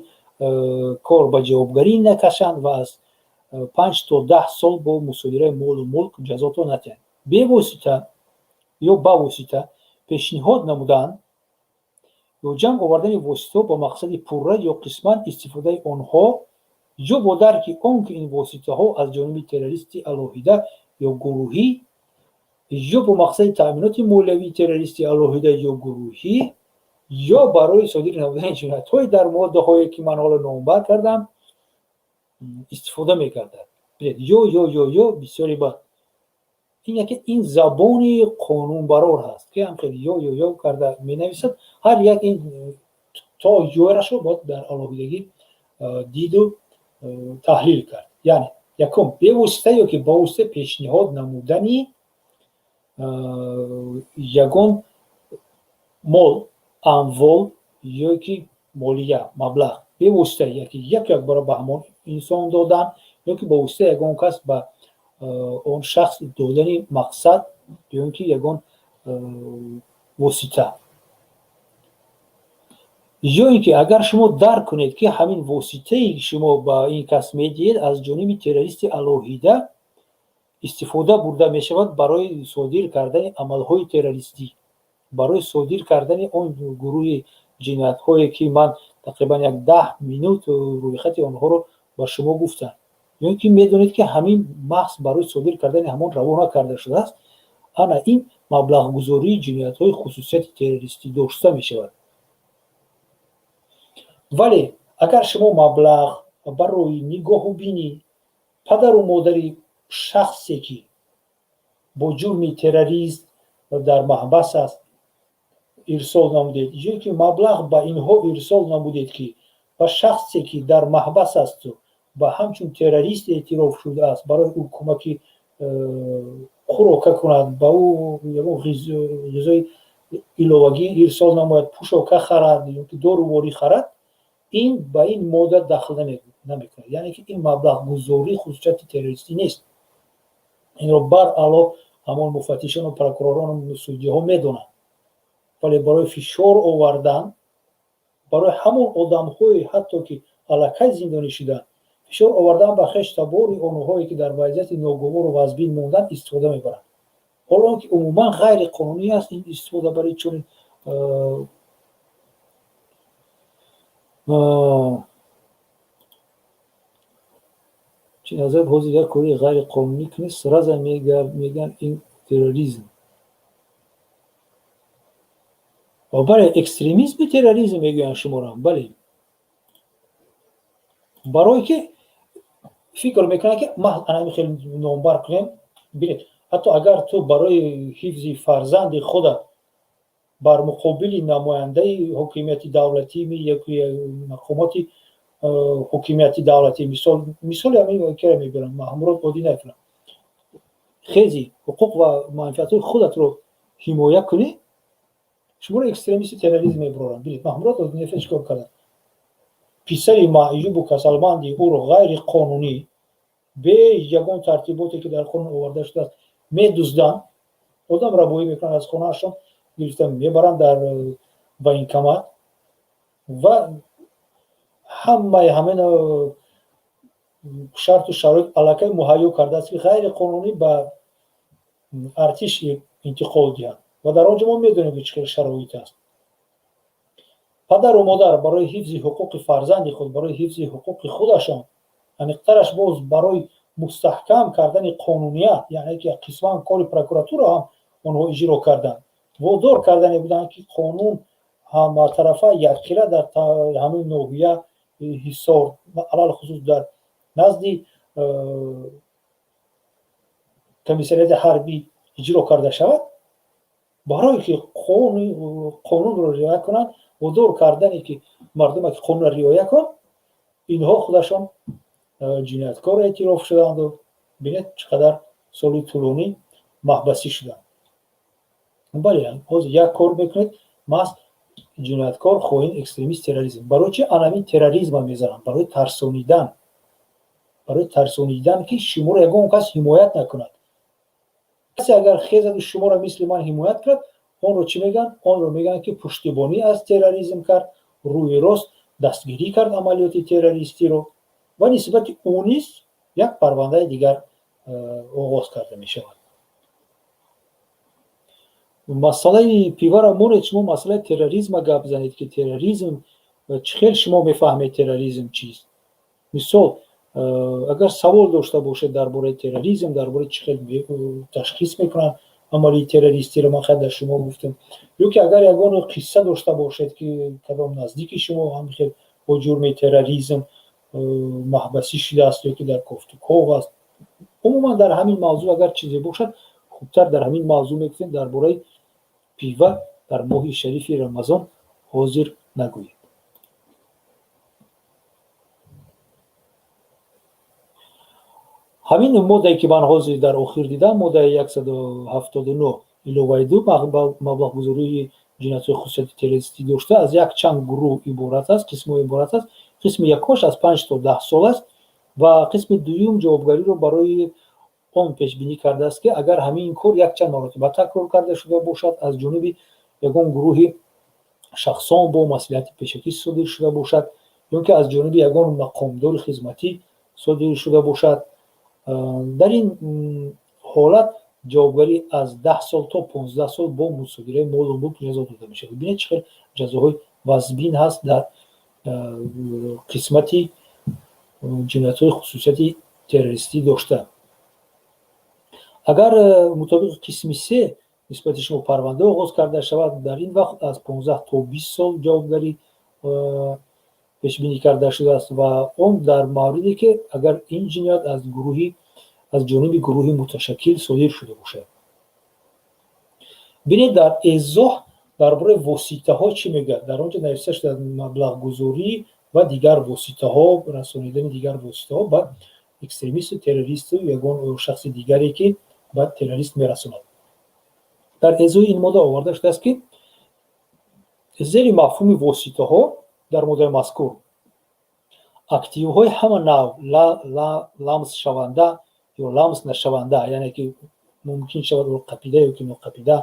кор ба ҷавобгарӣ накашанд ва аз 5 то 10 сол бо мусодираи молу мулк ҷазото натиҳанд. Бевосита ё ба восита пешниҳод намудан ё ҷамъ овардани воситаҳо ба мақсади пурра ё қисман истифодаи онҳо ё бо дарки он, ки ин воситаҳо аз ҷониби террористи алоҳида ё гурӯҳӣ ё бо мақсади таъминоти молиявии террористи алоҳида ё гурӯҳӣ ё барои содир намудани ҷиноятҳое дар моддаҳое, ки ман ҳоло номбар кардам, истифода мегардад. Бинед, ё, ё, ё, ё бисёре бад. Ин яке ин забони қонунбарор ҳаст, ки ҳам хеле ё, ё, ё карда менависад. Ҳар як ин то ёрашро бояд дар алоҳидагӣ диду таҳлил кард. Яъне якум, бевосита ё ки ба восита пешниҳод намудани ягон мол, амвол ё ки молия, маблағ, бевосита яки як якбора ба ҳамон инсон додан ё ки ба воситаи ягон кас ба он шахс додани мақсад ё ин ки ягон восита, ё ин ки агар шумо дарк кунед, ки ҳамин воситаи шумо ба ин кас медиҳед, аз ҷониби террористи алоҳида истифода бурда мешавад барои содир кардани амалҳои террористӣ, барои содир кардани он гурӯҳи ҷиноятҳое, ки ман тақрибан як 10 минут рӯйхати онҳоро ба шумо гуфтам, ё ин ки медонед, ки ҳамин маҳз барои содир кардани ҳамон равона карда шудааст, ана ин маблағгузории ҷиноятҳои хусусияти террористӣ дошта мешавад. Вале агар шумо маблағ барои нигоҳубини падару модари шахсе, ки бо ҷурми террорист дар маҳбас аст, ирсол намудед, ё ки маблағ ба инҳо ирсол намудед, ки ба шахсе, ки дар маҳбас асту ба ҳамчун террорист эътироф шудааст, барои ӯ кӯмаки хӯрока кунад, ба ӯ ягон ғизои иловагӣ ирсол намояд, пӯшока харад ё ки доруворӣ харад, ин ба ин модда дахл намекунад. Яъне ки ин маблағгузории хусусияти террористӣ нест. Инро баръало ҳамон муфаттишону прокуророну судяҳо медонанд, вале барои фишор овардан, барои ҳамон одамҳое ҳатто, ки аллакай зиндонӣ шуданд, фишор овардан ба хеш табори онҳое, ки дар вазъияти ногувору вазбин монданд, истифода мебаранд. Ҳоло он ки умуман ғайриқонунӣ аст ин истифода барои чунин. Чи назар ҳозир як кори ғайриқонунӣ кунӣ, сразу мегӯянд ин терроризм. Бале, экстремизми терроризм мегӯянд шуморо. Бале, барое ки фикр мекунанд, ки ма анами хеле номбар кунем. Бинед, ҳатто агар ту барои ҳифзи фарзанди худат бар муқобили намояндаи ҳокимияти давлатӣ яки мақомоти ҳокимияти давлатӣ, мисол, мисоли ҳамин кера мебарам, Маҳмурод Одинаев, хези, ҳуқуқ ва манфиатҳои худатро ҳимоя кунӣ, шуморо экстремисти терроризм мебароранд. Бинед, Маҳмурод Одинаев чӣ кор карданд? Писари маъюбу касалманди ӯро ғайриқонунӣ, бе ягон тартиботе, ки дар қонун оварда шудааст, медузданд, одам рабоӣ мекунанд, аз хонаашон гирифта мебаранд дар военкомат ва ҳамаи ҳамин шарту шароит аллакай муҳайё кардааст, ки ғайриқонунӣ ба артиш интиқол диҳанд. Ва дар он ҷо мо медонем, ки чӣ хел шароит аст. Падару модар барои ҳифзи ҳуқуқи фарзанди худ, барои ҳифзи ҳуқуқи худашон, аниқтараш боз барои мустаҳкам кардани қонуният, яъне ки қисман кори прокуратура ҳам онҳо иҷро карданд, водор кардане буданд, ки қонун ҳаматарафа якхела дар ҳамин ноҳия Ҳисор, алалхусус дар назди комиссариати ҳарбӣ иҷро карда шавад. Барое ки қонунро риоя кунанд, водор кардане, ки мардуме ки қонунро риоя кун, инҳо худашон ҷинояткор эътироф шуданду бинед, чӣ қадар соли тӯлонӣ маҳбасӣ шуданд. Бале, ҳозир як кор мекунед, маҳз ҷинояткор, хоин, экстремист, терроризм. Барои чи анамин терроризма мезананд? Барои тарсонидан, барои тарсонидан, ки шуморо ягон кас ҳимоят накунад. Касе агар хезаду шуморо мисли ман ҳимоят кунад, онро чӣ мегӯянд? Онро мегӯянд, ки пуштибонӣ аз терроризм кард, рӯи рост дастгирӣ кард амалиёти террористиро, ва нисбати ӯ низ як парвандаи дигар оғоз карда мешавад. Масъалаи пивара монед, шумо масъалаи терроризма гап занед, ки терроризм чӣ хел шумо мефаҳмед, терроризм чист? Мисол, агар савол дошта бошед дар бораи терроризм, дар бораи чӣ хел ташхис мекунанд амалии террористиро, ман хел дар шумо гуфтам, ё ки агар ягон қисса дошта бошед, ки кадом наздики шумо ҳам хел бо ҷурми терроризм маҳбасӣ шудааст ё ки дар кофтуков аст, умуман дар ҳамин мавзӯъ агар чизе бошад, хубтар дар ҳамин мавзӯъ мегуфтем. Дар бораи пива дар моҳи шарифи Рамазон ҳозир нагӯед. Ҳамин моддае, ки ман ҳозир дар охир дидам, моддаи 179 иловаи 2, маблағгузории ҷиноятҳои хусусияти террористӣ дошта, аз якчанд гурӯҳ иборат аст, қисмҳо иборат аст. Қисми якумаш аз 5 то 10 сол аст ва қисми дуюм ҷавобгариро барои он пешбинӣ кардааст, ки агар ҳамин кор якчанд маротиба такрор карда шуда бошад, аз ҷониби ягон гурӯҳи шахсон бо маслиҳати пешакӣ содир шуда бошад ё ки аз ҷониби ягон мақомдори хизматӣ содир шуда бошад, дар ин ҳолат ҷавобгарӣ аз 10 сол то 15 сол бо мусодираи молу мулк ҷазо дода мешавад. Бинед, чӣ хел ҷазоҳои вазбин ҳаст дар қисмати ҷиноятҳои хусусияти террористӣ дошта. Агар мутобиқи қисми се нисбати шумо парванда оғоз карда шавад, дар ин вақт аз 15 то 20 сол ҷавобгарӣ пешбинӣ карда шудааст ва он дар мавриде, ки агар ин ҷиноят аз ҷониби гурӯҳи муташаккил содир шуда бошад. Бинед, дар эзоҳ дар бораи воситаҳо чӣ мегӯяд? Дар он ҷо нависта шудааст: маблағгузорӣ ва дигар воситаҳо, расонидани дигар воситаҳо ба экстремисту террористу ягон шахси дигаре, ки ба террорист мерасонад. Дар эзоҳи ин модда оварда шудааст, ки зери мафҳуми воситаҳо дар моддаи мазкур активҳои ҳама навъ, ламсшаванда ё ламс нашаванда, яъне ки мумкин шавад қапида ё ки ноқапида,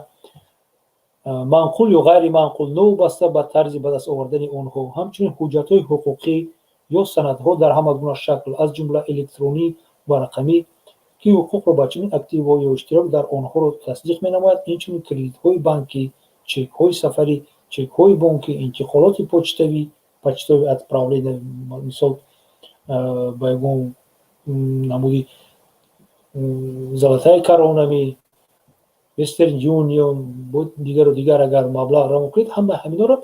манқул ё ғайриманқул, новобаста ба тарзи ба даст овардани онҳо, ҳамчунин ҳуҷҷатҳои ҳуқуқӣ ё санадҳо дар ҳама гуна шакл, аз ҷумла электронӣ ва рақамӣ, ки ҳуқуқро ба чунин активҳо ё иштирок дар онҳоро тасдиқ менамояд, инчунин кредитҳои бонкӣ, чекҳои сафарӣ, чекҳои бонкӣ, интиқолоти почтавӣ. почтовое отправление, мисол, ба ягон намуди Золотая Коронами, Вестерн Юнион, дигару дигар, агар маблағ равон кунед, ҳама ҳаминҳоро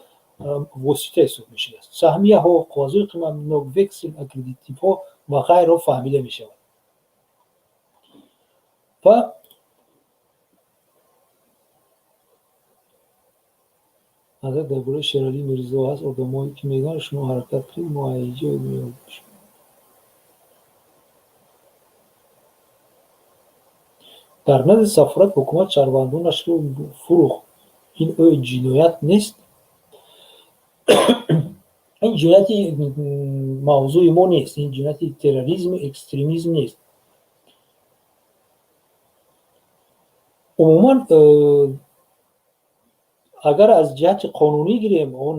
восита ҳисоб мешавад. Саҳмияҳо, қоғазҳои қиматнок, вексел, аккредитивҳо ва ғайро фаҳмида мешавад. Ва назар дар бораи Шералӣ Мирзо ҳаст одамое ки мегӯянд, шумо ҳаракат кунед, мо айҷо меёбем. Дар назди сафорат ҳукумат шаҳрвандонашро фурӯхт. Ин оё ҷиноят нест? Ин ҷинояти мавзӯи мо нест, ин ҷинояти терроризму экстремизм нест. Умуман, агар аз ҷиҳати қонунӣ гирем, он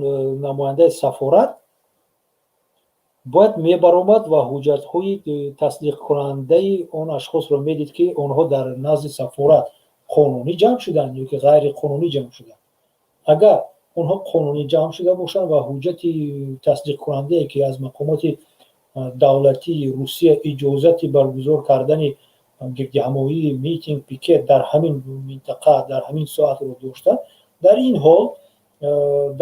намояндаи сафорат бояд мебаромад ва ҳуҷҷатҳои тасдиқкунандаи он ашхосро медид, ки онҳо дар назди сафорат қонунӣ ҷамъ шуданд ё ки ғайриқонунӣ ҷамъ шуданд. Агар онҳо қонунӣ ҷамъ шуда бошанд ва ҳуҷҷати тасдиқкунандае, ки аз мақомоти давлатии Русия иҷозати баргузор кардани гирдиҳамоӣ, митинг, пикет дар ҳамин минтақа дар ҳамин соатро доштанд, дар ин ҳол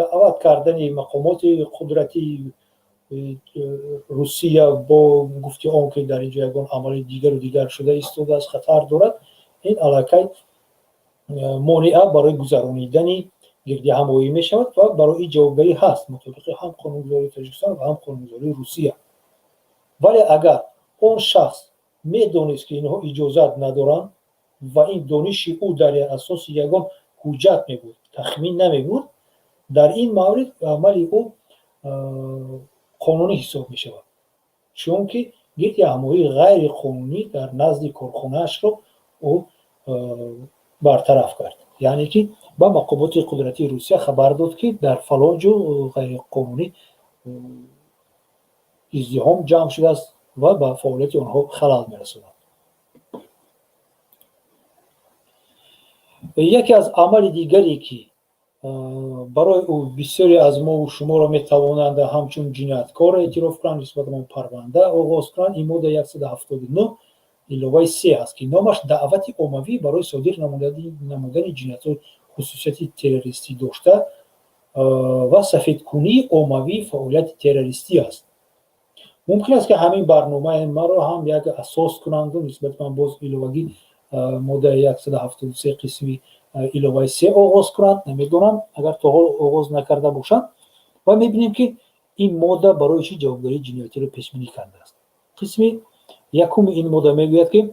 даъват кардани мақомоти қудратии Русия бо гуфти он, ки дар ин ҷо ягон амали дигару дигар шуда истодааст, хатар дорад, ин аллакай монеа барои гузаронидани гирдиҳамоӣ мешавад ва барои ҷавобгарӣ ҳаст мутобиқи ҳам қонунгузории Тоҷикистон ва ҳам қонунгузории Русия. Вале агар он шахс медонист, ки инҳо иҷозат надоранд ва ин дониши ӯ дар асоси ягон ҳуҷҷат мебуд, тахмин намебуд, дар ин маврид амали ӯ қонунӣ ҳисоб мешавад, чунки гирдиҳамоии ғайриқонунӣ дар назди корхонаашро ӯ бартараф кард, яъне ки ба мақомоти қудратии Русия хабар дод, ки дар фалон ҷо ғайриқонунӣ издиҳом ҷамъ шудааст ва ба фаъолияти онҳо халал мерасонад. Яке аз амали дигаре, ки барои ӯ бисёре аз мову шуморо метавонанд ҳамчун ҷинояткор эътироф кунанд, нисбат ба он парванда оғоз кунанд, ин модда 179 иловаи 3 аст, ки номаш даъвати оммавӣ барои содир намудани ҷиноятҳои хусусияти террористӣ дошта ва сафедкунии оммавии фаъолияти террористӣ аст. Мумкин аст, ки ҳамин барномаи маро ҳам як асос кунанду нисбати ман боз иловагӣ моддаи 173 қисми иловаи 3 оғоз кунанд, намедонам, агар то ҳол оғоз накарда бошанд. Ва мебинем, ки ин модда барои чӣ ҷавобгарии ҷиноятиро пешбинӣ кардааст. Қисми якуми ин модда мегӯяд, ки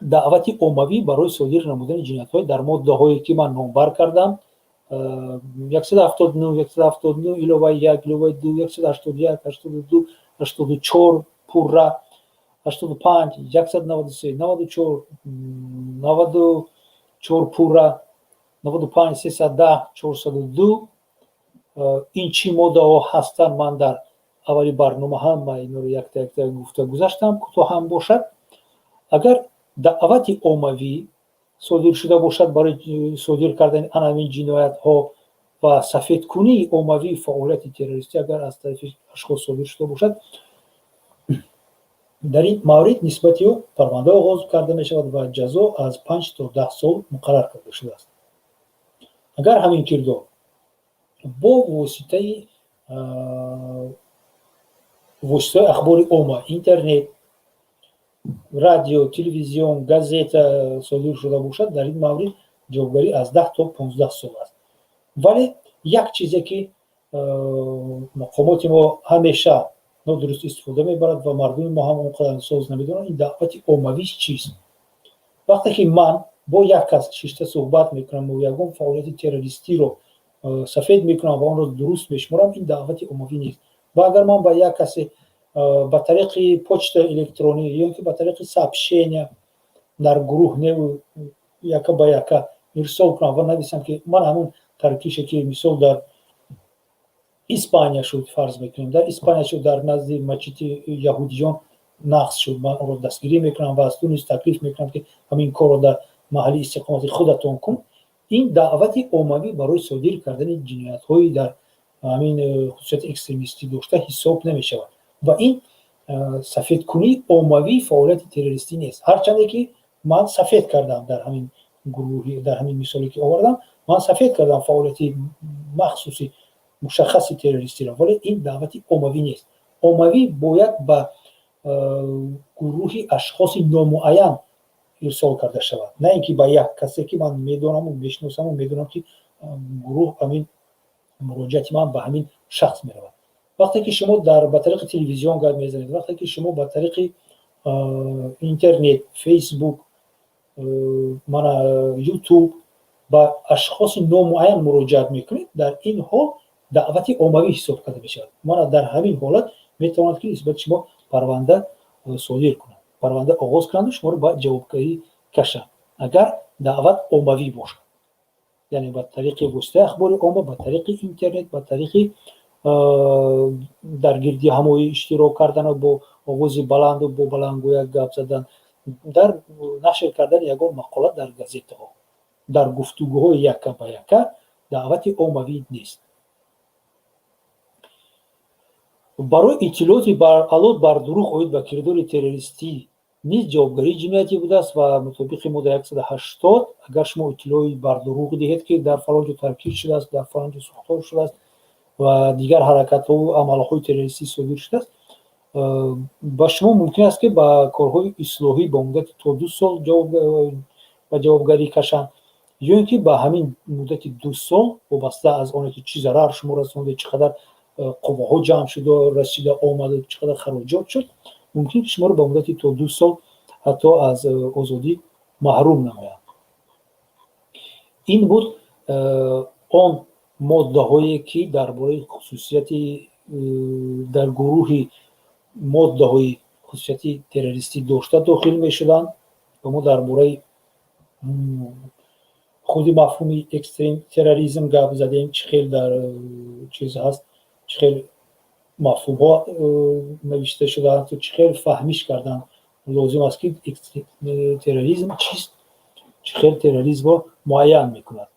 даъвати оммавӣ барои содир намудани ҷиноятҳои дар моддаҳое, ки ман номбар кардам, 179, 179 иловаи 1, иловаи 2, 181, 82, 84 пурра, 85, 193, 94, 94 пурра, 95, 310, 402. Ин чӣ моддаҳо ҳастанд, ман дар аввали барнома ҳама инро якта якта гуфта гузаштам, кӯтоҳ ҳам бошад. Агар даъвати оммавӣ содир шуда бошад барои содир кардани ана ҳамин ҷиноятҳо ва сафедкунии оммавии фаъолияти террористӣ агар аз тарафи ашхос содир шуда бошад, дар ин маврид нисбати ӯ парванда оғоз карда мешавад ва ҷазо аз 5 то 10 сол муқаррар карда шудааст. Агар ҳамин кирдор бо воситаи воситаҳои ахбори омма, интернет, радио, телевизион, газета содир шуда бошад, дар ин маврид ҷавобгарӣ аз 10 то 15 сол аст. Вале як чизе, ки мақомоти мо ҳамеша нодуруст истифода мебарад ва мардуми мо ҳам он қадар соз намедонанд, ин даъвати оммавӣ чист? Вақте ки ман бо як кас шишта суҳбат мекунам ва ягон фаъолияти террористиро сафед мекунам ва онро дуруст мешуморам, ин даъвати оммавӣ нест. Ва агар ман ба як касе ба тариқи почтаи электронӣ ё ин ки ба тариқи сообщения дар гурӯҳ неву яка ба яка ирсол кунам ва нависам, ки ман ҳамун таркише, ки мисол дар Испания шуд, фарз мекунем, дар Испания шуд, дар назди масҷиди яҳудиён нақз шуд, ман онро дастгирӣ мекунам ва аз ту низ таклиф мекунам, ки ҳамин корро дар маҳалли истиқомати худатон кун, ин даъвати оммавӣ барои содир кардани ҷиноятҳои дар Ҳамин хусусияти экстремистӣ дошта ҳисоб намешавад ва ин сафедкунии оммавии фаъолияти террористӣ нест. Ҳарчанде ки ман сафед кардам дар ҳамин гурӯҳи, дар ҳамин мисоле ки овардам, ман сафед кардам фаъолияти махсуси мушаххаси террористиро, вале ин даъвати оммавӣ нест. Оммавӣ бояд ба гурӯҳи ашхоси номуайян ирсол карда шавад, на ин ки ба як касе ки ман медонаму мешиносаму медонам, ки гурӯҳ ҳамин муроҷиати ман ба ҳамин шахс меравад. Вақте ки шумо дар ба тариқи телевизион гап мезанед, вақте ки шумо ба тариқи интернет, Фейсбук, мана Ютуб ба ашхоси номуайян муроҷиат мекунед, дар ин ҳол даъвати оммавӣ ҳисоб карда мешавад. Мана дар ҳамин ҳолат метавонад, ки нисбати шумо парванда содир кунад, парванда оғоз кунанду шуморо ба ҷавобгарӣ кашанд, агар даъват оммавӣ бошад, яъне ба тариқи воситаи ахбори омма, ба тариқи интернет, ба тариқи дар гирди ҳамоӣ иштирок кардану бо овози баланду бо баландгӯяк гап задан, дар нашр кардани ягон мақола дар газетаҳо, дар гуфтугӯҳои яка ба яка даъвати оммавӣ нест. Барои иттилооти алот бар дурӯғ оид ба кирдори террористӣ низ ҷавобгарии ҷиноятӣ будааст ва мутобиқи модда 180, агар шумо иттилои бардурӯғ диҳед, ки дар фалон ҷо таркиш шудааст, дар фалон ҷо сӯхтор шудааст ва дигар ҳаракатҳову амалҳои террористӣ содир шудааст, ба шумо мумкин аст, ки ба корҳои ислоҳӣ ба муддати то 2 сол ба ҷавобгарӣ кашанд, ё ин ки ба ҳамин муддати 2 сол, вобаста аз оне ки чӣ зарар шумо расонда, чӣ қадар қувваҳо ҷамъ шуда расида омада, чӣ қадар хароҷот шуд, мумкин ки шуморо ба муддати то 2 сол ҳатто аз озодӣ маҳрум намоянд. Ин буд он моддаҳое, ки дар бораи хусусияти дар гурӯҳи моддаҳои хусусияти террористӣ дошта дохил мешуданд. Ва мо дар бораи худи мафҳуми экстрем терроризм гап задем, чӣ хел дар чиз ҳаст, чӣ хел мафҳумҳо навишта шудаанд, чӣ хел фаҳмиш кардан лозим аст, ки терроризм чист, чӣ хел терроризмро муайян мекунад.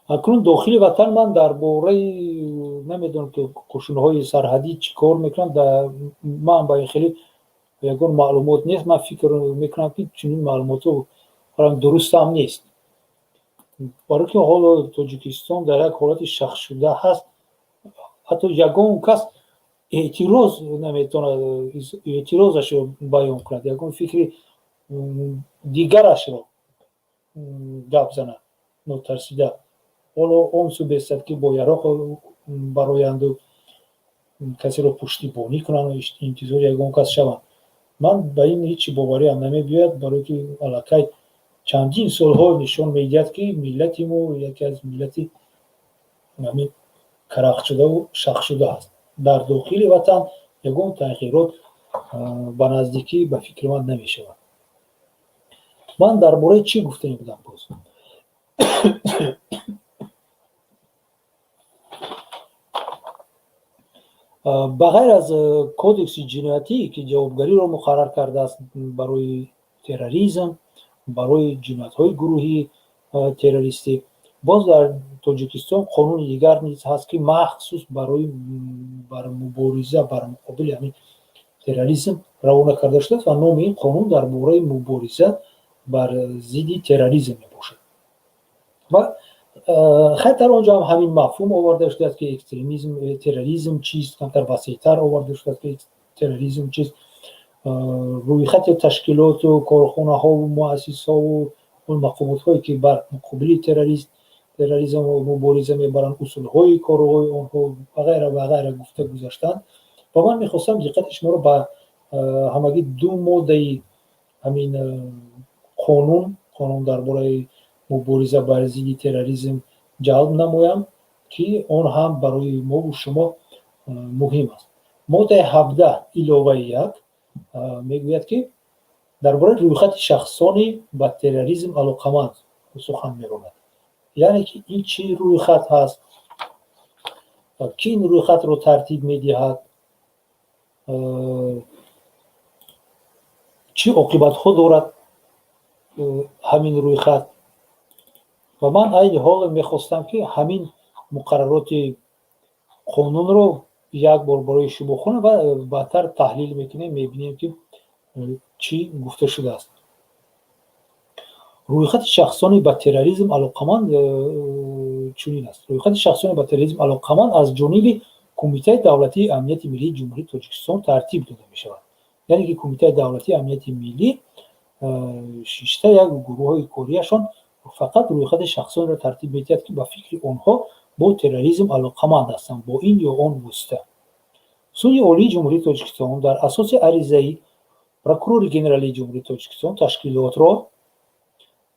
Акнун дохили ватан ман дар бораи намедонам, ки қушунҳои сарҳадӣ чӣ кор мекунанд. Ман ба ин хеле ягон маълумот нест. Ман фикр мекунам, ки чунин маълумотҳо дурустам нест, барои ки ҳоло Тоҷикистон дар як ҳолати шахсшуда ҳаст. Ҳатто ягон кас эътироз наметавонад, эътирозашро баён кунад, ягон фикри дигарашро гап занад нотарсида. Ҳоло он су бестад, ки бо яроқ бароянду касеро пуштибонӣ кунанд, интизори ягон кас шаванд. Ман ба ин ҳеҷ бовариам намебиёяд, барое ки аллакай чандин солҳо нишон медиҳад, ки миллати мо яке аз миллати ҳамин карахтшудаву шахсшуда аст. Дар дохили ватан ягон тағйирот ба наздикӣ, ба фикри ман, намешавад. Ман дар бораи чӣ гуфтани будам боз? Ба ғайр аз кодекси ҷиноятӣ, ки ҷавобгариро муқаррар кардааст барои терроризм, барои ҷиноятҳои гурӯҳии террористӣ, боз дар Тоҷикистон қонуни дигар низ ҳаст, ки махсус барои бар мубориза бар муқобили ҳамин терроризм равона карда шудааст ва номи ин қонун дар бораи мубориза бар зидди терроризм мебошад. Ва хайр, дар он ҷо ҳам ҳамин мафҳум оварда шудааст, ки экстремизм, терроризм чист, камтар васеътар оварда шудааст, ки терроризм чист, рӯйхати ташкилоту корхонаҳову муассисаҳову он мақомотҳое, ки бар муқобили терроризм мубориза мебаранд, усулҳои корҳои онҳо ва ғайра ва ғайра гуфта гузаштанд. Ва ман мехостам диққати шуморо ба ҳамагӣ ду моддаи ҳамин қонун дар бораи мубориза бар зидди терроризм ҷалб намоям, ки он ҳам барои мову шумо муҳим аст. Моддаи 17 иловаи 1 мегӯяд, ки дар бораи рӯйхати шахсони ба терроризм алоқаманд сухан меронад, яъне ки ин чӣ рӯйхат ҳаст, ки ин рӯйхатро тартиб медиҳад, чӣ оқибатҳо дорад ҳамин рӯйхат. Ва ман айни ҳол мехостам, ки ҳамин муқаррароти қонунро як бор барои шумо хонам ва баъдтар таҳлил мекунем, мебинем, ки чӣ гуфта шудааст. Рӯйхати шахсони ба терроризм алоқаманд чунин аст: рӯйхати шахсони ба терроризм алоқаманд аз ҷониби Кумитаи давлатии амнияти миллии Ҷумҳурии Тоҷикистон тартиб дода мешавад. Яъне ки Кумитаи давлатии амнияти миллӣ шишта, як гурӯҳҳои кориашон фақат рӯйхати шахсонеро тартиб медиҳад, ки ба фикри онҳо бо терроризм алоқаманд ҳастанд бо ин ё он восита. Суди Олии Ҷумҳурии Тоҷикистон дар асоси аризаи Прокурори Генералии Ҷумҳурии Тоҷикистон ташкилотро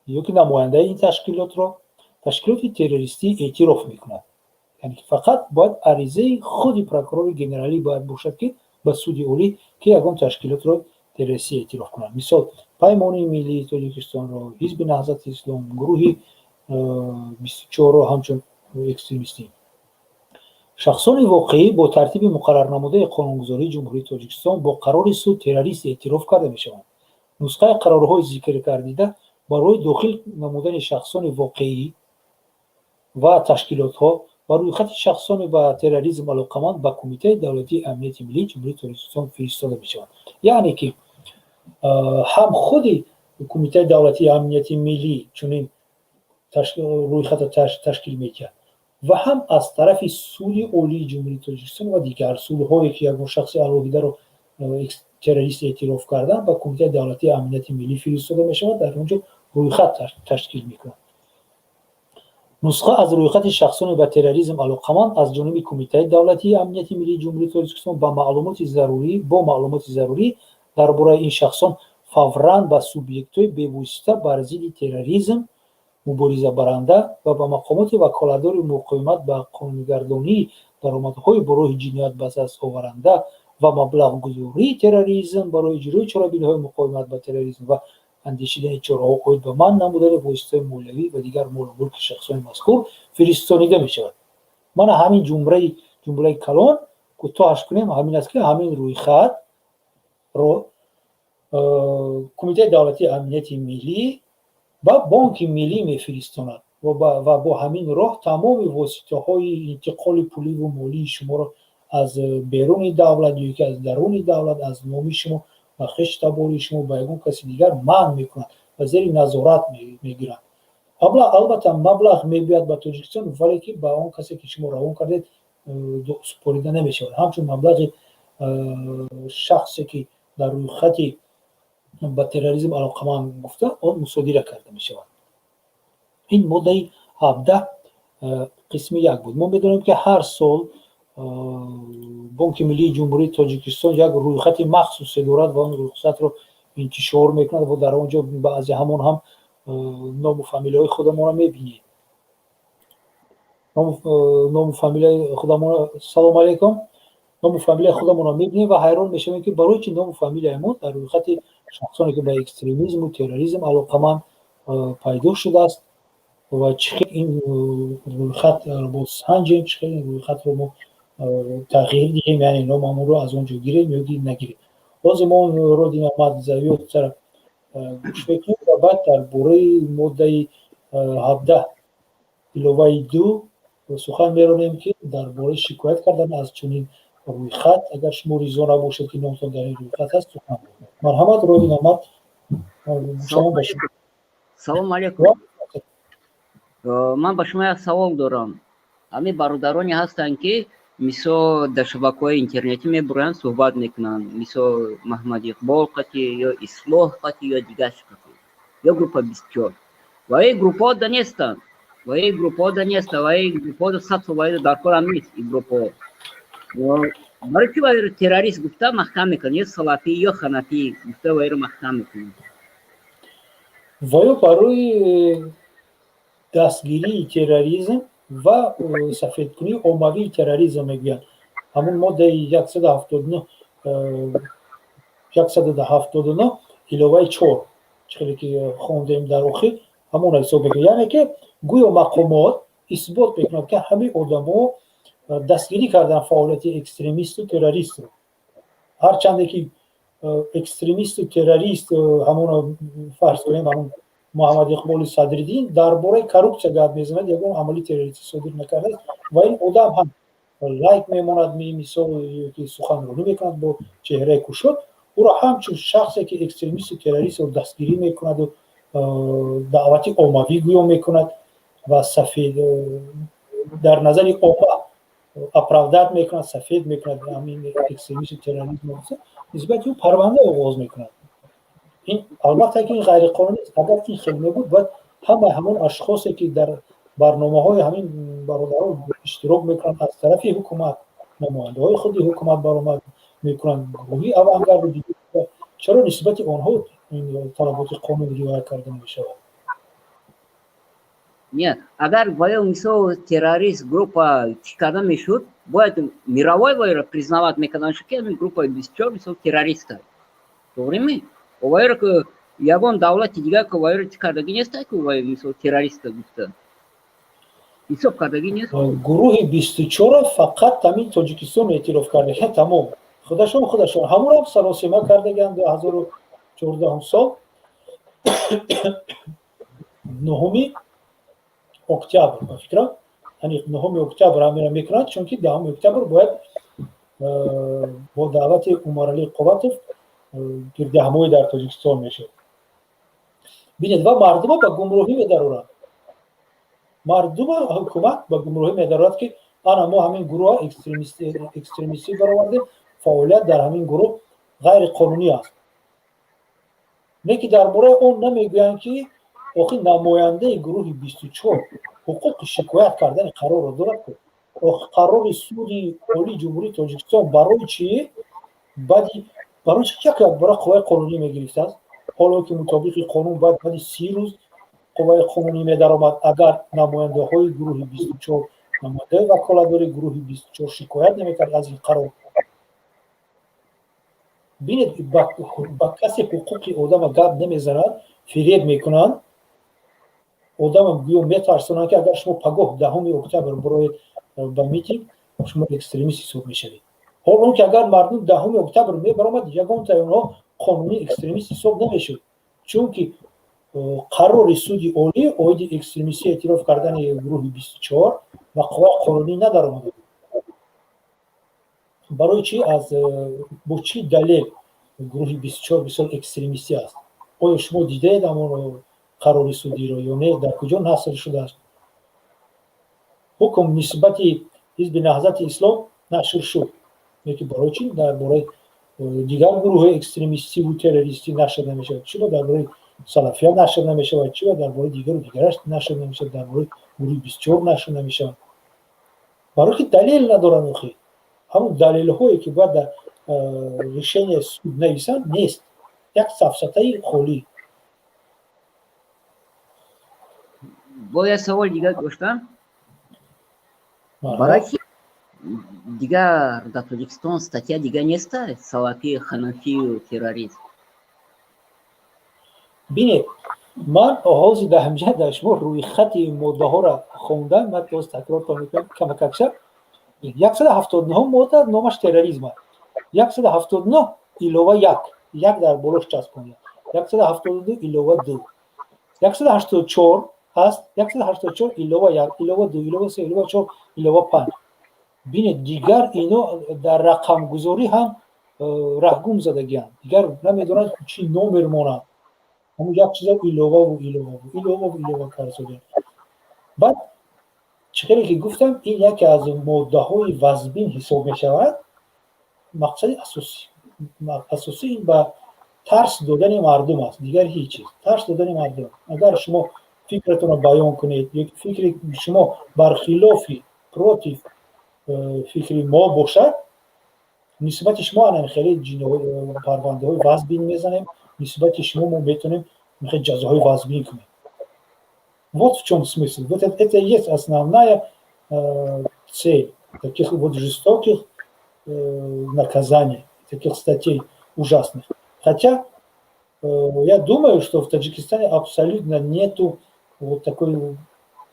ё ки намояндаи ин ташкилотро ташкилоти террористӣ эътироф мекунад. Яъне ки фақат бояд аризаи худи Прокурори Генералӣ бояд бошад, ки ба Суди Олӣ, ки ягон ташкилотро террористӣ эътироф кунад, мисол, Паймони миллии Тоҷикистонро, Ҳизби Наҳзати Ислом, гурӯҳи 24-ро ҳамчун экстремистӣ. Шахсони воқеӣ бо тартиби муқаррарнамудаи қонунгузории Ҷумҳурии Тоҷикистон бо қарори суд террорист эътироф карда мешаванд. Нусхаи қарорҳои зикргардида барои дохил намудани шахсони воқеӣ ва ташкилотҳо ба рӯйхати шахсони ба терроризм алоқаманд ба Кумитаи давлатии амнияти миллии Ҷумҳурии Тоҷикистон фиристода мешавад. Яъне ки ҳам худи Кумитаи давлатии амнияти миллӣ чунин рӯйхатро ташкил медиҳад ва ҳам аз тарафи Суди Олии Ҷумҳурии Тоҷикистон ва дигар судҳое, ки ягон шахси алоҳидаро террорист эътироф карданд, ба Кумитаи давлатии амнияти миллӣ фиристода мешавад, дар он ҷо рӯйхат ташкил мекунад. Нусха аз рӯйхати шахсони ба терроризм алоқаманд аз ҷониби Кумитаи давлатии амнияти миллии Ҷумҳурии Тоҷикистон бо маълумоти зарурӣ дар бораи ин шахсон фавран ба субъектҳои бевосита бар зидди терроризм муборизабаранда ва ба мақомоти ваколатдори муқовимат ба қонунигардонии даромадҳои бо роҳи ҷиноят ба даст оваранда ва маблағгузории терроризм барои иҷрои чорабиниҳои муқовимат ба терроризм ва андешидани чораҳо оид ба манъ намудани воситаҳои молиявӣ ва дигар молу мулки шахсони мазкур фиристонида мешавад. Мана ҳамин ҷумлаи калон, кӯтоҳаш кунем, ҳамин аст, ки ҳамин рӯйхатро Кумитаи давлатии амнияти миллӣ ба Бонки Миллӣ мефиристонад ва бо ҳамин роҳ тамоми воситаҳои интиқоли пуливу молии шуморо аз беруни давлат ё ки аз даруни давлат аз номи шумо ба хештабори шумо, ба ягон каси дигар манъ мекунад ва зери назорат мегирад. Албатта, маблағ мебиёяд ба Тоҷикистон, вале ки ба он касе, ки шумо равон кардед, супорида намешавад. Ҳамчун маблағи шахсе, ки дар рӯйхати ба терроризм алоқаманд гуфта, он мусодира карда мешавад. Ин моддаи 17, қисми як буд. Мо медонем, ки ҳар сол Бонки Миллии Ҷумҳурии Тоҷикистон як рӯйхати махсусе дорад ва он рӯйхатро интишор мекунад ва дар он ҷо баъзе ҳамон ҳам ному фамилияҳои худамонро мебинед. Ному фамилияи худамонро, салому алайкум, ному фамилияи худамонро мебинем ва ҳайрон мешавем, ки барои чи ному фамилияи мо дар рӯйхати шахсоне, ки ба экстремизму терроризм алоқаманд, пайдо шудааст ва чӣ хел ин рӯйхат боз санҷем, чӣ хел ин рӯйхатро мо тағйир диҳем, яъне номамонро аз он ҷо гирем ё ки нагирем. Ҳозир мо Родина мать зовёт-ро гӯш мекунем ва баъд дар бораи моддаи 17, иловаи ду сухан меронем, ки дар бораи шикоят кардан аз чунин рӯйхат, агар шумо ризо набошед, ки номтон дар ин рӯйхат ҳаст, сухан. Марҳамат, Родина мать. Салому алайкум. Ман ба шумо як савол дорам. Ҳамин бародароне ҳастанд, ки мисол дар шабакаҳои интернетӣ мебуранд, суҳбат мекунанд, мисол Маҳмад Иқбол қатӣ ё Ислоҳ қатӣ ё дигарш қатӣ ё группа 24, ва ин группаҳо да нестанд, ва ин группаҳо да нестанд, ва ин группаҳо да сад сол дар корам нест. Ин группаҳо барои чӣ вайро террорист гуфта маҳкам мекунанд ё салафӣ ё ханафӣ гуфта вайро маҳкам мекунанд? Ва ё барои дастгирии терроризм ва сафедкунии оммавии терроризм мегӯянд. Ҳамун моддаи 179, иловаи чор, чӣ хеле ки хондем дар охир, ҳамонро ҳисоб мекунад. Яъне ки гӯё мақомот исбот мекунад, ки ҳамин одамо дастгирӣ кардан фаъолияти экстремисту террористро. Ҳарчанде ки экстремисту террорист, ҳамоно фарз кунем, ҳамон Муҳаммад Иқболи Садриддин дар бораи коррупсия гап мезанад, ягон амали террористӣ содир накардааст. Ва ин одам ҳам лайк мемонад, мисол, ки суханронӣ мекунад бо чеҳраи кушод, ӯро ҳамчун шахсе ки экстремисту террористро дастгирӣ мекунаду даъвати оммавӣ гӯё мекунад ва сафед дар назари омма оправдать мекунад, сафед мекунад ҳамин экстремисту терроризм, нисбати ӯ парванда оғоз мекунад. Ин, албатта, ки ин ғайриқонунӣ аст. Агар ин хел мебуд, бояд ҳамаи ҳамон ашхосе, ки дар барномаҳои ҳамин бародарон иштирок мекунанд, аз тарафи ҳукумат намояндаҳои худи ҳукумат баромад мекунанд, гурӯҳи Авангарду, чаро нисбати онҳо талаботи қонун риоя карда намешавад? Не, агар ваё, мисол, террорист группа чӣ карда мешуд, бояд мировой вайро признавать мекарданд, ки ҳамин группаи 24, мисол, террориста. Тоғриме? Вайро ки ягон давлати дигар ки вайро чӣ кардагӣ неста, ки вай, мисол, террориста гуфта ҳисоб кардагӣ нест. Гурӯҳи 24-ро фақат ҳамин Тоҷикистон эътироф карда, тамом. Худашон ҳамонам саросема кардагианд 2014-ум сол, 9-уми октябр, ба фикрам, аниқ 9-уми октябр ҳаминро мекунанд, чунки 10-уми октябр бояд бо даъвати Умаралӣ Қувватов гирдиҳамоӣ дар Тоҷикистон мешуд. Бинед, ва мардума ба гумроҳӣ медароранд, мардума ҳукумат ба гумроҳӣ медарорад, ки ана мо ҳамин гурӯҳа экстремистӣ баровардем, фаъолият дар ҳамин гурӯҳ ғайриқонунӣ аст. Не ки дар бораи он намегӯянд, ки охи намояндаи гурӯҳи 24 ҳуқуқи шикоят кардани қарорро дорад. Охи қарори Суди Олии Ҷумҳурии Тоҷикистон барои чӣ баъди, барои чӣ як якбора қувваи қонунӣ мегирифтааст, ҳоло ки мутобиқи қонун бояд баъди 30 рӯз қувваи қонунӣ медаромад, агар намояндаҳои гурӯҳи 24, намояндаи ваколатдори гурӯҳи 24 шикоят намекард аз ин қарор? Бинед, ба касе ҳуқуқи одама гап намезанад, фиреб мекунанд одама, гӯё метарсонанд, ки агар шумо пагоҳ 10-уми октябр бироед ба митинг, шумо экстремист ҳисоб мешавед. Ҳол он ки агар мардум 10-уми октябр мебаромад, ягонтаи онҳо қонунӣ экстремист ҳисоб намешуд, чунки қарори Суди Олӣ оиди экстремистӣ эътироф кардани гурӯҳи 24 ба қувваи қонунӣ надаромада буд. Барои чӣ, аз бо чӣ далел гурӯҳи 24 бисёр экстремистӣ аст? Оё шумо дидаед ҳамон қарори судиро ё не? Дар куҷо наср шудааст? Ҳукм нисбати Ҳизби Наҳзати Ислом нашр шуд, лекин барои чӣ дар бораи дигар гурӯҳҳои экстремистиву террористӣ нашр намешавад? Чиро дар бораи салафия нашр намешавад? Чиро дар бораи дигару дигараш нашр намешавад, дар бораи гурӯҳи 24 нашр намешавад? Барои ки далел надоранд. Охи ҳамон далелҳое, ки бояд дар решение суд нависанд, нест, як сафсатаи холӣ. Бо як савол дигар доштам. Барои чи дигар дар Тоҷикистон статья дигар неста, салафӣ, ханафию террорист? Бинед, ман ҳозир дар ҳамҷа дар шумо рӯйхати моддаҳоро хондам, ман боз такрортон мекунам камакакша. 179 модда номаш терроризм аст, 179 илова 1, як дар болош часпонда, 172 илова 2, 184 ҳаст, 184 илова 1, илова 2, илова 3, илова 4, илова 5. Бинед, дигар ино дар рақамгузорӣ ҳам раҳгум задагианд, дигар намедонанд чӣ номер монанд, ҳамун як чиза иловаву иловаву иловаву илова карда. Баъд чӣ хеле ки гуфтам, ин яке аз моддаҳои вазбин ҳисоб мешавад. Мақсади асосӣ ин ба тарс додани мардум аст, дигар ҳеҷ чиз, тарс додани мардум. Агар шумо фикратонро баён кунед ё фикри шумо бархилофи, против фикри мо бошад, нисбати шумо ана хеле парвандаҳои вазбин мезанем, нисбати шумо мо метавонем ҷазоҳои вазбин кунем. Вот в чем смысл. Вот это и есть основная цель таких вот жестоких наказаний, таких статей ужасных. Хотя я думаю, что в Таджикистане абсолютно нету вот такой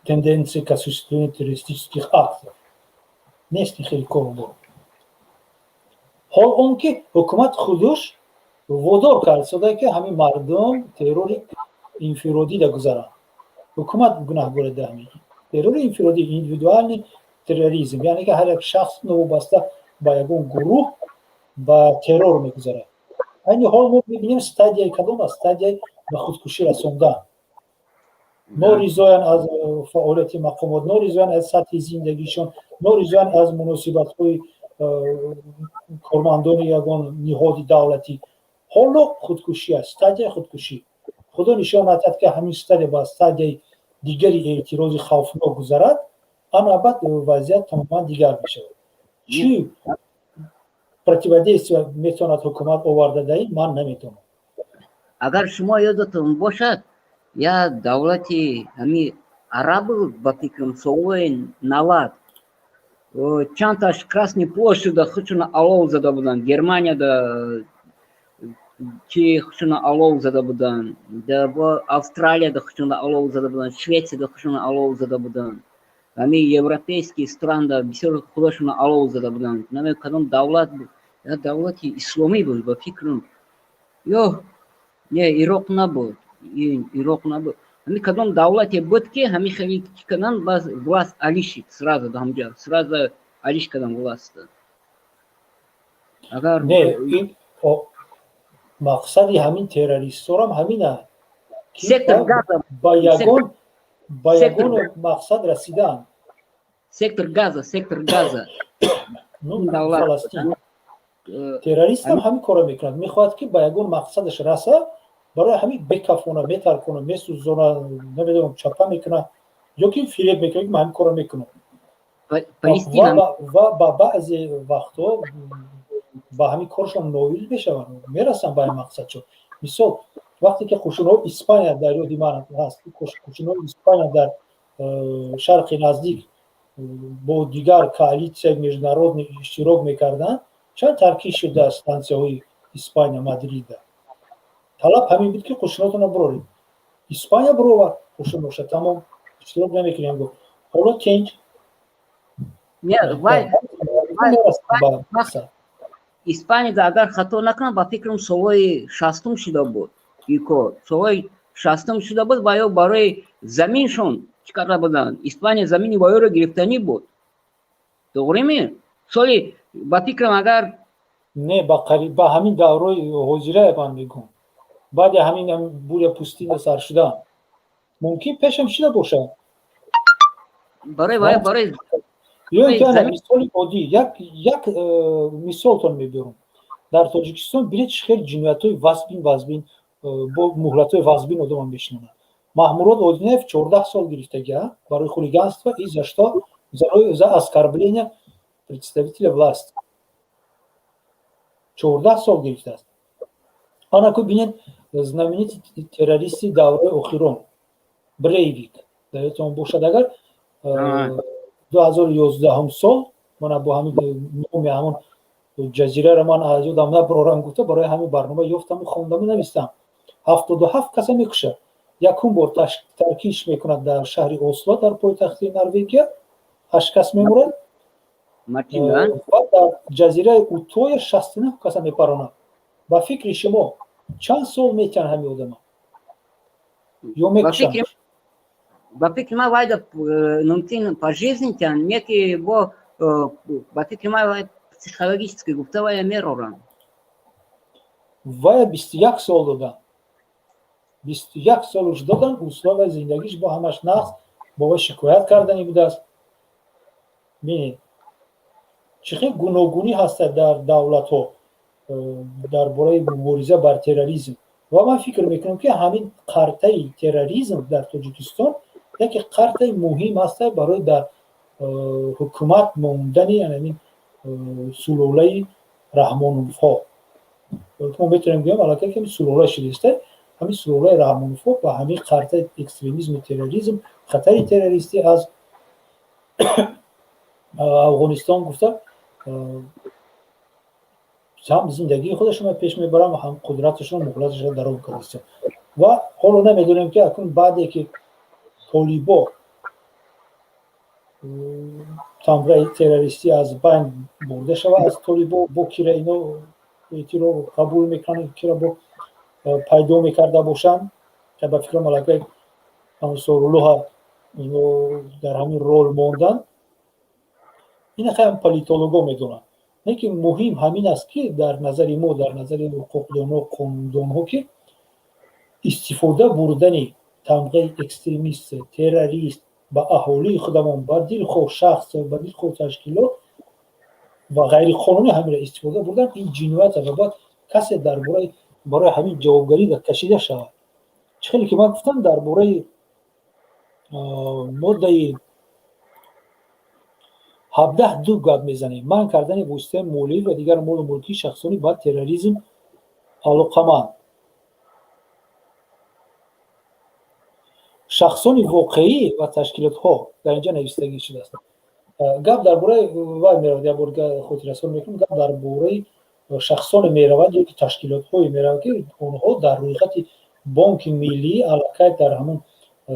тенденции к осуществлению террористических актов. Нест хеле корбор. Ҳол он ки ҳукумат худуш водор кард сода, ки ҳамин мардум террори. инфиродӣ да гузаранд. Ҳукумат гунаҳгор да ҳамин террори инфиродӣ, индивидуальный терроризм, яъне ки ҳар як шахс новобаста ба ягон гурӯҳ ба террор мегузарад. Айни ҳол мо мебинем, стадияи кадом аст? Стадияи ба худкушӣ расондан. Норизоян аз фаъолияти мақомот, норизоян аз сатҳи зиндагишон, норизоян аз муносибатҳои кормандони ягон ниҳоди давлатӣ. Ҳоло худкушӣ аст, стадияи худкушӣ. Худо нишон надиҳад, ки ҳамин стадия ба стадияи дигари эътирози хавфнок гузарад. Ана баъд вазъият тамоман дигар мешавад. Чӣ противодействие метавонад ҳукумат оварда дар ин, ман наметавонам. Агар шумо ёдатон бошад, як давлати ҳами араб, ба фикрам, солҳои 90 чандташ Красный площадь худшона алов зада буданд. Германияда чи худшона алов зада буданд, Австралияда худшона алов зада буданд, Швецияда худшона алов зада буданд, ҳами европейский стран да бисёр худошона алов зада буданд. Наме кадом давлат буд, як давлати исломӣ буд, ба фикрам, ё не, Ироқ набуд, Ироқ набуд. Ҳами кадом давлате буд, ки ҳами хеле чӣ карданд, баъз власть алишид сразу, ҳамҷа сразу алиш карданд власть а. Агар Не, ин мақсади ҳамин террористорам ҳамина, ки ба ягон мақсад расидан. Сектор Газа, Сектор Газа. Фаластин. Террористам ҳамин корро мекунад, мехоҳад, ки ба ягон мақсадаш раса. Барои ҳамин бекафона, метаркона, месӯзона, намедонам, чапа мекунад ё ки фиреб мекунад, ки ман ҳамин корро мекунам. Ва ба баъзе вақтҳо ба ҳамин коршон ноил мешаванд, мерасанд ба ин мақсадшон. Мисол, вақте ки қушунҳои Испания, дар ёди ман ҳаст, қушунҳои Испания дар Шарқи Наздик бо дигар коалитсияи международный иштирок мекарданд, чанд таркиш шуда стансияҳои Испания Мадрида. Талаб ҳамин буд, ки қушунотонро бироред. Испания бировард қушуноша, тамом, иштирок намекунем гуфт. Ҳоло тинҷ. Ба Испанияда, агар хато накунам, ба фикрам, солҳои 60-ум шуда буд ин кор, солҳои 60-ум шуда буд. Ва ё барои заминшон чӣ карда буданд, Испания замини ваёро гирифтанӣ буд, туғриме, соли, ба фикрам, агар Не, ба қариб ба ҳамин даврои ҳозира ман мегӯм, баъди ҳамин буря пустыни сар шудан, мумкин пешам шида бошад. Барои вай, барои Ё ки мисоли оддӣ, як мисолтон мебиёрам. Дар Тоҷикистон бинед, чӣ хел ҷиноятҳои вазбин вазбин бо муҳлатҳои вазбин одамон мешинонанд. Маҳмурод Одинаев 14 сол гирифтагиа барои хулиганство и за что, за оскорбление представителя власти 14 сол гирифтааст. Анаку бинед, знаменитый террористи давраи охирон Брейвик, дар ёдтон бошад агар, 2011-ум сол, мана бо ҳамин номи ҳамон ҷазираро ман аз ёдам набарорам гуфта, барои ҳамин барнома ёфтаму хондаму навистам. 77 каса мекушад. Якум бор таркиш мекунад дар шаҳри Осло, дар пойтахти Норвегия, ҳашт кас мемурад ва дар ҷазираи Утоя 69 каса мепаронад. Ба фикри шумо, чанд сол метиҳанд ҳамин одама ё мекушанд? Ба фикри ман, вайда мумкин пожизненно тиҳанд, не ки бо ба фикри ман, вай психологически гуфта, вая мероранд. Вая 21 сол доданд, 21 солуш доданд. Условия зиндагиш бо ҳамаш нақс, бо вай шикоят кардани будааст. Бинед, чӣ хел гуногунӣ ҳастад дар давлатҳо дар бораи мубориза бар терроризм. Ва ман фикр мекунам, ки ҳамин қартаи терроризм дар Тоҷикистон яке қартаи муҳим ҳастад барои дар ҳукумат мондани ҳамин сулолаи Раҳмоновҳо. Мо метавонем гӯям, аллакай ки сулола шудааст, ҳамин сулолаи Раҳмоновҳо ба ҳамин қартаи экстремизму терроризм, хатари террористӣ аз Афғонистон гуфта, ҳам зиндагии худашонро пеш мебаранд ва ҳам қудраташон, муҳлаташро даром кардастанд. Ва ҳоло намедонем, ки акнун баъде ки толибо тамғаи террористӣ аз байн бурда шавад, аз толибо бо кира ино эътироф қабул мекунанд, кира бо пайдо мекарда бошанд. Ба фикрам, аллакай Ансоруллоҳа дар ҳамин рол мондан. Ина хеле политолого медонанд. Лекин муҳим ҳамин аст, ки дар назари мо, дар назари ҳуқуқдонҳо, қонундонҳо, ки истифода бурдани тамғаи экстремист, террорист ба аҳолии худамон, ба дилхоҳ шахс, ба дилхоҳ ташкилот ва ғайриқонунӣ ҳаминро истифода бурдан, ин ҷиноят аст ва бояд касе дар бораи барои ҳамин ҷавобгарӣ кашида шавад. Чӣ хеле ки ман гуфтам, дар бораи моддаи 17(2) гап мезанем: манъ кардани воситаи молиявӣ ва дигар молу мулкии шахсони ба терроризм алоқаманд. Шахсони воқеӣ ва ташкилотҳо дар инҷа навистагӣ шудааст. Гап дар бораи вай меравад, як бор хотиррасон мекунам, гап дар бораи шахсоне меравад ё ки ташкилотҳое меравад, ки онҳо дар рӯйхати Бонки Миллӣ, аллакай дар ҳамон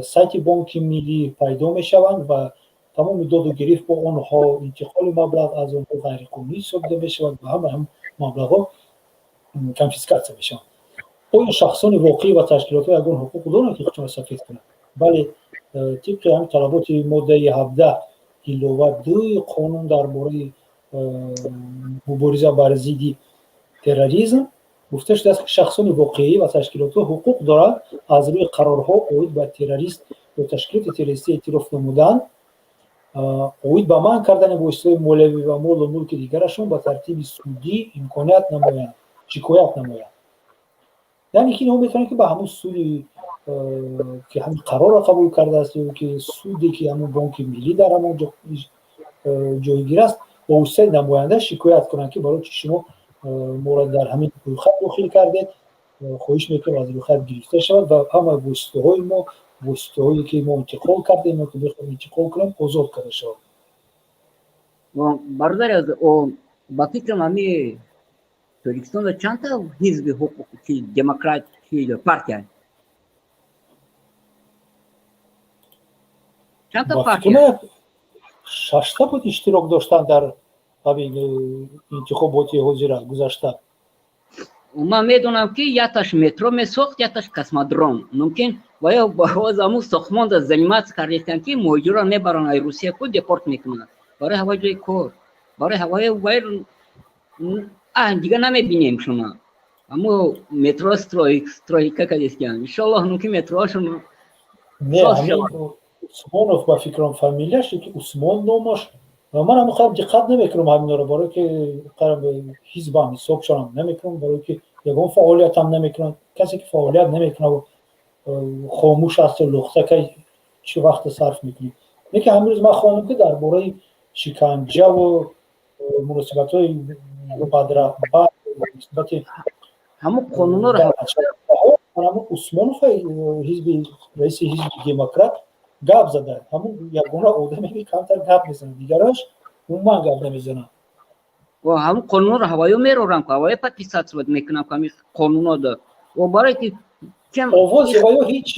сайти Бонки Миллӣ пайдо мешаванд ва тамоми доду гирифт бо онҳо, интиқоли маблағ аз онҳо ғайриқонунӣ ҳисобида мешавад ва ҳама ҳам маблағҳо конфискатсия мешаванд. Оё шахсони воқеӣ ва ташкилотҳо ягон ҳуқуқ доранд, ки худшонро сафед кунанд? Бале, тибқи ҳамин талаботи моддаи 17 илова 2 қонун дар бораи мубориза бар зидди терроризм гуфта шудааст, ки шахсони воқеӣ ва ташкилотҳо ҳуқуқ доранд аз рӯи қарорҳо оид ба террорист ё ташкилоти террористӣ эътироф намудан, оид ба манъ кардани воситаҳои молиявӣ ва молу мулки дигарашон ба тартиби судӣ имконият намоянд, шикоят намоянд. Яъне ки инҳо метавонанд, ки ба ҳамун суди, ки ҳамин қарорро қабул кардааст, ё ки суде, ки ҳамун Бонки Миллӣ дар ҳамон ҷо ҷойгир аст, бо воситаи намоянда шикоят кунанд, ки барои чи шумо моро дар ҳамин рӯйхат дохил кардед, хоҳиш мекунем, аз рӯйхат гирифта шавад ва ҳамаи воситаҳои мо, воситаҳое ки мо интиқол кардем ё ки мехоҳем интиқол кунем, озод карда шавад. Бародари, ба фикрам, ҳами Тоҷикистонда чандта ҳизби ҳуқуқи демократ, партия, чандта партия? Шашта буд иштирок доштан дар ҳамин интихоботи ҳозира гузашта. Ман медонам, ки якташ метро месохт, якташ космодром. Мумкин ва ё боз ҳамун сохтмонда заниматься кардестанд, ки муҳоҷирро мебаранд ай Русия ку, депорт мекунанд барои ҳавои ҷои кор, барои ҳавои вай дига намебинем шумо. Аммо метро стройка кардестиан, иншоллоҳ, мумкин метроашон. Не, Усмонов, ба фикрам, фамилияш ки Усмон номаш. Ва ман ҳам қадр диққат намекунам ҳаминро, барое ки ҳизбам ҳисобшонам намекунам, барое ки ягон фаъолиятам намекунам. Касе ки фаъолият намекунад, хомӯш асту лухтака, чӣ вақте сарф мекунӣ? Лекин ҳамин рӯз ман хондам, ки дар бораи шиканҷаву муносибатҳои нисбати ҳамун қонунҳоро. Ҳамун Усмонов, ҳизби раиси ҳизби демократ, гап зада. Ҳамун ягона одаме, ки камтар гап мезанад, дигараш умуман гап намезанад. Ҳамун қонунҳоро ҳавоё мерорам, ҳавоё подписаться мекунам, ҳамин қонунҳода барое ки Овози ваё ҳеҷ,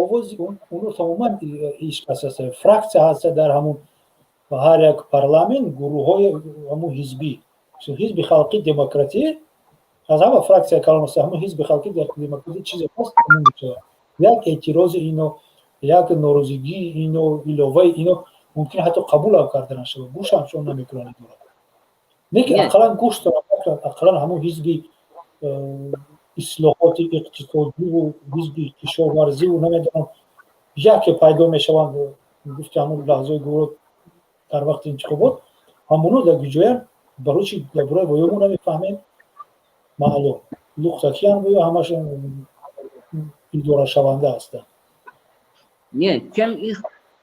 овози уно тамоман ҳеҷ кас аст. Фраксия ҳаста дар ҳамун ҳар як парламент, гурӯҳҳои ҳамун ҳизбӣ. Ҳизби Халқи Демократӣ аз ҳама фраксия калон аст. Ҳамун Ҳизби Халқи Демократӣ чизе ҳаст, ҳамун мешавад. Як эътирози ино, як норозигии ино, иловаи ино мумкин ҳатто қабулам карда нашавад, гӯшам чун намекунанд идора. Лекин ақаллан гӯш дорам, ақаллан ҳамун ҳизби ислоҳоти иқтисодиву ҳизби кишоварзиву намедонам, яке пайдо мешаванд. Гуфти ҳамун лаҳзаи гуро дар вақти интихобот ҳамоно дар ҷоян, барои чи дар бораи воё мо намефаҳмем? Маълум, лухтакиян воё ҳамашон идорашаванда ҳастанд. Не, чем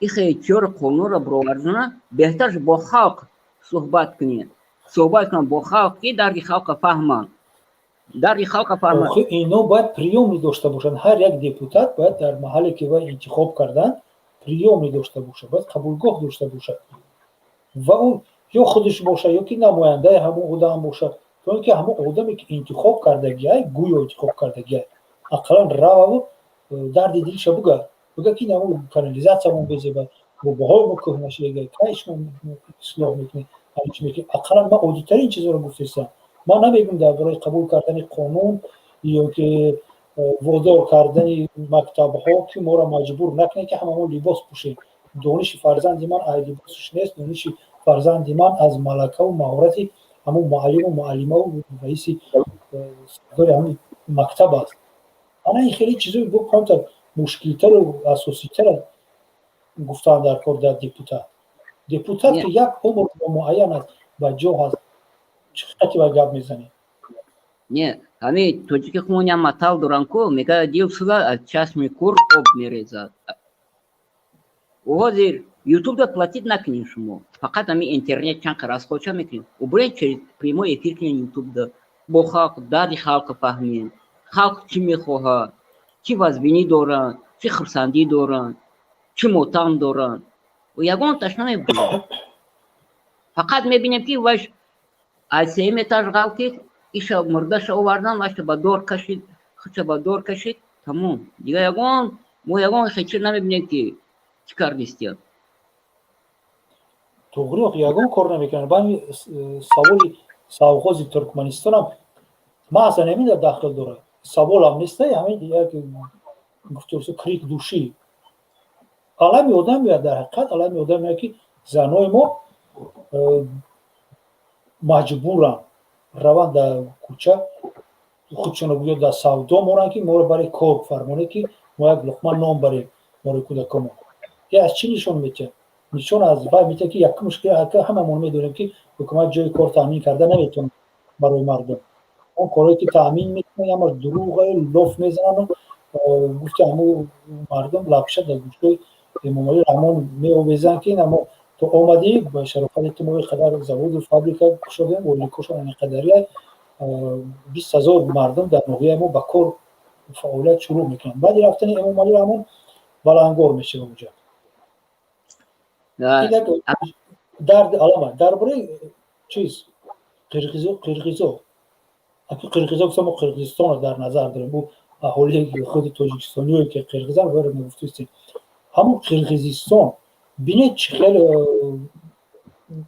ихе чор қонунро бироварзана, беҳтар бо халқ суҳбат кунед, суҳбат кунанд бо халқ, ки дарди халқа фаҳманд, дарди халқа фаҳманд. Ино бояд приёмӣ дошта бошанд. Ҳар як депутат бояд дар маҳалле, ки вай интихоб карданд, приёмӣ дошта бошад, бояд қабулгоҳ дошта бошад ва ӯ ё худаш бошад, ё ки намояндаи ҳамон одам бошад, то ин ки ҳамон одаме, ки интихоб кардагиай, гӯё интихоб кардагиай, ақаллан рававу дарди дилша буга, буга, ки намо канализатсиямон безеба, рӯбоҳои мо кӯҳна шудага, кай шумо ислоҳ мекунед? Ақаллан ман оддитарин чизҳоро гуфтестам. Ман намегӯм дар бораи қабул кардани қонун ё ки Водор кардани мактабҳо, ки моро маҷбур накунед, ки ҳамамо либос пӯшем. Дониши фарзанди ман аз либосаш нест, дониши фарзанди ман аз малакаву маҳорати ҳамун муаллиму муаллимаву раиси сардори ҳамин мактаб аст. Ана ин хеле чизои бо камтар мушкилтару асоситара гуфтан дар кор дар депутат. Депутат ки як умр муайян аст, ба ҷо ҳаст, чӣ қати ба гап мезанед? Не, ҳамин тоҷики хумон як матал доранд ку, мегӯяд: «Дил сӯзад, аз чашми кур об мерезад». Ҳозир ютубда платить накунед шумо, фақат ҳамин интернет чанд қадр расход ша мекунед, убуред, через прямой эфир кунед ютубда, бо халқ, дарди халқро фаҳмед, халқ чӣ мехоҳад, чӣ вазбинӣ доранд, чӣ хурсандӣ доранд, чӣ мотам доранд. Ягонташ намебинем, фақат мебинем, ки ваш аз сеюм этаж ғалтид, иша мурдаша овардан, вашта ба дор кашид, худша ба дор кашид, тамом. Дигар ягон мо ягон хечир намебинем, ки чӣ кардистиям. Туғри, ягон кор намекунанд. Ба саволи совхози Туркманистонам ман аслан ҳамин дахл дорад, саволам неста, ҳамин як гуфтурсу крик души, алами одам меояд. Дар ҳақиқат алами одам меояд, ки занои мо маҷбуранд раванд дар кӯча, худшонро гӯё дар савдо моранд, ки моро барои кор фармонед, ки мо як луқма нон барем барои кӯдаконмон. Е аз чӣ нишон метиҳад? Нишон аз вай метиҳад, ки якум мушкил ҳамамон медонем, ки ҳукумат ҷои кор таъмин карда наметавонад барои мардум. Он корҳое ки таъмин мекунад, ҳамаш дурӯғаю лоф мезанану гуфти ҳамун мардум лапша дар гӯшҳои Эмомалӣ Раҳмон меовезанд, ки мо то омадӣ, ба шарофати ту мо қадар заводу фабрика кушодем, ойликошон ин 20 000 мардум дар ноҳияи мо ба кор фаъолият шурӯъ мекунанд. Баъди рафтани Эмомалӣ Раҳмон балангор мешава уҷа. Дарди алама дар бораи чиз қирғизо. Қирғизо гуфта, мо Қирғизистонро дар назар дорем, ӯ аҳолии худи тоҷикистониое ки қирғизан вайро мегуфтистем. Ҳамон Қирғизистон бинед, чӣ хел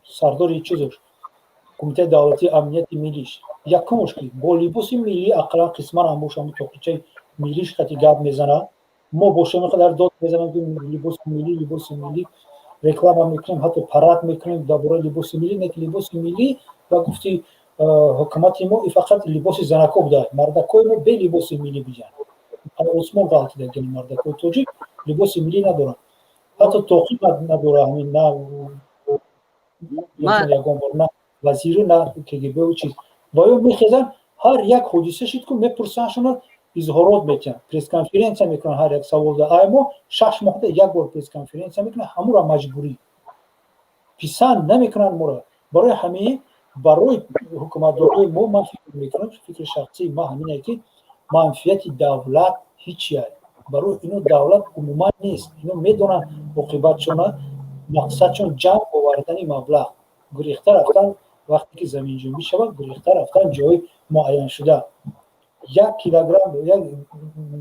сардори чизош, Кумитаи давлатии амнияти миллиш, якумош ки бо либоси миллӣ, ақаллан қисман ҳам боша, ҳамун тоқичаи миллиш қати гап мезанад. Мо бошем, қадар дод мезанем, ки либоси миллӣ, либоси миллӣ, реклама мекунем, ҳатто парад мекунем дар бораи либоси миллӣ. Не ки либоси миллӣ ба гуфти ҳукумати мо и фақат либоси занако буда, мардакои мо бе либоси миллӣ буданд, осмон ғалтида. Мардакои тоҷик либоси миллӣ надоранд, ҳатто тоқӣ надора ҳамин, на ягон бор на вазиру, на КГБу чиз. Ва ё мехезанд, ҳар як ҳодиса шид ку, мепурсандшуна, изҳорот метиҳанд, пресс-конференсия мекунанд ҳар як саволда. Ай мо 6 моҳда як бор пресс-конференсия мекунанд, ҳамура маҷбурӣ, писанд намекунанд моро. Барои ҳамин барои ҳукуматдорои мо, ман фикр мекунам, фикри шахсии ман ҳамине, ки манфиати давлат ҳичия барои ино давлат умуман нест. Ино медонанд оқибатшона, мақсадшон ҷамъ овардани маблағ, гурехта рафтан вақте ки заминҷунбӣ шавад, гурехта рафтан ҷои муайяншуда. 1 килограмм, 1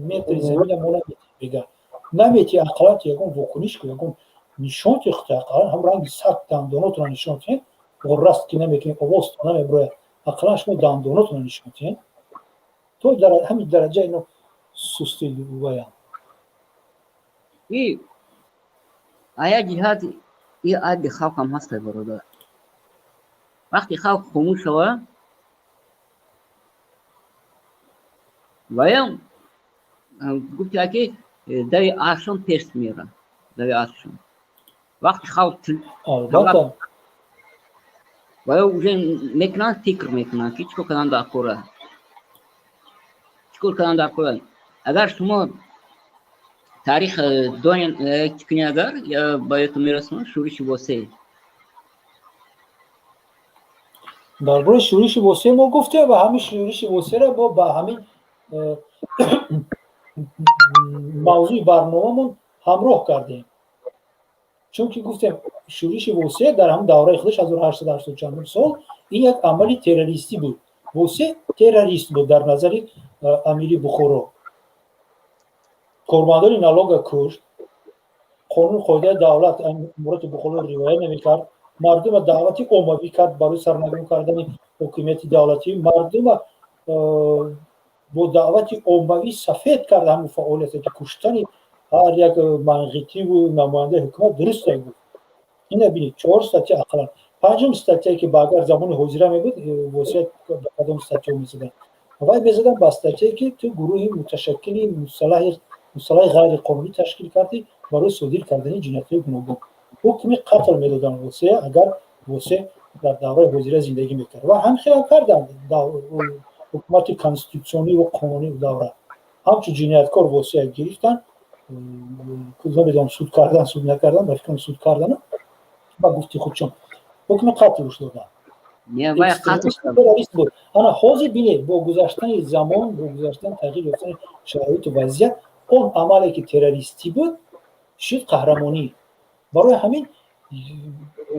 метри замина мо наметиҳем, мега наметиҳ, ақаллан ягон вокуниш ку, ягон нишон тихта, ақаллан ҳам ранги саг дандонотро нишон тиҳед. Раст ки намекунед, овозто намеброяд, ақаллан шумо дандонотро нишон тиҳед. То ҳамин дараҷа ино сусти ваян. И а як ҷиҳат и айби халқам ҳастай, бародар. Вақте халқ хомӯш шава, ваям гуфти, ки дави асшон пеш мера, дави асшон. Вақти халқ Албатта. Вая уже мекунанд, фикр мекунанд, ки чӣ кор кардан дар кора, чӣ кор кардан дар кора. Агар шумо таърих донед, чӣ кунед, агар я ба ёдтон мерасонам шӯриши Восеъ. Дар бораи шӯриши Восеъ мо гуфтем ва ҳамин шӯриши Восеъро мо ба ҳамин мавзӯи барномамон ҳамроҳ кардем, чунки гуфтем, шӯриши Восеъ дар ҳамн давраи худаш, 1884 сол, ин як амали террористӣ буд. Восеъ террорист буд дар назари амири Бухоро. Кормандони налога кушт, қонун қоидаи давлат, амороти Бухоро риоя намекард, мардума даъвати оммавӣ кард барои сарнагун кардани ҳокимияти давлатӣ, мардума. Бо даъвати оммавӣ сафед карда ҳамун фаъолияте, ки куштани ҳар як манғитиву намояндаи ҳукумат дуруст гуфт. Ина бинед, чор статья ақаллан. Панҷум статья, ки ба агар замони ҳозира мебуд, восият ба кадом статья мезадан? Вай мезадан ба статьяе, ки ту гурӯҳи муташаккили мусаллаҳи ғайриқонунӣ ташкил кардӣ барои содир кардани ҷиноятҳои гуногун. Ҳукми қатл медодан Восея, агар Восе дар давраи ҳозира зиндагӣ мекард. Ва ҳамин хелам карданд. Ҳукумати конститутсиониву қонунии давра ҳамчун ҷинояткор Восея гирифтанд. Намедонам, суд кардан, суд накардан, ба фикрам, суд кардан. Ба гуфти худшон ҳукми қатлш доданд. Буд. Ана ҳозир бинед, бо гузаштани замон, бо гузаштани тағйир ёфтани шароиту вазъият, он амале, ки террористӣ буд, шуд қаҳрамонӣ. Барои ҳамин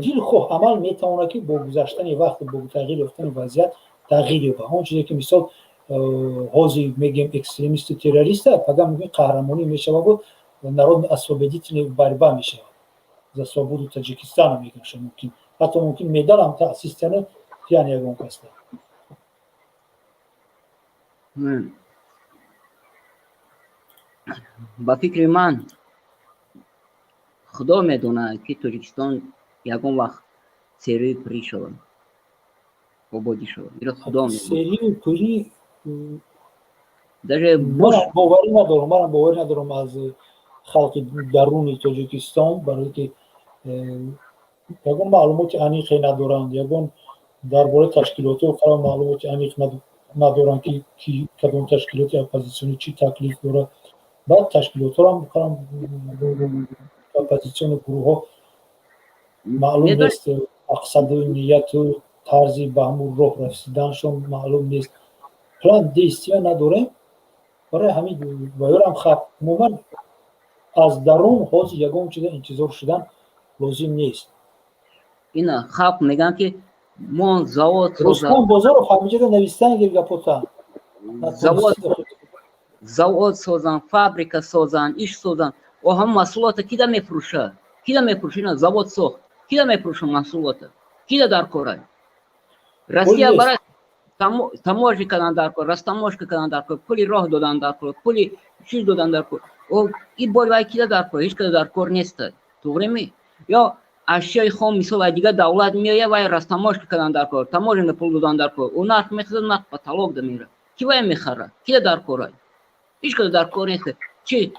дилхоҳ амал метавонад, ки бо гузаштани вақт, бо тағйир ёфтани вазъият тағйир ёбад. Он чизе, ки мисол ҳозир мегӯем экстремисту террориста, пага мумкин қаҳрамонӣ мешавад, народно освободительная борьба мешавад, за свободу Таджикистана мегӯянд. Мумкин, ҳатто мумкин медалам таъсис карданд яъне ягон касда. Ба фикри ман, Худо медонад, ки Тоҷикистон ягон вақт серию пурӣ шавад, ободӣ шавад. Иро Худо. Серию пурӣ. Даже боварӣ надорам, манам боварӣ надорам аз халқи даруни Тоҷикистон, барое ки ягон маълумоти аниқе надоранд, ягон дар бораи ташкилотҳо қарор маълумоти аниқ надоранд, ки кадом ташкилоти оппозитсионӣ чӣ таклиф дорад. Баъд ташкилотҳоам оппозитсиону гурӯҳҳо маълум нест, мақсаду нияту тарзи ба ҳамун роҳ расиданашон маълум нест, план действия надорем. Барои ҳамин ваёрам хаб умуман аз дарун ҳозир ягон чиза интизор шудан лозим нест. Ина халқ мегӯянд, ки мо завод. Рустам Бозоров ҳаминҷода навистан гир гапота. Завод созанд, фабрика созанд, иш созанд. О, ҳама маҳсулота кида мефурӯша? Кида мефурӯша? Ина завод сохт, кида мефурӯша маҳсулота? Кида дар кора? Россия барои таможня кардан дар кор, растаможка кардан дар кор, пули роҳ додан дар кор, пули чиз додан дар кор. И бори вай кида дар кор? Ҳеҷ када дар кор нест, туғри? Ё ашёи хом, мисол, ай дигар давлат меояд, вай растаможка кардан дар кор, таможня пул додан дар кор. Ӯ нарх мехезад, нарх потолок да мера. Ки вай мехарад? Кида дар кора? Ҳеҷ када дар кор нест. Чи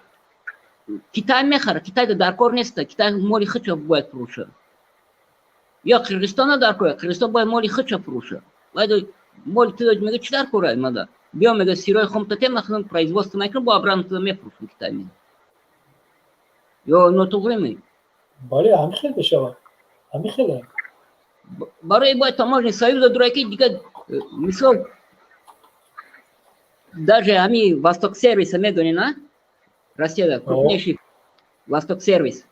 Китай мехарад? Китай дар кор нест. Китай моли худша бояд фурӯшад. Ё Қирғизистон дар кор, Қирғизистон бояд моли худша фурӯшад. Бояд моли ту мега, чӣ дар кора мада? Биё, мега, сирои хом тате, махзан производство мекунам, бо обратно туда мефурӯшам, Китай мега. Ё нотуғри? Бале, ҳамин хел мешавад, ҳамин хеле. Барои бояд таможенный союза дурай, ки дигар, мисол, даже ҳами Восток Сервиса медонӣ, на? Россияда крупнейший Восток Сервис.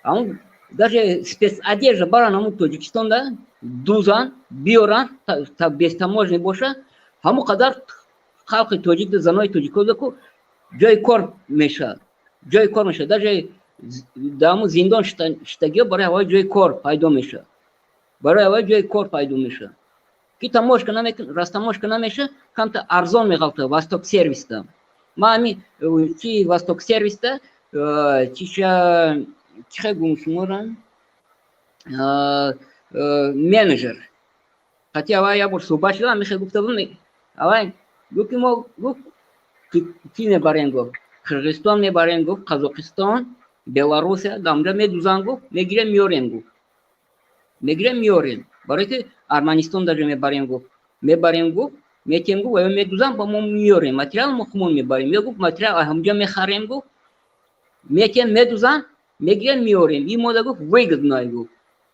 Ҳамун даже спецодежда баран, ҳамун Тоҷикистонда дузан, биёран, без таможни боша, ҳамон қадар халқи тоҷик, занои тоҷикода ку ҷои кор мешавад, ҷои кор мешавад. Даже дар ҳамун зиндон шитагиҳо барои ҳавои ҷои кор пайдо мешавад, барои ҳавои ҷои кор пайдо мешавад, ки таможка растаможка намеша, камта арзон меғалта Восток Сервиста. Ма ҳами чи Восток Сервиста чиша чихе гум шумора менеҷер қати авай як бор суҳбат шудам, мехе гуфта будам, авай гуфт, ки мо, гуфт, ки мебарем, гуфт, Қирғизистон мебарем, гуфт, Қазоқистон, Беларусия, дамҷа медузан, гуфт, мегирем, меорем, гуфт, мегирем, меорем. Барои ки Арманистон даже мебарем, гуфт, мебарем, гуфт, метем, гуфт, ва медузам, ба мо меорем, материал мо хумон мебарем. Ё, гуфт, материал ҳамҷа мехарем, гуфт, метем, медузам, мегирем, меорем. И мода, гуфт, выгодно, гуфт.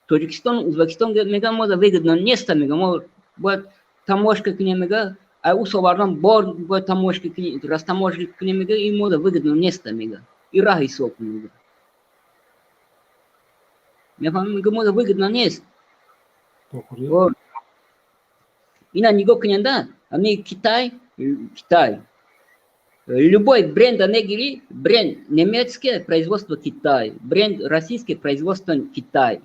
Тоҷикистон, Ӯзбекистон меган, мода выгодно неста, мега, мо бояд таможка кунем, мега, ай ус овардан бор бояд таможка кунем, растаможка кунем, мега, и мода выгодно неста, мега, и раҳ ҳисоб кунем, мега. Мефаҳмем, мега, мода выгодно нест. Ина нигоҳ куненда, ами Китай, любой бренда мегирӣ, бренд немецкое производство Китай, бренд российское производство Китай.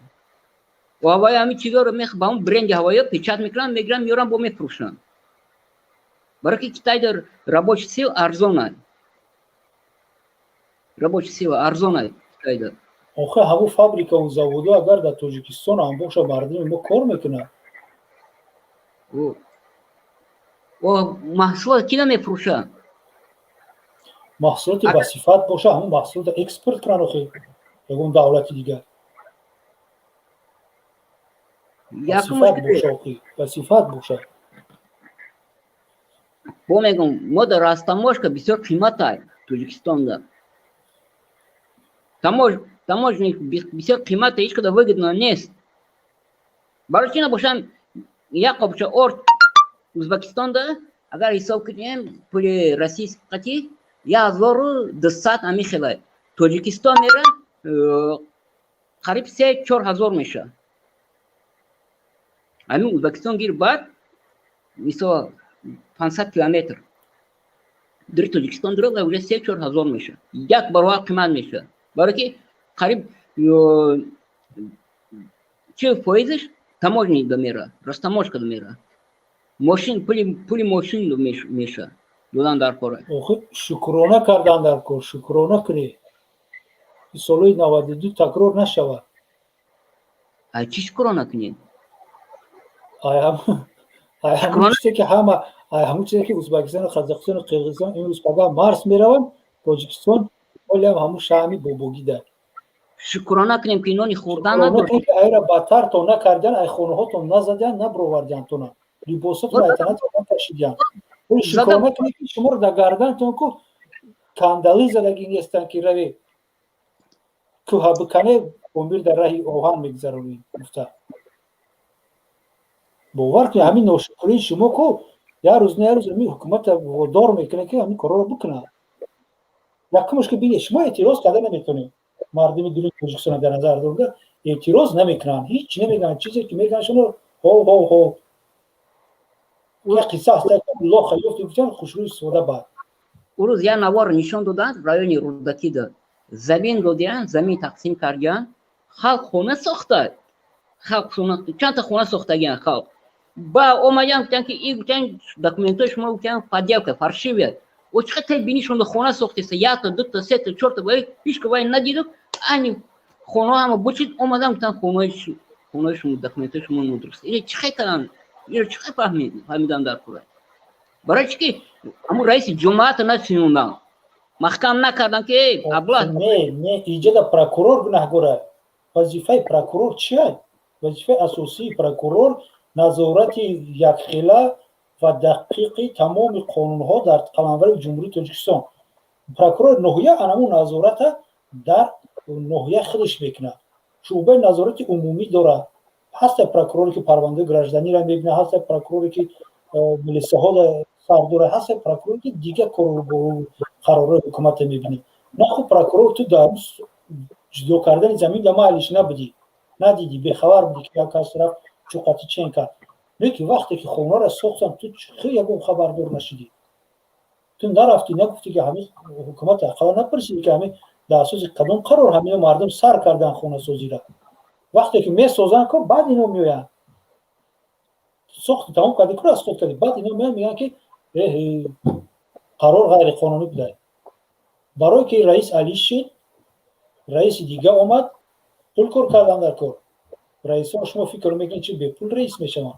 Ҳавои ҳамин чизоро ба ҳамн бренди ҳавоиё печать мекунанд, мегиранд, меоранд, бо мефурӯшанд. Барои ки Китайда рабочий сила арзона, рабочий сила арзона Китайда. Охе, ҳамун фабрикаву заводо агар дар Тоҷикистон ҳам боша, мардуми мо кор мекунад. Маҳсулот кина мефурӯшад? Маҳсулоти ба сифат боша, ҳамун маҳсулото экспорт кунанд, охе, ягон давлати дигар. Ба сифат боша, охи, ба сифат боша. Бо мегӯм, мо дар растаможка бисёр қиматай, Тоҷикистонда таможня бисёр қимата, ҳеҷ када выгодно нест. Барои чи набошам, як қобча орд Ӯзбекистонда, агар ҳисоб кунем, пули российский қати 1200 ами хела, Тоҷикистон мера қариб 3-4 ҳазор меша. Ҳамин Ӯзбекистон гир, баъд мисол 500 километр дури Тоҷикистон дура, уже 3-4 ҳазор меша, як баробар қимат меша. Барое ки қариб 40 фоизаш таможня да мера, растаможка да мера, мошин, пули мошин меша додан дар кора. Шукрона кардан дар кор, шукрона кунӣ, солҳои 92 такрор нашавад. Ай чӣ шукрона кунед? Ҳамун чизе ки ҳама, ҳамун чизе ки Ӯзбекистону Қазоқистону Қирғизистон имрӯз пага марс мераванд, Тоҷикистон ҳолиам ҳамун шаъми бобогида. Шукрона кунем, ки нони хӯрдан. Надорем, айра баттартон накардан, ай хонаҳотон назадан, набровардиантона, либосотон ай танатон накашидиан. Шукрона кунем, ки шуморо дар гардантон ку кандалы задагӣ нестанд, ки рави кӯҳа бикане, Помир дар раҳи оҳан мегузаронӣ гуфта. Бовар кунед, ҳамин ношукрии шумо ку як рӯз на як рӯз ҳамин ҳукумата водор мекунад, ки ҳамин корҳоро бикунад. Якумаш ки бинед, шумо эътироз карда наметонед. Мардуми дуруни Тоҷикистона дар назар дорда, эътироз намекунанд, ҳеҷ намегӯянд. Чизе ки мегӯянд, шумо ҳо ҳо ҳо. Як қисса аст, лоха ёфти, гуфтан, хушрӯй истифода бар. Ӯ рӯз як навор нишон доданд, райони Рӯдакида замин додиянд, замин тақсим кардиянд, халқ хона сохта, халқ чандта хона сохтагиянд. Халқ ба омадиян, гуфтанд, ки и, гуфтанд, документҳои шумо, гуфтанд, подделка, фальшивая. О чӣ қадр бини шумо хона сохтеста, якта, дута, сета, чорта, вай ҳеҷ ка вай надиду. Ани хонаҳо ҳама бучид, омадан, гуфтанд, хонаҳои шумо, документҳои шумо нодуруст. Ине чӣ хел карданд? Иро чӣ хел фаҳмидан дар кора? Барои чӣ ки ҳамун раиси ҷомаата насинонданд, маҳкам накарданд, ки абла. Не, не, иҷода прокурор гунаҳгора. Вазифаи прокурор чия? Вазифаи асосии прокурор назорати якхела ва дақиқи тамоми қонунҳо дар қаламрави Ҷумҳурии Тоҷикистон. Прокурори ноҳия анамун назората дар ноҳия худаш мекунад, шӯъбаи назорати умумӣ дорад. Ҳаста прокуроре, ки парвандаи гражданиро мебинад, ҳаста прокуроре, ки милисаҳо сар дорад, ҳаста прокуроре, ки дигар қарорҳои ҳукуматро мебинад. Наху прокурор, ту дар ҷудо кардани замин да маҳаллиш набудӣ, надидӣ, бехабар будӣ, ки як кас рафт, чуқати чен кард. Леки вақте ки хонаро сохтан, ту хел ягон хабардор нашидӣ? Ту нарафтӣ, нагуфтӣ, ки ҳамин ҳукумат ақалла напурсидӣ, ки ҳамин дар асоси кадом қарор ҳамино мардум сар кардан хонасозиро? Вақте ки месозанд ко, баъд ино меоянд. Сохти, тамом кардӣ, ку расход кардӣ, баъд ино меоянд, мегӯянд, ки қарор ғайриқонунӣ буда. Барое ки раис алиш шид, раиси дига омад, пул кор кардан дар кор. Раисон, шумо фикр мекунед, чи бепул раис мешаванд?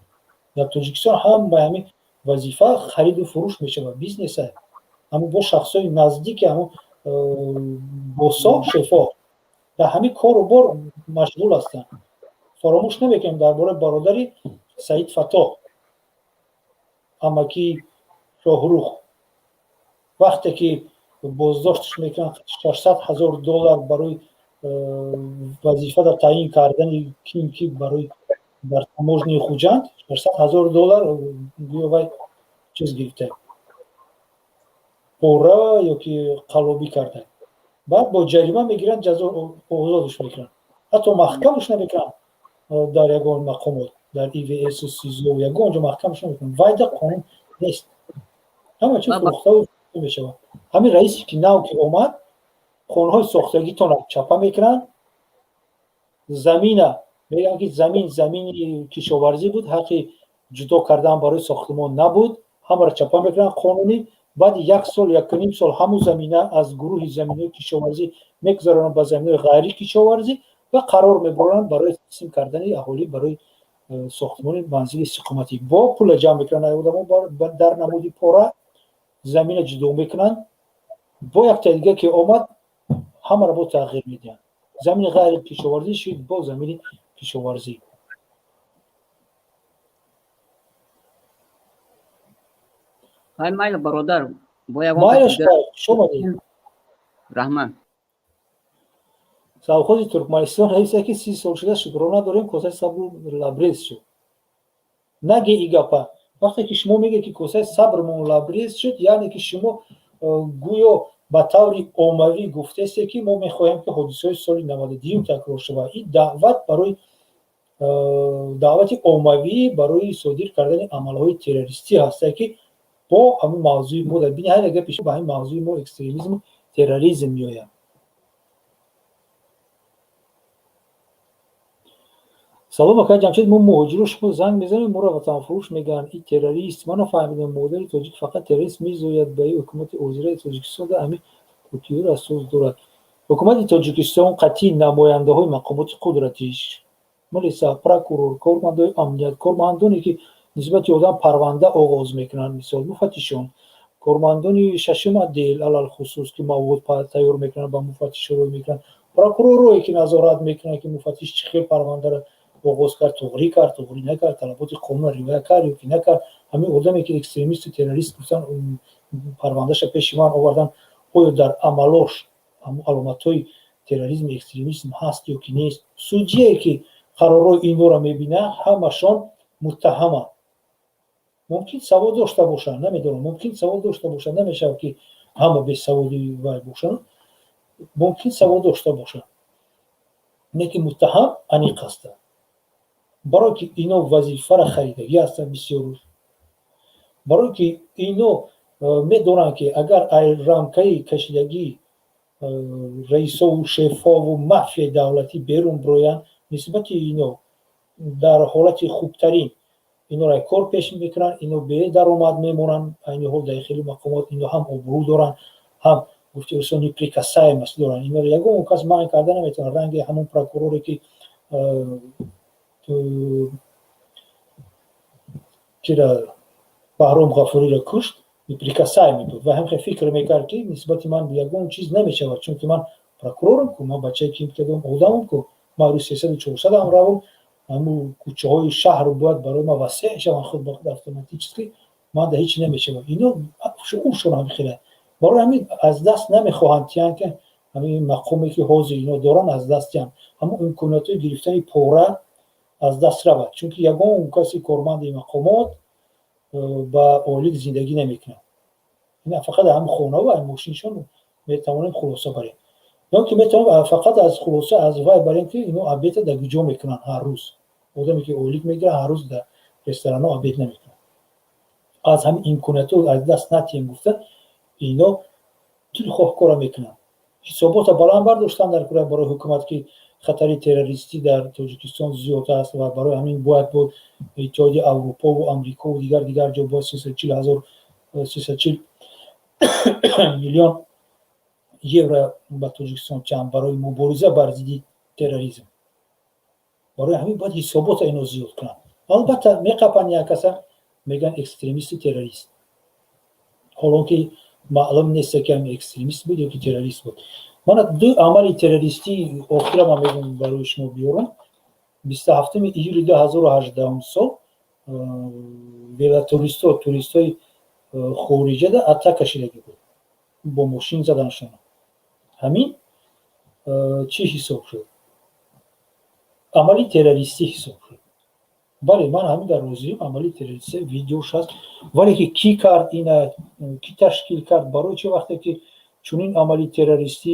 Дар Тоҷикистон ҳам ба ҳамин вазифа хариду фурӯш мешавад, бизнеса. Ҳамун бо шахсҳои наздики ҳамун босо, шефо дар ҳамин кору бор машғул ҳастанд. Фаромӯш намекунем дар бораи бародари Саид Фаттоҳ, амаки Шоҳрух, вақте ки боздошташ мекунанд, 600 000 доллар барои вазифада таъин кардани ким ки барои дар таможняи Хуҷанд 600 000 доллар гӯё вай чиз гирифта, пора ё ки қаллобӣ карда. Баъд бо ҷарима мегиранд, ҷазо, озодаш мекунанд, ҳатто маҳкамаш намекунанд дар ягон мақомот, дар ИВС, СИЗО, ягон ҷо маҳкамаш намекунанд. Вайда қонун нест, ҳама чи фурӯхтаву мешавад. Ҳамин раисе ки нав ки омад, хонаҳои сохтагитонро чапа мекунанд, замина мегӯянд, ки замин замини кишоварзӣ буд, ҳаққи ҷудо кардан барои сохтмон набуд. Ҳамаро чапа мекунанд қонунӣ. Баъди як сол, якуним сол ҳамун замина аз гурӯҳи заминаҳои кишоварзӣ мегузаронанд ба заминаҳои ғайрикишоварзӣ ва қарор мебароранд барои тақсим кардани аҳолӣ барои сохтмони манзили истиқоматӣ. Бо пула ҷамъ мекунанд одамо дар намуди пора, замина ҷудо мекунанд. Бо якта дига ки омад, ҳамаро бо тағйир медиҳанд. Замини ғайрикишоварзӣ шуд бо замини кишоварзӣ. Ҳай, майли, бародар, бо ягон Майлаш, хуш омадед. Раҳмат. Совхози Туркманистон раисе ки 30 сол шуда шукрона дорем, косаи сабру лабрез шуд. Наге и гапа. Вақте ки шумо мегӯед, ки косаи сабрмон лабрез шуд, яъне ки шумо гӯё ба таври оммавӣ гуфтесте, ки мо мехоҳем, ки ҳодисаҳои соли 92-юм такрор шавад. Ин даъват барои даъвати оммавӣ барои содир кардани амалҳои террористӣ ҳаста, ки бо ҳамин мавзӯи мо дар бини ҳар як гапи ба ҳамин мавзӯи мо экстремизму терроризм меояд. Салом, акай Ҷамшед, мо муҳоҷиро шумо занг мезанем, моро ватанфурӯш мегӯянд, и террорист. Ман нафаҳмидам, модари тоҷик фақат террорист мезояд ба ин ҳукумати ҳозираи Тоҷикистон да ҳамин покиёро асос дорад. Ҳукумати Тоҷикистон қатъии намояндаҳои мақомоти қудратиш, милиса, прокурор, кормандои амният, кормандоне ки нисбати одам парванда оғоз мекунанд, мисол муфаттишон, кормандони шашум отдел алалхусус, ки мавод тайёр мекунанд, ба муфаттиш рӯй мекунанд, прокуророе ки назорат мекунанд, ки муфаттиш чӣ хел парвандаро оғоз кард, туғрӣ кард, туғрӣ накард, талаботи қонунро риоя кард ё ки накард, ҳамин одаме ки экстремисту террорист гуфтан, парвандаша пеши ман овардан, оё дар амалош аломатҳои терроризму экстремизм ҳаст ё ки нест, судьяе ки қарорҳои инҳоро мебинад, ҳамашон муттаҳаманд. Мумкин савод дошта бошанд, намедонам, мумкин савод дошта бошанд, намешавад ки ҳама бесаводи вай бошанд, мумкин савод дошта бошанд, не ки муттаҳам аниқ ҳастанд, барое ки ино вазифаро харидагӣ ҳастанд бисёрӯз, барое ки ино медонанд, ки агар рамкаи кашидагӣ раисову шефову мафияи давлатӣ берун бироянд, нисбати ино дар ҳолати хубтарин инора кор пеш мекунанд, ино бедаромад мемонанд. Айни ҳол дар хеле мақомот ино ҳам обрӯ доранд, ҳам гуфти усо неприкасаемость доранд. Инора ягон кас манъ карда наметавонад. Ранги ҳамон прокуроре ки кира Баҳром Ғафуриро кушт, неприкасаемый буд ва ҳам фикр мекард, ки нисбати ман ягон чиз намешавад, чунки ман прокурорам ку, ман бачаи ким кадом одамам ку, ман рӯзи 300-у 400-ам равам, ҳамун кӯчаҳои шаҳр бояд барои ман васеъ шаванд худ ба худ автоматически, ман да ҳеҷ намешавам. Ино шууршон ҳам хеле, барои ҳамин аз даст намехоҳанд тиҳанд, ки ҳамин мақоме ки ҳозир ино доранд, аз даст диҳанд, ҳамон имкониятҳои гирифтани пора аз даст равад, чунки ягон каси корманди мақомот ба ойлик зиндагӣ намекунад. Ин фақат ҳам хонаву мошиншон метавонем хулоса барем, ё ки метавонем фақат аз хулоса аз вай барем, ки ино обеда дар куҷо мекунанд ҳар рӯз. Одаме ки ойлик мегирад, ҳар рӯз дар ресторанҳо обед намекунад. Аз ҳамин имкониятҳо аз даст натиҳем гуфта, ино дилхоҳ кора мекунанд. Ҳисобота баланд бардоштан дар кора барои ҳукумат, ки хатари террористӣ дар Тоҷикистон зиёд аст ва барои ҳамин бояд бо Иттиҳоди Аврупову Амрикову дигар ҷо бояд 340 ҳазор, 340 миллион евро ба Тоҷикистон чанд барои мубориза бар зидди терроризм. Барои ҳамин бояд ҳисобота ино зиёд кунанд. Албатта, меқапанд як каса, мегӯянд экстремисту террорист, ҳолон ки маълум нест, ки ҳам экстремист буд ё ки террорист буд. Мана ду амали террористии охира ман мегӯям барои шумо биёрам. 27-уми июли 2018-ум сол велотуристо, туристои хориҷада атака шидагӣ буд, бо мошин заданшон. Ҳамин чӣ ҳисоб шуд? Амали террористӣ ҳисоб шуд. Бале, ман ҳамин дар розиам, амали террористӣ, видеош ҳаст, вале ки кӣ кард ина, кӣ ташкил кард, барои чӣ? Вақте ки чунин амали террористӣ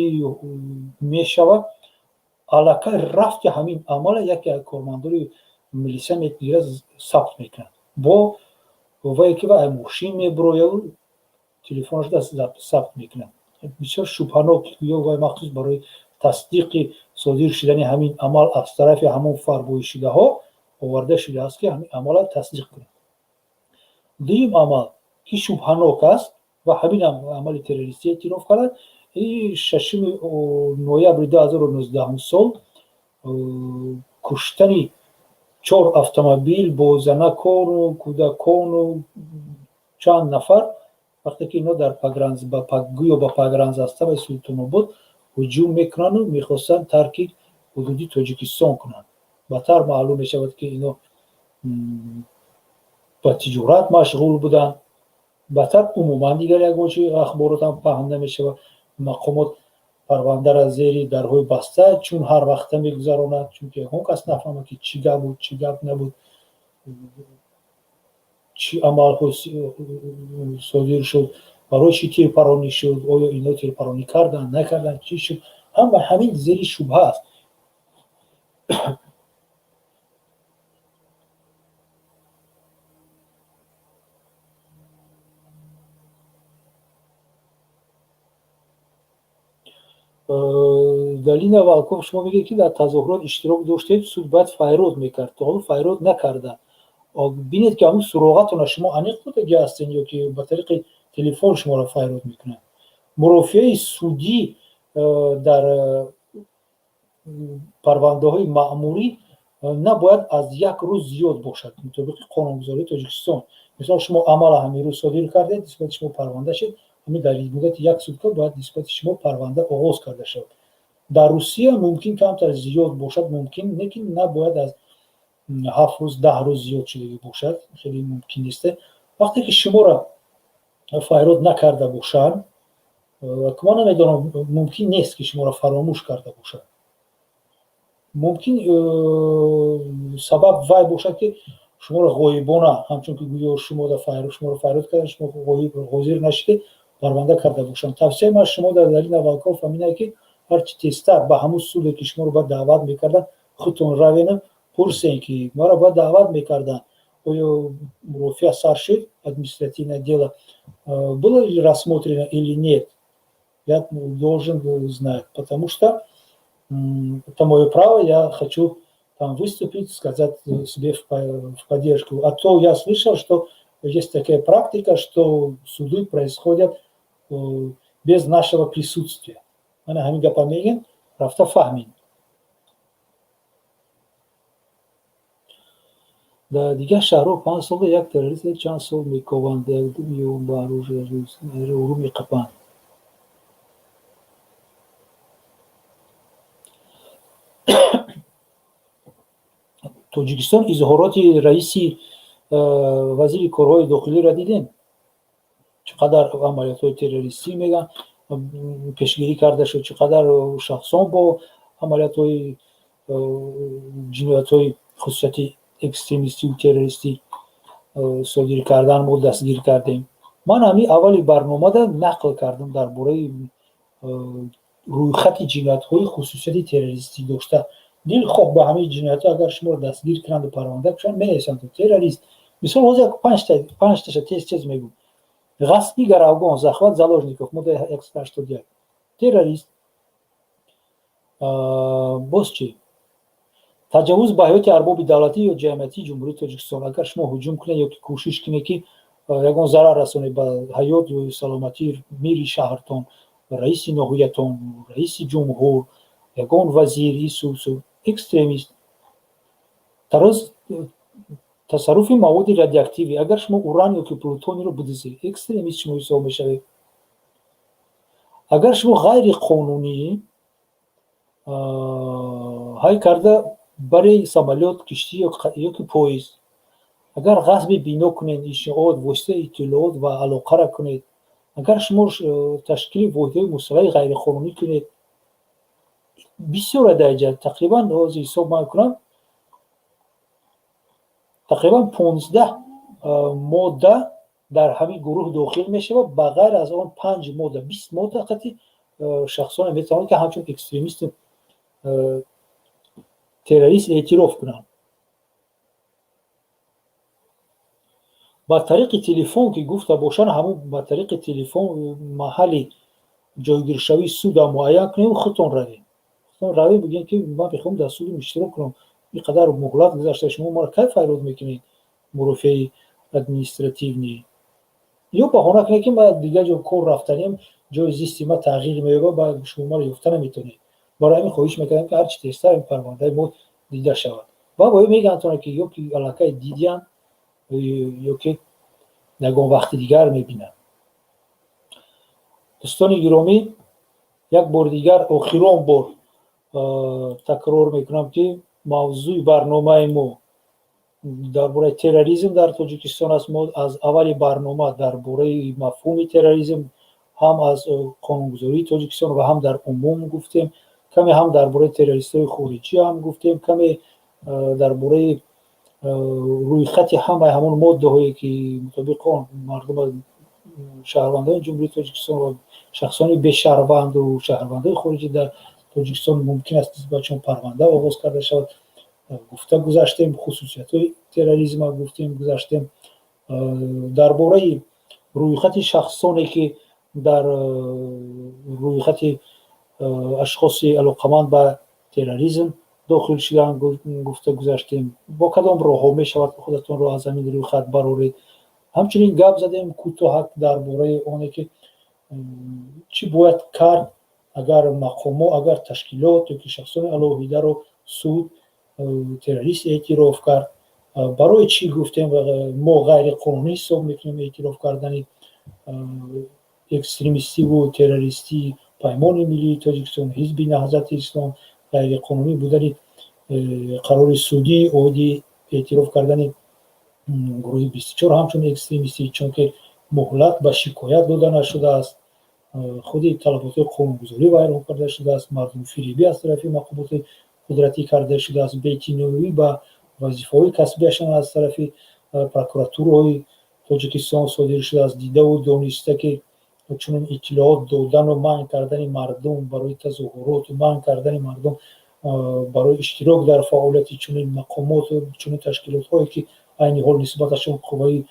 мешавад, аллакай рафти ҳамин амала яке аз кормандони милиса мегирад, сабт мекунад бо вае ки ва мошин мебурояду телефонаш сабт мекунад. Бисёр шубҳанок ё вай махсус барои тасдиқи содир шудани ҳамин амал аз тарафи ҳамон фармоишшудаҳо оварда шудааст, ки ҳамин амалро тасдиқ кунад. Дуюм амал ки шубҳанок аст ва ҳаминам амали террористӣ эътироф карданд. И 6 ноябри 2019 сол куштани чор автомобил бо занакону кӯдакону чанд нафар, вақте ки инҳо дар гӯё ба погранзаставаи Султонобод ҳуҷум мекунанду мехостанд тарки ҳудуди Тоҷикистон кунанд. Баъдтар маълум мешавад, ки ино ба тиҷорат машғул буданд. Баъдтар умуман дигар ягон чи ахборотам паҳн намешавад. Мақомот парвандара зери дарҳои баста чун ҳар вақта мегузаронад, чунки ягон кас нафаҳмад, ки чӣ гап буд, чӣ гап набуд, чӣ амалҳо содир шуд, барои чӣ тирпаронӣ шуд, оё ино тирпаронӣ карданд, накарданд, чӣ шуд. Ҳама ҳамин зери шубҳа аст. Далина Валков, шумо мегӯед, ки дар тазоҳурот иштирок доштед, суд бояд файрод мекард, то ҳоло файрод накарда. Бинед, ки ҳамун суроғатона шумо аниқ будаги ҳастен ё ки ба тариқи телефон шуморо файрод мекунанд. Мурофиаи судӣ дар парвандаҳои маъмурӣ набояд аз як рӯз зиёд бошад мутобиқи қонунгузории Тоҷикистон. Мисол, шумо амала ҳамин рӯз содир кардед, нисбати шумо парванда шуд, ҳамин дар муддати як сутка бояд нисбати шумо парванда оғоз карда шавад. Дар Русия мумкин камтар зиёд бошад, мумкин, лекин набояд аз 7 рӯз, 10 рӯз зиёд шудагӣ бошад, хеле мумкин нест. Вақте ки шуморо файрод накарда бошанд, ман намедонам, мумкин нест, ки шуморо фаромӯш карда бошанд. Мумкин сабаб вай бошад, ки шуморо ғоибона, ҳамчун ки гӯё шуморо файрод карда, шумо ҳозир нашудед, парванда карда бошанд. Тавсияи ман шумо дар Далина Валков ҳамин ки ҳарчи тезтар ба ҳамун суде, ки шуморо бояд даъват мекарданд, худтон равену пурсен, ки маро бояд даъват мекарданд, оё мурофиа сар шуд, административное дело было ли рассмотрено или нет, я должен знать, потому что это мое право, я хочу там выступить, сказать себе в поддержку. А то я слышал, что есть такая практика, что суды происходят без нашего присутствия. Мана ҳамин гапа мегӯям, рафта фаҳмед. Дар дигар шаҳрҳо 5 сола як террориста чанд сол мекованд, ё ба ору меқапанд. Тоҷикистон изҳороти раиси вазири корҳои дохилиро дидем, чӣ қадар амалиётҳои террористӣ мегӯянд пешгирӣ карда шуд, чӣ қадар шахсон бо амалиётҳои ҷиноятҳои хусусияти экстремистию террористӣ содир кардан мо дастгир кардем. Ман ҳамин аввали барномада нақл кардам дар бораи рӯйхати ҷиноятҳои хусусияти террористӣ дошта. Дилхоҳ ба ҳамаи ҷиноятҳо агар шуморо дастгир кунанду парванда кушанд, менависанд террорист. Мисол, ҳозир панҷташа тез тез мегӯм: ғасби гаравгон, захват заложников, моддаи 181, террорист. Боз чӣ? Таҷаввуз ба ҳаёти арбоби давлатӣ ё ҷамъиятии Ҷумҳурии Тоҷикистон. Агар шумо ҳуҷум кунед ё ки кӯшиш кунед, ки ягон зарар расонед ба ҳаёт ё саломатии мири шаҳртон, раиси ноҳиятон, раиси ҷумҳур, ягон вазир, ису экстремист. Тасарруфи маводи радиоактивӣ, агар шумо уран ё ки плутонийро бидузед, экстремист шумо ҳисоб мешавед. Агар шумо ғайриқонунӣ ҳай карда барои самолёт, киштӣ ё ки поезд, агар ғасби бино кунед, иншоот, воситаи иттилоот ва алоқара кунед, агар шумо ташкили воҳидҳои мусаллаҳи ғайриқонунӣ кунед, бисёре дар инҷа, тақрибан ҳозир ҳисоб мекунам, тақрибан 15 модда дар ҳамин гурӯҳ дохил мешавад. Ба ғайр аз он панҷ модда, 20 модда қати шахсоне метавонанд, ки ҳамчун экстремисту террорист эътироф кунанд. Ба тариқи телефон ки гуфта бошанд, ҳамун ба тариқи телефон маҳалли ҷойгиршавии суда муайян кунем, худтон равем, худтон равем, бигӯем, ки ман мехоҳам дар судам иштирок кунам, ин қадар муҳлат гузашта, шумо маро кай файрод мекунед мурофиаи административный? Ё баҳона кунед, ки ман дигар ҷо кор рафтанем, ҷои зисти ма тағйир меёбад, ба шумо маро ёфта наметавонед. Барои ҳамин хоҳиш мекардам, ки ҳарчи тезтар ин парвандаи мо дида шавад. Ва бояд мегӯянд, ки ё ки аллакай дидиянд, ё ки ягон вақти дигар мебинанд. Дӯстони гиромӣ, як бори дигар, охирон бор такрор мекунам, ки мавзӯи барномаи мо дар бораи терроризм дар Тоҷикистон аст. Мо аз аввали барнома дар бораи мафҳуми терроризм ҳам аз қонунгузории Тоҷикистон ва ҳам дар умум гуфтем, каме ҳам дар бораи террористҳои хориҷӣ ҳам гуфтем, каме дар бораи рӯйхати ҳамаи ҳамон моддаҳое, ки мутобиқи он мардум, шаҳрвандони Ҷумҳурии Тоҷикистон ва шахсони бешаҳрванду шаҳрвандои хориҷӣ дар Тоҷикистон мумкин аст нисбатшон парванда оғоз карда шавад, гуфта гузаштем. Хусусиятҳои терроризма гуфтем, гузаштем. Дар бораи рӯйхати шахсоне, ки дар рӯйхати ашхоси алоқаманд ба терроризм дохил шуданд, гуфта гузаштем, бо кадом роҳҳо мешавад худатонро аз ҳамин рӯйхат бароред. Ҳамчунин гап задем кӯтоҳак дар бораи оне, ки чӣ бояд кард, агар мақомо, агар ташкилот ёки шахсони алоҳидаро суд террорист эътироф кард. Барои чӣ гуфтем, мо ғайриқонунӣ ҳисоб мекунем эътироф кардани экстремистиву террористии Паймони миллии Тоҷикистон, Ҳизби Наҳзати Ислом, ғайриқонунӣ будани қарори судӣ оиди эътироф кардани гурӯҳи 24 ҳамчун экстремистӣ, чунки муҳлат ба шикоят дода нашудааст, худи талаботҳои қонунгузорӣ вайрон карда шудааст, мардумфиребӣ аз тарафи мақомоти қудратӣ карда шудааст, беэътиноӣ ба вазифаҳои касбиашон аз тарафи прокуратураҳои Тоҷикистон содир шудааст, дидаву дониста, ки чунин иттилоот додану манъ кардани мардум барои тазоҳуроту манъ кардани мардум барои иштирок дар фаъолияти чунин мақомоту чунин ташкилотҳое, ки айни ҳол нисбаташон қувваи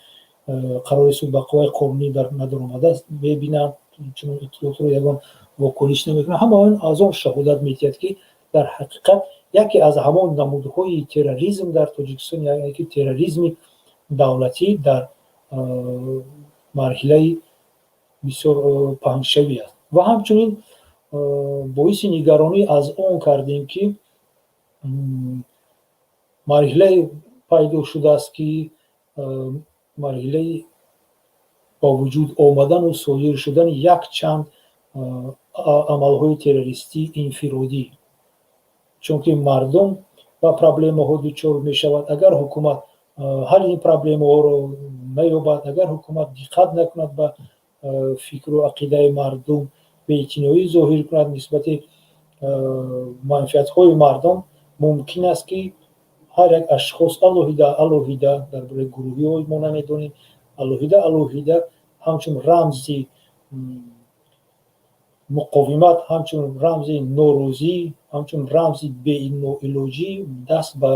қарори суд ба қувваи қонунӣ надаромадааст, мебинанд, чунин иттилоотро ягон вокуниш намекунанд. Ҳама он аз он шаҳодат медиҳад, ки дар ҳақиқат яке аз ҳамон намудҳои терроризм дар Тоҷикистон, яъне ки терроризми давлатӣ, дар марҳилаи бисёр паҳншавӣ аст. Ва ҳамчунин боиси нигаронӣ аз он кардем, ки марҳилае пайдо шудааст, ки марҳилаи ба вуҷуд омадану содир шудани якчанд амалҳои террористии инфиродӣ, чунки мардум ба проблемаҳо дучор мешавад. Агар ҳукумат ҳалли ин проблемаҳоро наёбад, агар ҳукумат диққат накунад ба фикру ақидаи мардум, беэътиноӣ зоҳир кунад нисбати манфиатҳои мардум, мумкин аст, ки ҳар як ашхос алоҳида алоҳида, дар бораи гурӯҳиҳо мо намедонем, алоҳида алоҳида ҳамчун рамзи муқовимат, ҳамчун рамзи норозӣ, ҳамчун рамзи беноилоҷӣ даст ба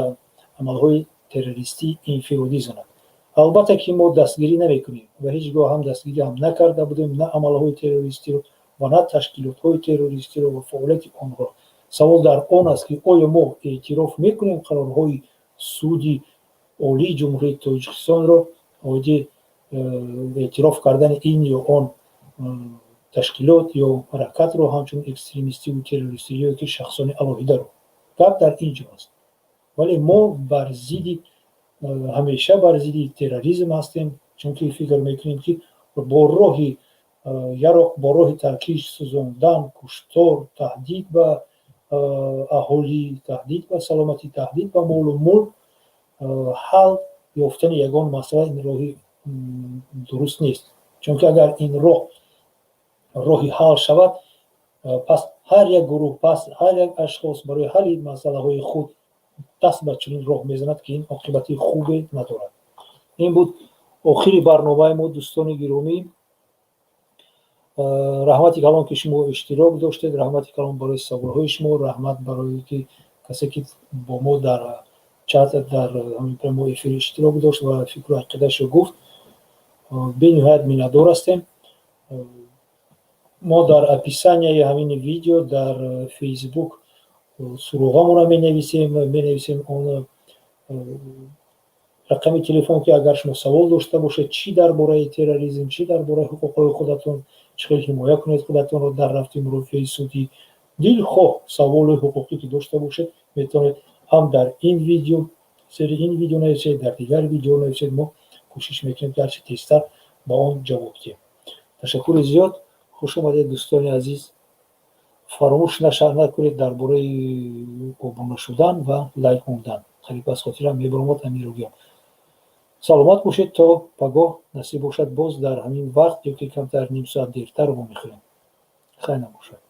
амалҳои террористӣ инфиродӣ занад. Албатта, ки мо дастгирӣ намекунем ва ҳеҷ гоҳ ҳам дастгирӣ ҳам накарда будем на амалҳои террористиро ва на ташкилотҳои террористиро ва фаъолияти онҳоро. Савол дар он аст, ки оё мо эътироф мекунем қарорҳои Суди Олии Ҷумҳурии Тоҷикистонро оиди эътироф кардани ин ё он ташкилот ё ҳаракатро ҳамчун экстремистиву террористӣ ё ки шахсони алоҳидаро? Гап дар ин ҷо аст. Вале мо бар зидди, ҳамеша бар зидди терроризм ҳастем, чунки фикр мекунем, ки бо роҳи яроқ, бо роҳи таркиш, сӯзондан, куштор, таҳдид ба аҳолӣ, таҳдид ба саломатӣ, таҳдид ба молу мулк ҳал ёфтани ягон масъала ин роҳи дуруст нест, чунки агар ин роҳ роҳи ҳал шавад, пас ҳар як гурӯҳ, пас ҳар як ашхос барои ҳалли масъалаҳои худ даст ба чунин роҳ мезанад, ки ин оқибати хубе надорад. Ин буд охири барномаи мо. Дӯстони гиромӣ, раҳмати калон, ки шумо иштирок доштед, раҳмати калон барои саволҳои шумо, раҳмат барои ки касе, ки бо мо дар чат, дар прямой эфир иштирок дошт ва фикру ақидаашро гуфт. Бениҳоят миннатдор ҳастем. Мо дар описанияи ҳамин видео дар Фейсбук суроғамонро менависем он. Рақами телефон, ки агар шумо савол дошта бошед, чӣ дар бораи терроризм, чӣ дар бораи ҳуқуқҳои худатон, чӣ хел ҳимоя кунед худатонро дар рафти мурофиаи судӣ, дилхоҳ саволи ҳуқуқӣ ки дошта бошед, метавонед ҳам дар ин видео, зери ин видео нависед, дар дигар видео нависед. Мо кӯшиш мекунем, ки ҳарчи тезтар ба он ҷавоб диҳем. Ташаккури зиёд, хуш омадед, дӯстони азиз. Фаромӯш накунед дар бораи обуна шудан ва лайк мондан. Қариб аз хотирам мебаромад, Амирогиён. Саломат бошед, то пагоҳ, насиб бошад, боз дар ҳамин вақт ё ки камтар ним соат дертар вомехӯрем. Хайр набошад.